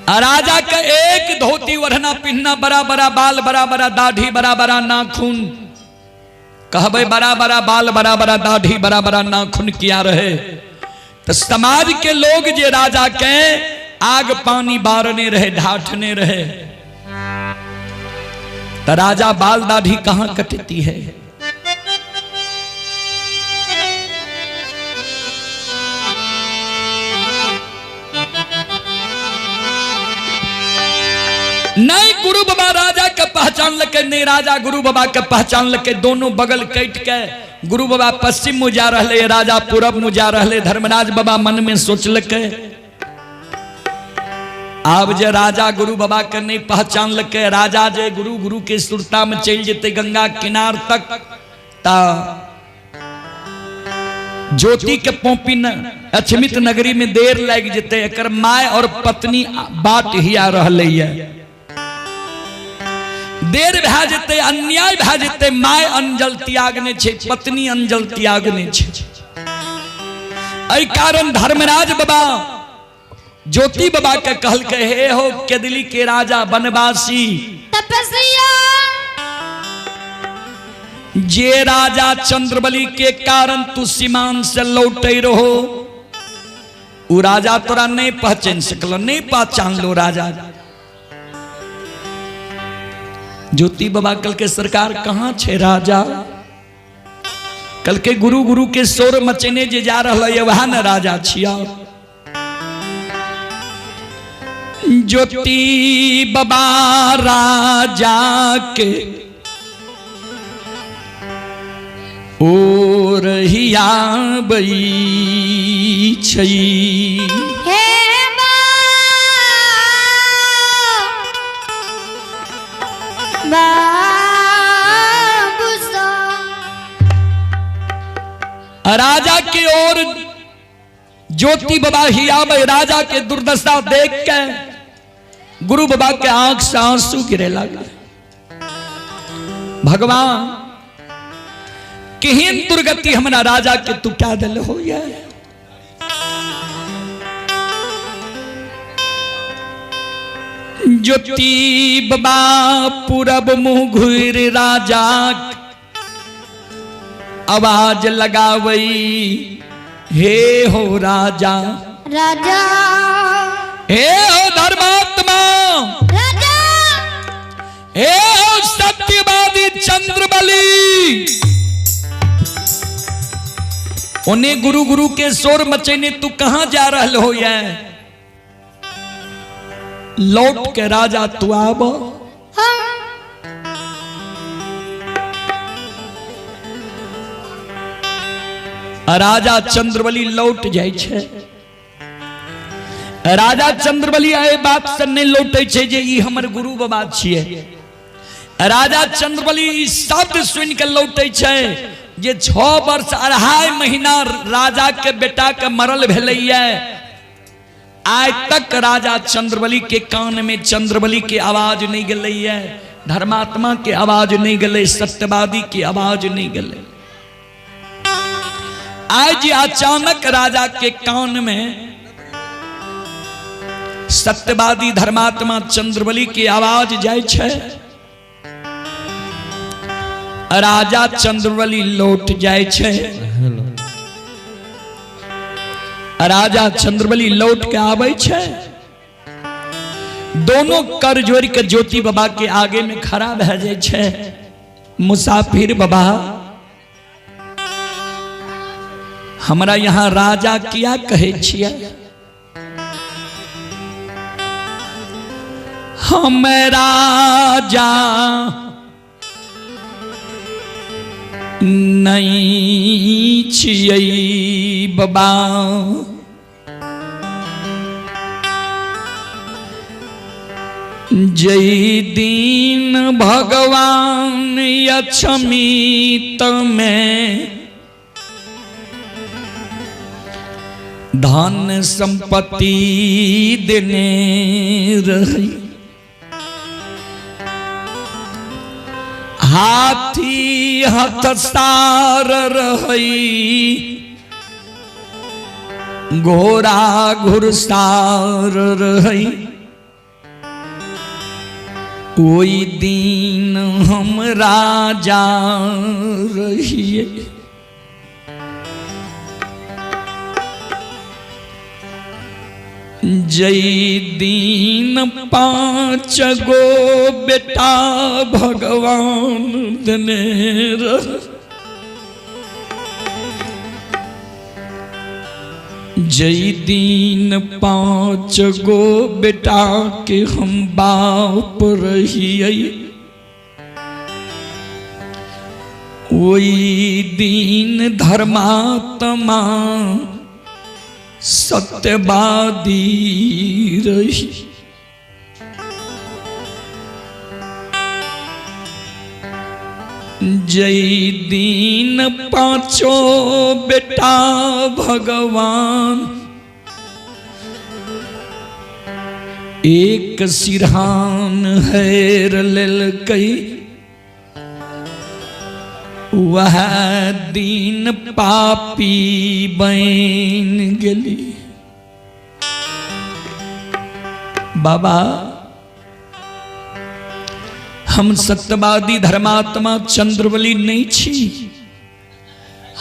आ राजा के एक धोती ओढ़ना पिन्हना, बड़ा बड़ा बाल, बड़ा बड़ा दाढ़ी, बड़ा बड़ा नाखून। कहबे बड़ा बड़ा बाल, बड़ा बड़ा दाढ़ी, बड़ा बड़ा नाखून किया रहे तो समाज के लोग जे राजा के आग पानी बारने रहे, ढाठने रहे। तो राजा बाल दाढ़ी कहां कटती है? नहीं गुरु बाबा राजा के पहचान लके, नहीं राजा गुरु बाबा के पहचान लके। दोनों बगल कट के गुरु बाबा पश्चिम मुँह जा रहे, राजा पूरब मुँह जा रहे। धर्मराज बाबा मन में सोचलके आब जे राजा गुरु बाबा के नहीं पहचान लके, राजा जे गुरु गुरु के सुरता में चल जेते गंगा किनार तक, ता ज्योति के पोपी न अछमित नगरी में देर लाग जेते, एकर my और पत्नी बाट हिया रहलै है। देर भए जेते, अन्याय भए जेते, my अंजल त्यागने छे, पत्नी अंजल त्यागने छे। एहि कारण धर्मराज बाबा ज्योति बाबा के कहलकै, हे हो केदली के राजा बनवासी तपस्या, जे राजा चंद्रबली के कारण तू सीमान से लौटे रहो, उ राजा तोरा नहीं पहचान सकलो, नहीं पहचान लो राजा। ज्योति बाबा कल के सरकार कहाँ छे राजा? कल के गुरु गुरु के शोर मचेने जे जा रहा है वह न राजा छिया। ज्योति बाबा राजा के ओ रहिया बई छई। हे बाबू सो राजा की ओर ज्योति बाबा ही आवे, राजा के दुर्दशा देख के गुरु बाबा के आंख से आंसू गिरे लगा। भगवान केहन दुर्गति हमरा राजा के तू क्या दिल हो ये? ज्योति बाबा पूरब मुंह घुर राजा आवाज लगावई, हे हो राजा, राजा, हे हो धर्मात्मा, राजा, हे हो सत्यवादी चंद्रबली। उन्हें गुरु गुरु के शोर मचेने तू कहां जा रहल हो ये? लौट के राजा तू आब। हाँ। राजा चंद्रबली लौट जाय छे। राजा चंद्रबली एहि बात से नहीं लौटे छे जे ई हमर गुरु बाबा छियै। राजा चंद्रबली ई शब्द सुन के लौटे छे जे 6 वर्ष 2.5 महीना राजा के बेटा के मरल भेलैया, आइ तक राजा चंद्रबली के कान में चंद्रबली के आवाज नहीं गेलैया, धर्मात्मा के आवाज नहीं गेलै, सत्यवादी के आवाज नहीं गेलै। आज अचानक राजा के कान में सत्यवादी धर्मात्मा चंद्रबली के आवाज जाय छे, राजा चंद्रबली लौट जाय छे। राजा चंद्रबली लौट के आबै छे, दोनों कर जोड़ के ज्योति बाबा के आगे में खड़ा भए जाय छे। मुसाफिर बाबा हमरा यहाँ राजा किया कहै छियै? हम राजा नहीं छियै बाबा, जय दिन भगवान अक्षमित में धन संपत्ति देने रही, हाथी हथसार रही, घोड़ा घुड़सार रही, ओई दिन हम राजा रहिए। जय दिन 5 गो बेटा भगवान देने रह, जय दिन 5 गो बेटा के हम बाप रहिए, ओई दिन धर्मात्मा सत्यवादी रही। जई दिन पांचो बेटा भगवान एक सिरहान हेर लेलकै, वह दिन पापी बन गेली। बाबा हम सत्यवादी धर्मात्मा चंद्रबली नहीं छी,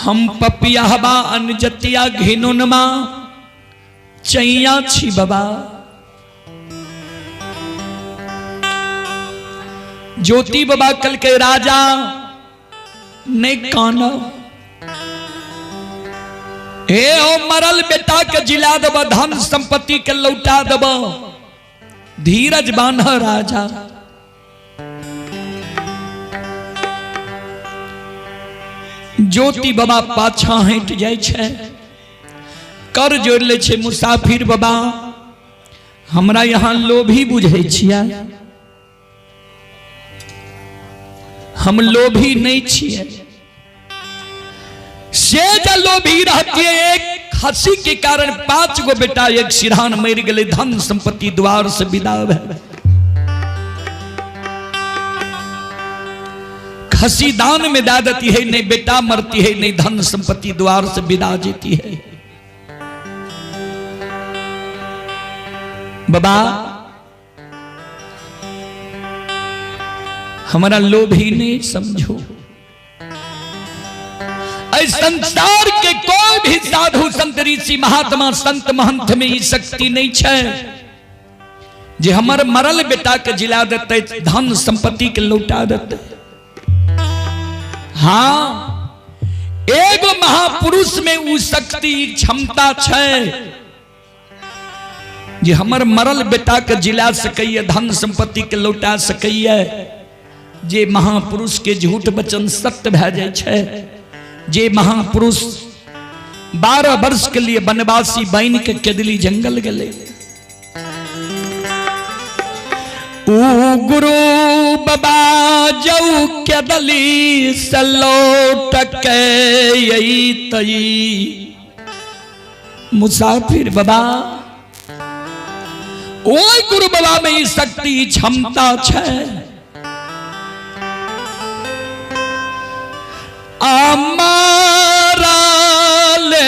हम पपियाहबा अनजतिया घिनुनमा चैया छी बाबा। ज्योति बाबा कल के राजा नहीं कानब, हे ओ मरल बेटा के जिला देब, धन संपत्ति के लौटा देब, धीरज बान्ह राजा। ज्योति बाबा पाछा हटि जाइ छै, कर जोड़ लै छै मुसाफिर बाबा, हमरा यहाँ लोभी बुझै छियै, हम लोभी नहीं छियै। से जे लोभी रहती एक खसी के कारण 5 गो बेटा एक सिरहान मर गए, धन संपत्ति द्वार से विदा भए। खसी दान में दा देती है, नहीं बेटा मरती है, नहीं धन संपत्ति द्वार से विदा जेती है। बाबा हमारा लोभी नहीं समझो। इस संसार के कोई भी साधु संत ऋषि महात्मा संत महंत में ई शक्ति नहीं है जे हमर मरल बेटा के जिला देते, धन संपत्ति के लौटा देते। हाँ, एगो महापुरुष में उ शक्ति क्षमता है जे हमर मरल बेटा के जिला सकैए, धन संपत्ति के लौटा सकैए। जे महापुरुष के झूठ वचन सत्य भए जाइ छै, जे महापुरुष 12 वर्ष के लिए वनवासी बन के केदली जंगल गेले, ऊ गुरु बाबा जऊ केदली से लौट के अइतई। मुसाफिर बाबा ओहि गुरु बाबा में ई शक्ति क्षमता छै। अमारा ले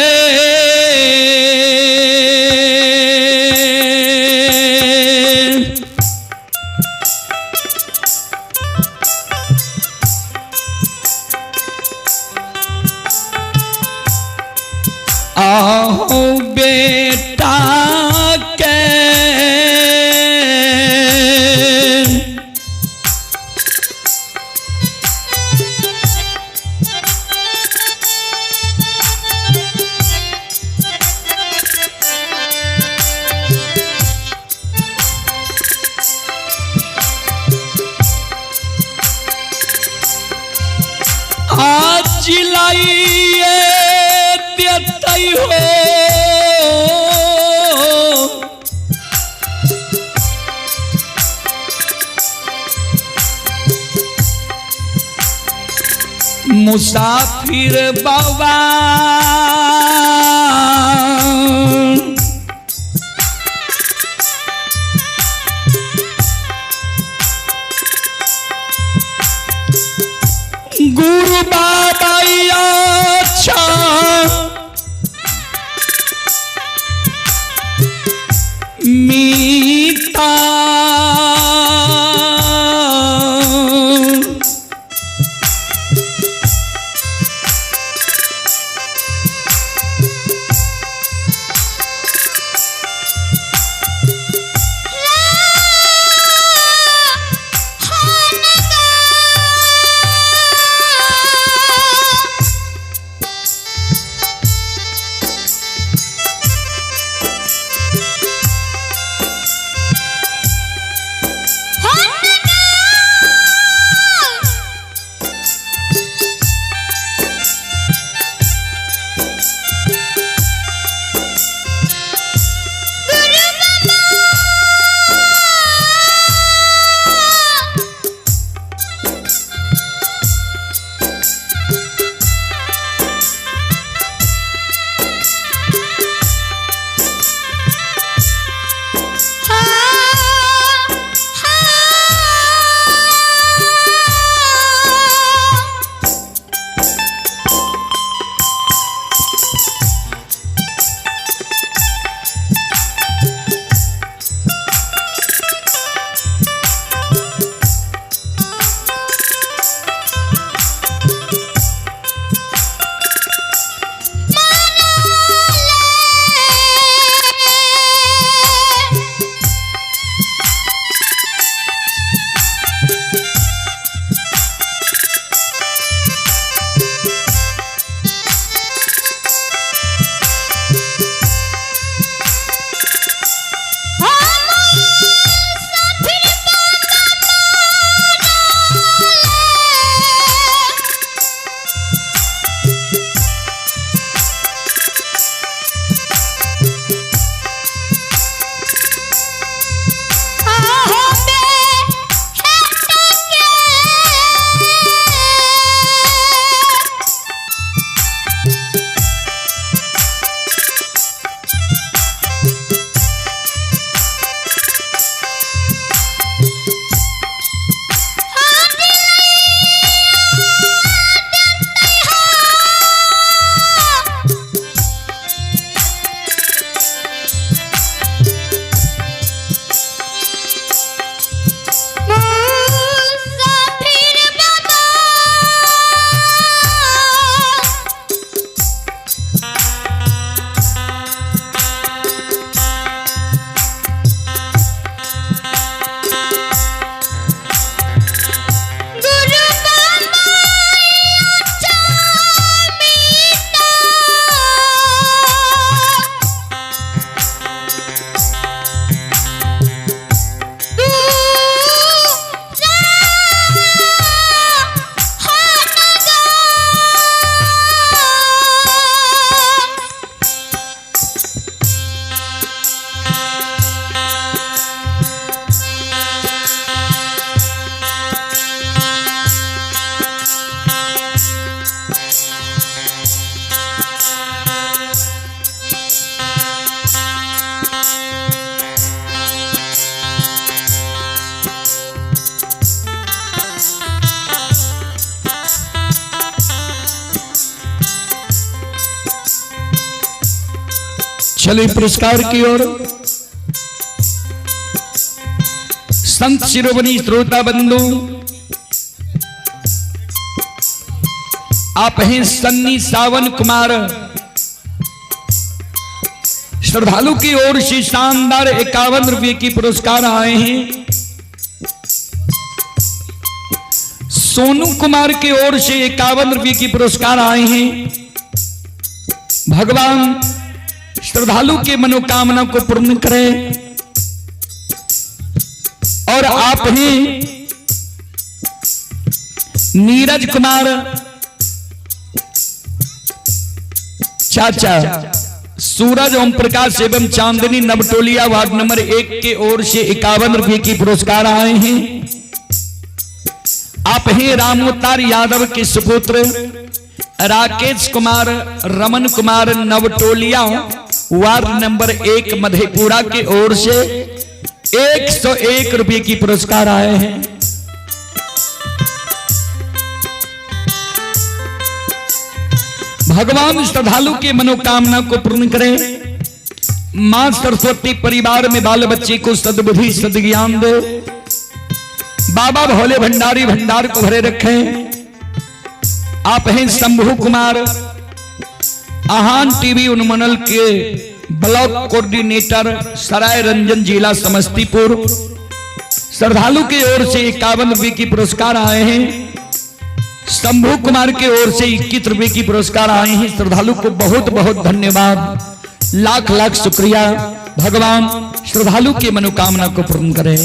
आहो बेटा के आज जिलाइए देतई हो, मुसाफिर बाबा गुरु बाबा अच्छा मीता चले पुरस्कार की ओर। संत शिरोमणि श्रोता बंधु, आप हैं सन्नी सावन कुमार, श्रद्धालु की ओर से शानदार 51 रुपए की पुरस्कार आए हैं। सोनू कुमार की ओर से 51 रुपए की पुरस्कार आए हैं। भगवान श्रद्धालु के मनोकामना को पूर्ण करें। और आप हैं नीरज कुमार चाचा, सूरज ओम प्रकाश एवं चांदनी नवटोलिया वार्ड नंबर 1 के ओर से 51 रुपए की पुरस्कार आए हैं। आप हैं रामोतार यादव के सुपुत्र राकेश कुमार रमन कुमार नवटोलिया वार्ड नंबर 1 मधेपुरा के ओर से 101 रुपए की पुरस्कार आए हैं। भगवान श्रद्धालु के मनोकामना को पूर्ण करें। मां सरस्वती परिवार में बाल बच्चे को सद्बुद्धि सद्ज्ञान दे। बाबा भोले भंडारी भंडार को भरे रखें। आप हैं शंभू कुमार, आहान टीवी उन्मूलन के ब्लॉक कोऑर्डिनेटर, सराय रंजन, जिला समस्तीपुर। श्रद्धालु की ओर से 51 रुपए की पुरस्कार आए हैं। शंभू कुमार की ओर से 21 रुपए की पुरस्कार आए हैं। श्रद्धालु को बहुत बहुत धन्यवाद, लाख लाख शुक्रिया। भगवान श्रद्धालु की मनोकामना को पूर्ण करे।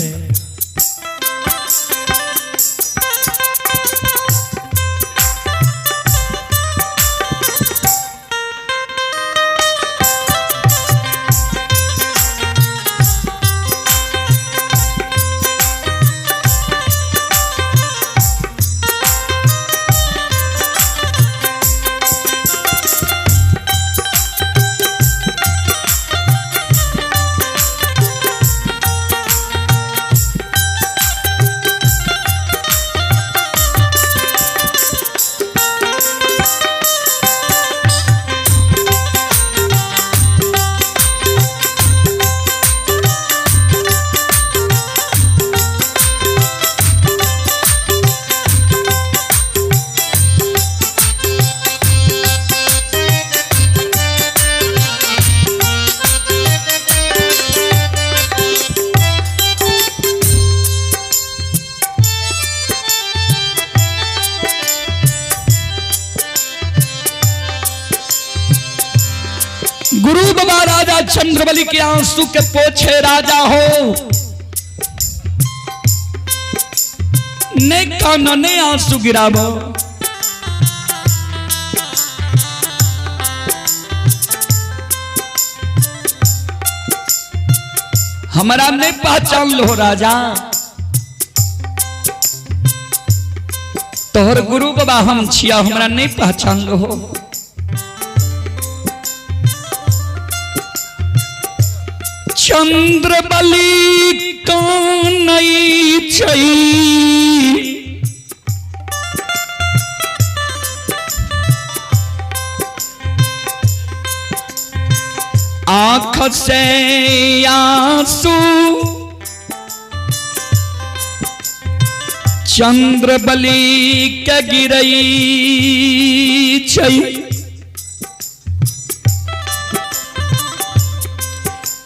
गुरु बाबा राजा चंद्रबली के आंसू के पोछे राजा हो, ने कान ने आंसू गिराबो। हमरा नहीं पहचान लो राजा, तोहर गुरु बाबा हम छिया, हमरा नहीं पहचान लो। चंद्र बलि कानई छई, आँख से आंसू चंद्र बलि के गिरई छई।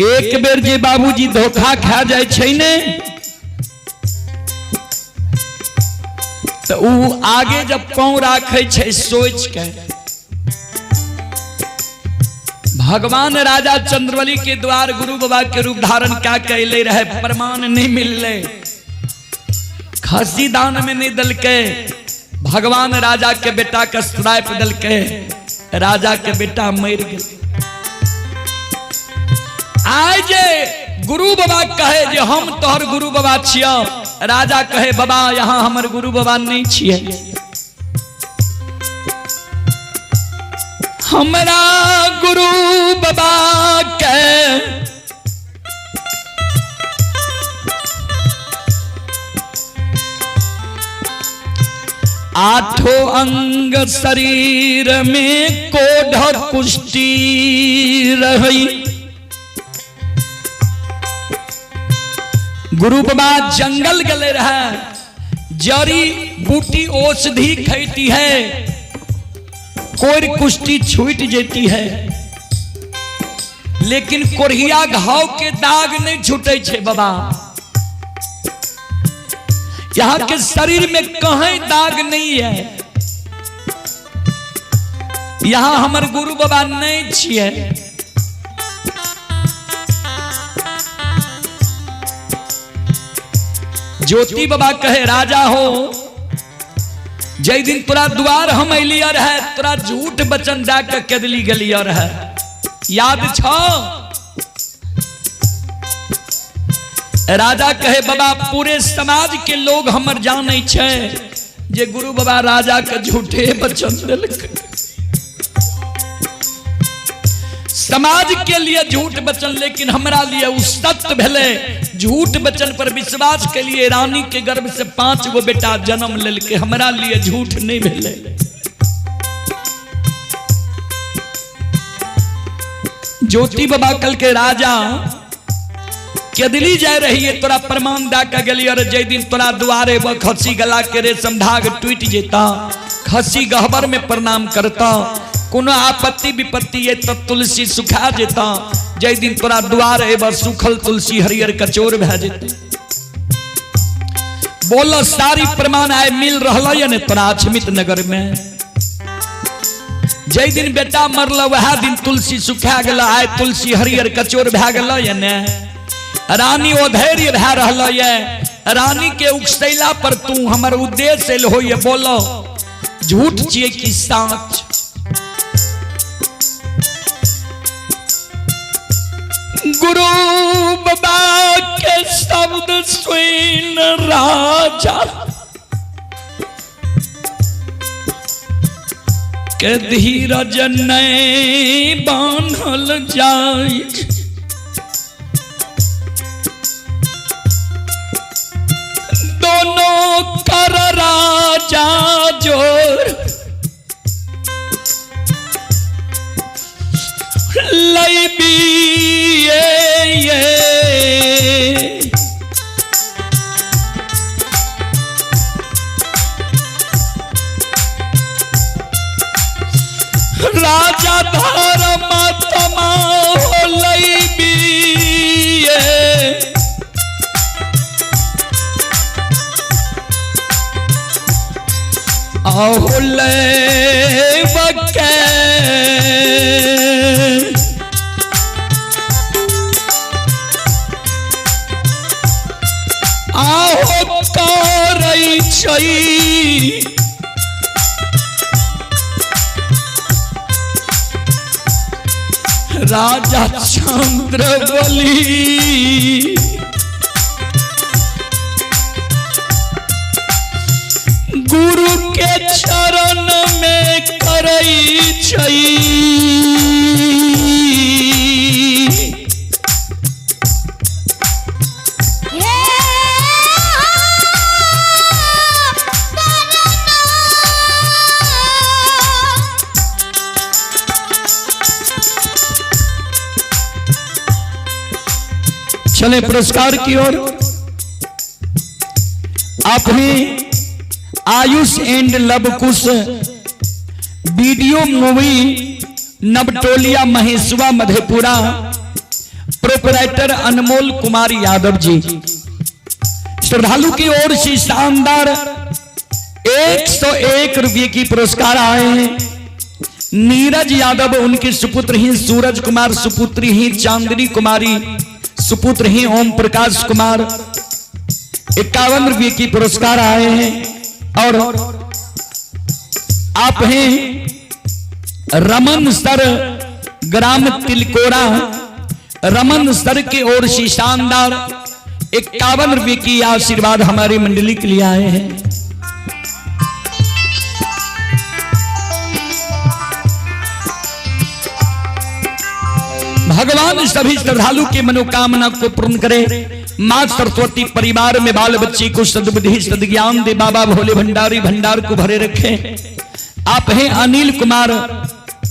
एक बेर जे बाबूजी धोखा खा जाय छै ने, तो ऊ आगे जब पाँव राखै छै सोच के, भगवान राजा चंद्रबली के द्वार गुरु बाबा के रूप धारण क्या कैले रहे, प्रमाण नहीं मिलले, खसी दान में नहीं दलके, भगवान राजा के बेटा के श्राप दलके, राजा के बेटा मर गेल। आय जे गुरु बाबा कहे जे हम तोहर गुरु बाबा छियौ, राजा कहे बाबा यहाँ हमर गुरु बाबा नहीं छियै, हमरा गुरु बाबा के आठों अंग शरीर में कोढ़ कुष्ठी रही। गुरु बाबा जंगल गले रहे, जड़ी बूटी औषधि खैती है, कोर कुश्ती छूट जेती है, लेकिन कोरिया घाव के दाग नहीं छूटे छे बाबा। यहाँ के शरीर में कहीं दाग नहीं है। यहाँ हमर गुरु बाबा नहीं छिए। ज्योति बाबा कहे राजा हो, जय दिन तोरा द्वार हम अलियर है, तोरा झूठ वचन दे के केदली गेलियर है, याद छो? राजा कहे बाबा पूरे समाज के लोग हमर जानै छै जे गुरु बाबा राजा के झूठे वचन देलकै। समाज के लिए झूठ वचन, लेकिन हमरा लिए उ सत्य भेलै। झूठ वचन पर विश्वास के लिए रानी के गर्भ से 5 गो बेटा जन्म लेलकै, हमरा लिए झूठ नहीं भेलै। ज्योति बाबा कल के राजा केदली जाय रही, तोरा प्रमाण दे के गेली, अरे जय दिन तोरा दुआरे व खसी गला के रेशम धाग टूट जेता, खसी गहबर में प्रणाम करता, कोनो आपत्ति विपत्ति ये तो तुलसी सुखा जेता, जय दिन तोरा द्वार एब सुखल तुलसी हरियर कचोर भए जेते। बोलो सारी प्रमाण आए मिल रहल या ने तोरा अक्षमित नगर में? जय दिन बेटा मरल वह दिन तुलसी सुखा गेल, आए तुलसी हरियर कचोर भए गेल या ने? रानी ओ धैर्य भए रहल ये, रानी के उकसैला पर तू हमर उद्देश्य होइए, बोलो झूठ छियै कि साच? गुरु बाबा के शब्द सुन राजा के धीरज नहीं बांधल जाय, दोनों कर राजा जोर लैबी ये राजा धर्म तमा लैबी आहो ले बके आहो करै छै राजा चंद्र बली गुरु के चरण में करै छै। चले पुरस्कार की ओर। आपने Ayush and Lavkush video movie Nabtoliya Maheshwa Madhepura, proprietor Anmol Kumar Yadav ji, श्रद्धालु की ओर से शानदार 101 रुपये की पुरस्कार आए हैं। नीरज यादव उनके सुपुत्र ही, सूरज कुमार सुपुत्री ही, चांदनी कुमारी सुपुत्र ही, ओम प्रकाश कुमार 51 रुपये की पुरस्कार आए हैं। और आप हैं रमन सर ग्राम तिलकोरा, रमन सर की ओर से शानदार 51 रुपये की आशीर्वाद हमारी मंडली के लिए आए हैं। भगवान सभी श्रद्धालु की मनोकामना को पूर्ण करे। मां सरस्वती परिवार में बाल बच्चे को सद्बुद्धि सद्ज्ञान दे। बाबा भोले भंडारी भंडार को भरे रखे। आप हैं अनिल कुमार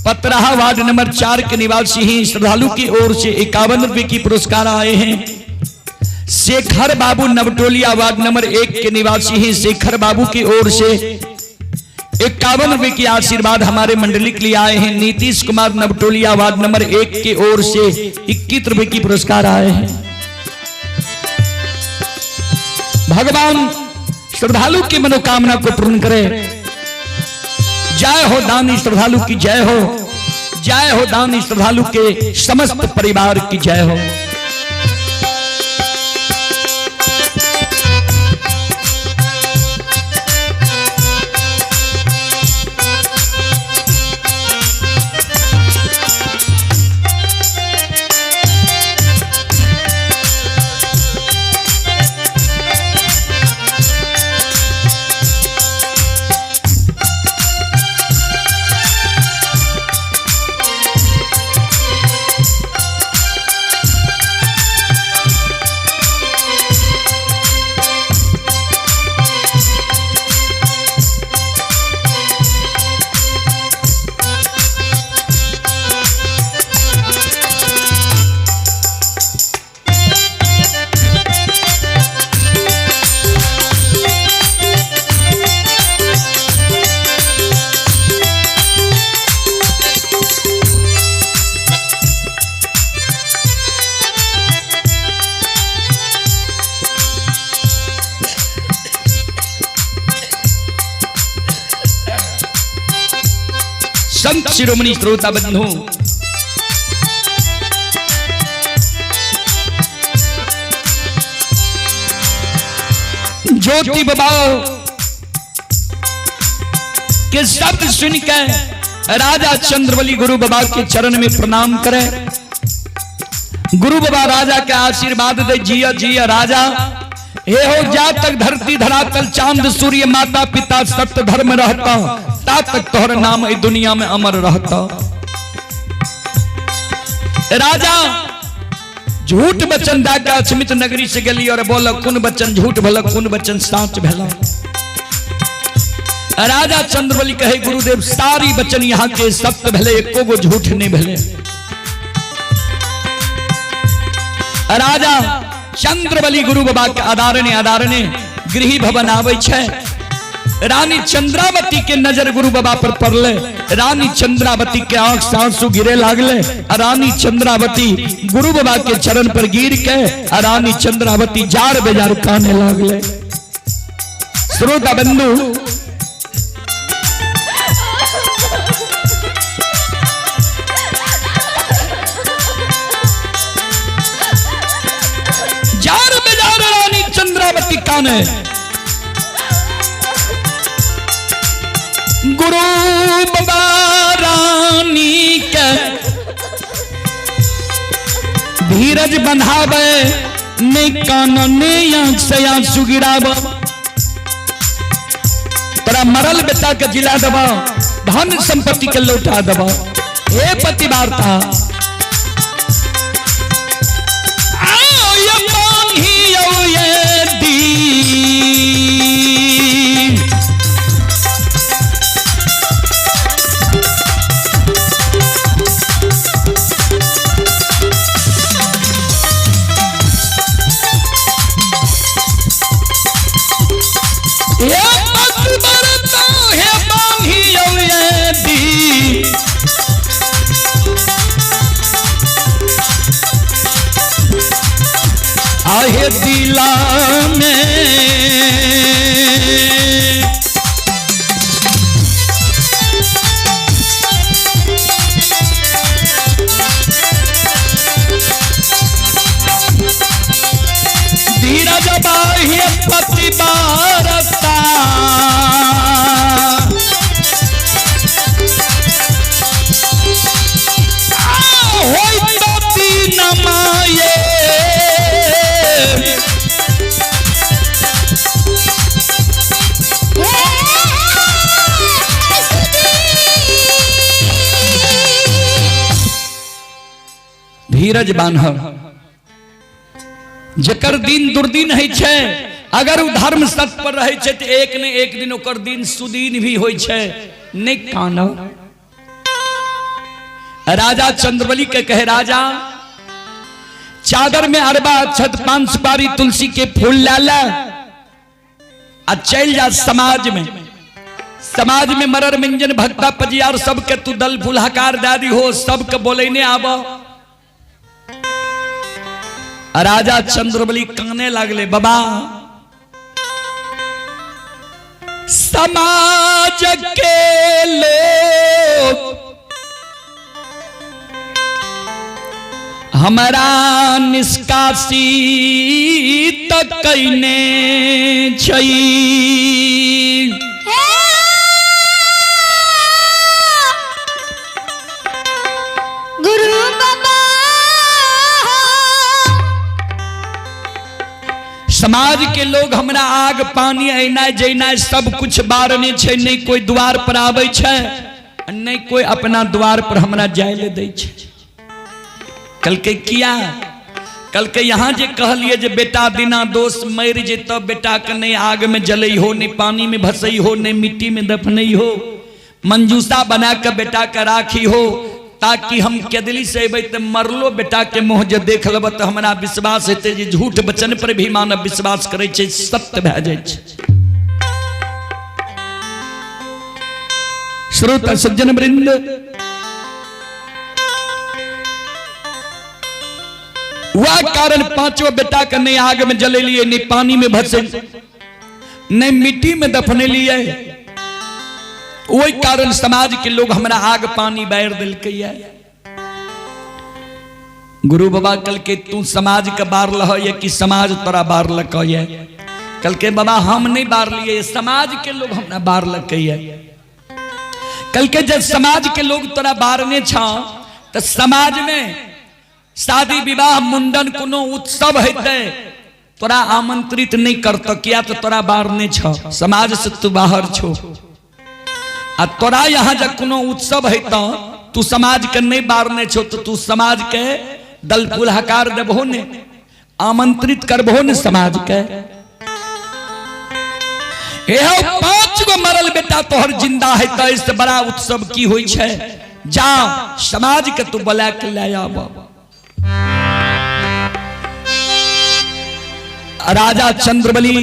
पतराहा वार्ड नंबर 4 के निवासी हैं। श्रद्धालु की ओर से 51 रुपए की पुरस्कार आए हैं। शेखर बाबू नवटोलिया वार्ड नंबर 1 के निवासी हैं। शेखर बाबू की ओर से 51 रुपए की आशीर्वाद हमारे मंडली के लिए आए हैं। नीतीश कुमार नवटोलिया वार्ड नंबर 1 की ओर से 21 रुपए की पुरस्कार आए हैं। भगवान श्रद्धालु की मनोकामना को पूर्ण करे। जय हो दानी श्रद्धालु की जय हो, जय हो दानी श्रद्धालु के समस्त परिवार की जय हो। संत शिरोमणि श्रोता बंधु, ज्योति बाबा के शब्द सुनकर राजा चंद्रबली गुरु बाबा के चरण में प्रणाम करे। गुरु बाबा राजा के आशीर्वाद दे, जिया जिया राजा। हे हो जा तक धरती धरातल चांद सूर्य माता पिता सत्य धर्म रहता, ता तक तोहर नाम इस दुनिया में अमर रहता। राजा झूठ वचन दाका अछमित नगरी से गली और बोला कौन वचन झूठ भला कौन वचन साच भला। राजा चंद्रबली कहे गुरुदेव सारी वचन यहाँ के सत्य भले, एको गो झूठ नहीं भले। राजा चंद्रबली गुरु बाबा के आदारणे आदारणे गृह भवन आवे छे। रानी चंद्रावती के नजर गुरु बाबा पर पड़ले, रानी चंद्रावती के आंख से आंसू गिरे लागले। रानी चंद्रावती गुरु बाबा के चरण पर गिर के रानी चंद्रावती जार बेजार काने लागले। श्रोता बंधु, जार बेजार रानी चंद्रावती काने। गुरु बाबा रानी के धीरज बंधावे, नहीं कान ने आंख से आंसू गिरावे। तोरा मरल बेटा के जिला दबा, धन संपत्ति के लौटा दबा। हे पति वार्ता आओ ये बान्ही आओ ये दी, हे पतिव्रता हे बान्ही आओ ये दी, आहे दिला में धीरज बाह्य पतिव्रता, होई तो दीन माये। धीरज बान्ह, जकर दिन दुर्दिन है छे, अगर उ धर्म सत्य पर रहे छे तो एक ने एक दिन ओकर दिन सुदीन भी होय छे। नहीं कान राजा चंद्रबली के कहे राजा चादर में अरबा अक्षत पान सुपारी तुलसी के फूल ला ला आ चल जा समाज में। समाज में मरर मिंजन भक्ता पजियार सबके तू दल फूल हकार दादी हो, सबके बोलेने आब। राजा चंद्रबली काने लागले, बाबा समाज के लोग हमारा निष्कासी तक कैने छै। गुरु बाबा समाज के लोग हमरा आग पानी ऐना जैना सब कुछ बारने छै, नहीं कोई द्वार पर आबै छै, नहीं कोई अपना द्वार पर हमरा जाय ले दै छै। कल के किया? कल के यहाँ जे कहलिए जे बेटा बिना दोष मर जेत, बेटा के नहीं आग में जलै हो, नहीं पानी में भसई हो, नहीं मिट्टी में दफनई हो, मंजूसा बना के बेटा के राखी हो, ताकि हम केदली से अबै तऽ मरलो बेटा के मुँह जे देख लेब तऽ हमरा विश्वास हेतै जे झूठ वचन पर भी मानव विश्वास करै छै, सत्य भए जाइ छै। श्रोता सज्जन वृंद, वह कारण पांचों बेटा के नहीं आग में जलेलिए, नहीं पानी में भसे, नहीं मिट्टी में दफनेलिए। वही कारण समाज के लोग हमरा आग पानी बैर दिलकै। गुरु बाबा कल के तू समाज के बार लह ये कि समाज तोरा बार लक ये? कल के बाबा हम नहीं बार लिए, समाज के लोग हमरा बार लक ये। कल के जब समाज के लोग तोरा बारने छा तो समाज में शादी विवाह मुंडन कोनो उत्सव हेतै तोरा आमंत्रित नहीं करत, किया तो तोरा बारने छ, समाज से तू बाहर छो। आ तोरा यहाँ जब कोनो उत्सव है तो तू समाज के नहीं बारने छो, तो तू समाज के दल फूल हकार देबहो ने, आमंत्रित करबहो ने समाज के। एहो 5 गो मरल बेटा तोहर जिंदा है तो इससे बड़ा उत्सव की होई छै? जा समाज के तू बुला के ले आब। राजा चंद्रबली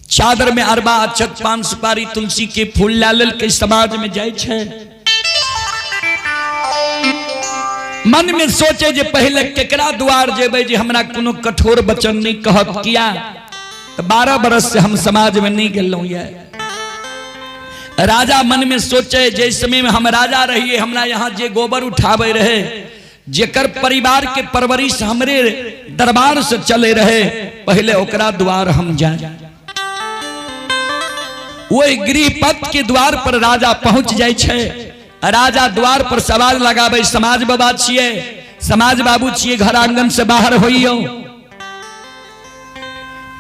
चादर में अरबा अक्षत पान सुपारी तुलसी के फूल लाल के समाज में जाय छै। मन में सोचे जे पहले केकरा द्वार जेबै जे हमरा कोनो कठोर वचन नहीं कहत, किया तो 12 बरस से हम समाज में नहीं गेलहुं ये। राजा मन में सोचे जे समय में हम राजा रहिए, हमरा यहाँ जे गोबर उठावे रहे, जेकर परिवार के परवरिश हमरे दरबार से चले रहे, पहले ओकरा द्वार हम जाए। वही गृहपत के द्वार पर राजा पहुंच जाय छै। राजा द्वार पर सवाल लगावे, समाज बाबा छिए, समाज बाबू छिए, घर आंगन से बाहर होइयो।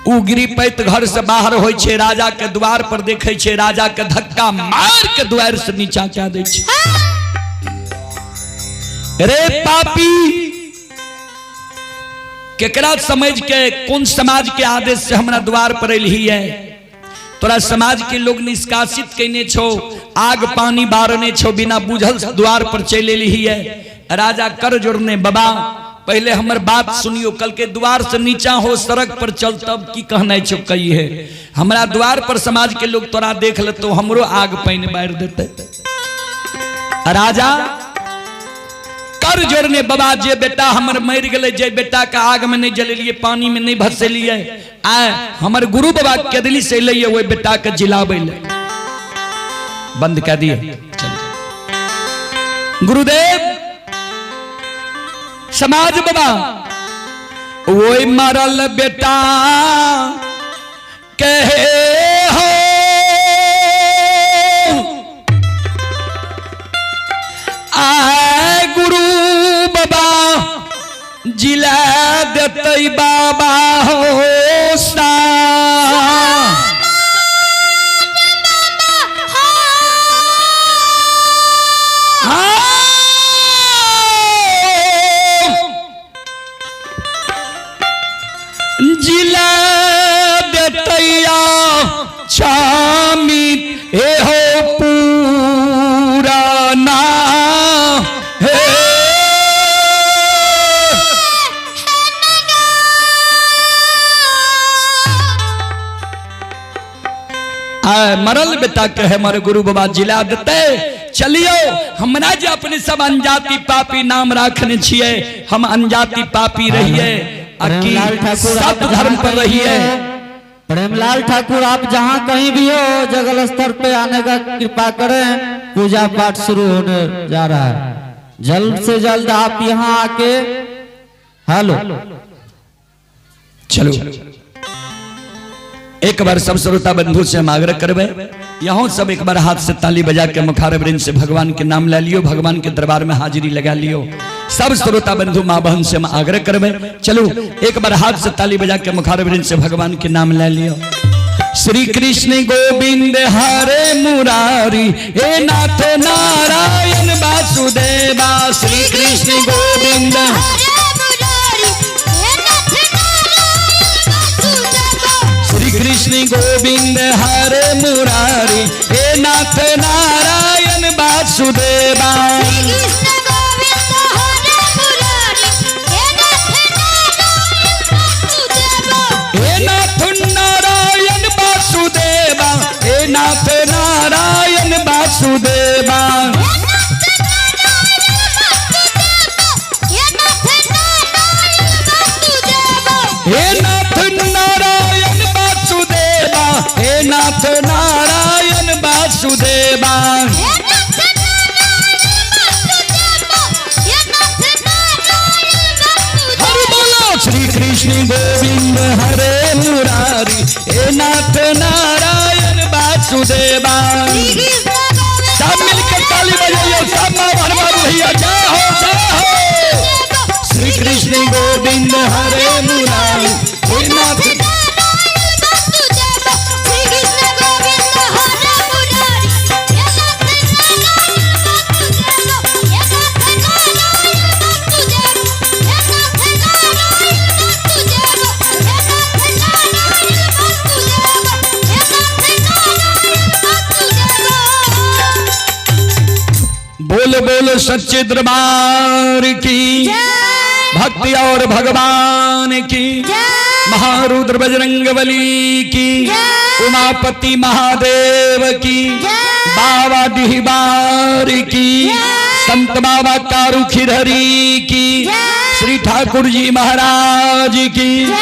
उ गृहपत घर से बाहर होय छै, राजा के द्वार पर देखे छै, राजा के धक्का मार के द्वार से नीचा कए दै छै। रे पापी, केकरा समझ के कौन समाज के आदेश से हमरा द्वार पर एलही है? तोरा समाज के लोग निष्कासित कैने छो, आग पानी बारने छो, बिना बुझल द्वार पर चल एलही है। राजा कर जोड़ने, बाबा पहले हमर बात सुनियो, कल के द्वार से नीचा हो सड़क पर चल तब की कहना छो कही है। हमरा द्वार पर समाज के लोग तोरा देख ले तो हमरो आग पानी बार देते। राजा कर जोड़ने, बाबा जे बेटा हमर मर गए, जे बेटा के आग में नहीं जलेलिए, पानी में नहीं भसेलिए, आए हमर गुरु बाबा केदली से अलै वही बेटा के जिलाबै ले। बंद कर दिए। चलो गुरुदेव समाज बाबा वही मरल बेटा कहे हो आए गुरु बाबा जिला देते बाबा हो सा। जिला देतैया चामी हे हो पूराना हे। आ मरल बेटा के हमर गुरु बाबा जिला देते। चलियो हमरा जे अपने सब अनजाति पापी नाम राखने छियै, हम अनजाति पापी रहिए आ की प्रेमलाल ठाकुर सत आप धर्म जहाँ पर कहीं रहिए। भी हो, प्रेमलाल ठाकुर आप जहाँ कहीं भी हो जगल स्तर पे आने का कृपा करें। पूजा पाठ शुरू होने जा रहा है, जल्द से जल्द आप यहाँ आके। हेलो चलो एक बार सब श्रोता बंधु से हम आग्रह करबे, यहाँ सब एक बार हाथ से ताली बजा के मुखारवृंद से भगवान के नाम ले लियो, भगवान के दरबार में हाजिरी लगा लियो। सब श्रोता बंधु माँ बहन से हम आग्रह करबे, चलो एक बार हाथ से ताली बजा के मुखारवृंद से भगवान के नाम ले लियो। श्री कृष्ण गोविंद हरे मुरारी, हे नाथ नारायण वासुदेवा। श्री कृष्ण गोविंद हरे मुरारी, हे नाथ नारायण वासुदेवा। श्री कृष्ण गोविंद हरे मुरारी, हे नाथ नारायण वासुदेवा। श्री कृष्ण गोविंद हरे मुरारी, हे नाथ नारायण वासुदेवा। हे नाथ नारायण वासुदेवा, हे नाथ नारायण वासुदेवा। हे नाथ नारायण वासुदेवा, हे नाथ नारायण वासुदेवा, हे नाथ नारायण वासुदेवा। हे नाथ नारायण वासुदेवा, हे नाथ नारायण वासुदेवा। हरि बोलो। श्री कृष्ण गोविंद हरे मुरारी, हे नाथ नारायण वासुदेवा। श्री कृष्ण गोविंद सब मिलकर ताली बजाइए, सब माँ बहन बाबू भैया, जय हो जय हो। श्री कृष्ण गोविंद हरे मुरारी, हे नाथ नारायण वासुदेवा। श्री कृष्ण गोविंद हरे मुरारी, हे नाथ नारायण वासुदेवा। हे नाथ नारायण वासुदेवा, हे नाथ नारायण वासुदेवा, हे नाथ नारायण वासुदेवा, हे नाथ नारायण वासुदेवा। बोल बोल सच्चे दरबार की जय। भक्ति और भगवान की जय। महारुद्र बजरंग बली की जय। उमापति महादेव की जय। बाबा डिहबार की जय। संत बाबा कारू खिरहरी की जय। श्री ठाकुर जी महाराज की जय।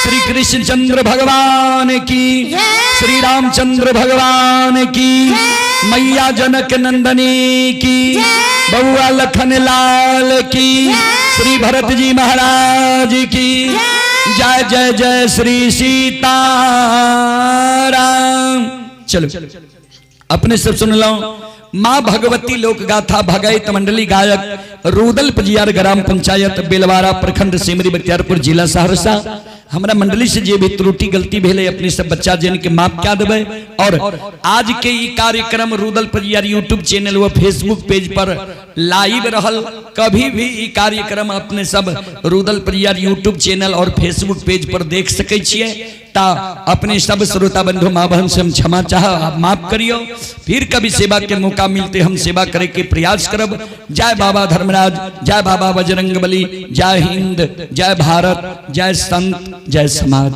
श्री कृष्ण चंद्र भगवान की जय। श्री रामचंद्र भगवान की जय। मैया जनक नंदनी की जय। बउआ लखन लाल की जय। श्री भरत जी महाराज की जय। जय जय जय श्री सीताराम। चलो अपने सब सुन लो। माँ भगवती लोक गाथा भगैत मंडली गायक रूदल पजियार ग्राम पंचायत बेलवारा प्रखंड सिमरी बख्तियारपुर जिला सहरसा। हमरा मंडली से जे भी त्रुटि गलती भेले अपने सब बच्चा जन के माफ क्या देवे। और आज के ई कार्यक्रम रूदल पजियार यूट्यूब चैनल व फेसबुक पेज पर लाइव रहल। कभी भी ई कार्यक्रम अपने सब रूदल पजियार यूट्यूब चैनल और फेसबुक पेज पर देख सकै छियै। ता अपने सब श्रोता बंधु माँ बहन से हम क्षमा चाह, आप माफ करियो। फिर कभी सेवा के मौका मिलते हम सेवा करे के प्रयास करब। जय बाबा धर्मराज, जय बाबा बजरंग बली, जय हिंद, जय भारत, जय संत, जय समाज।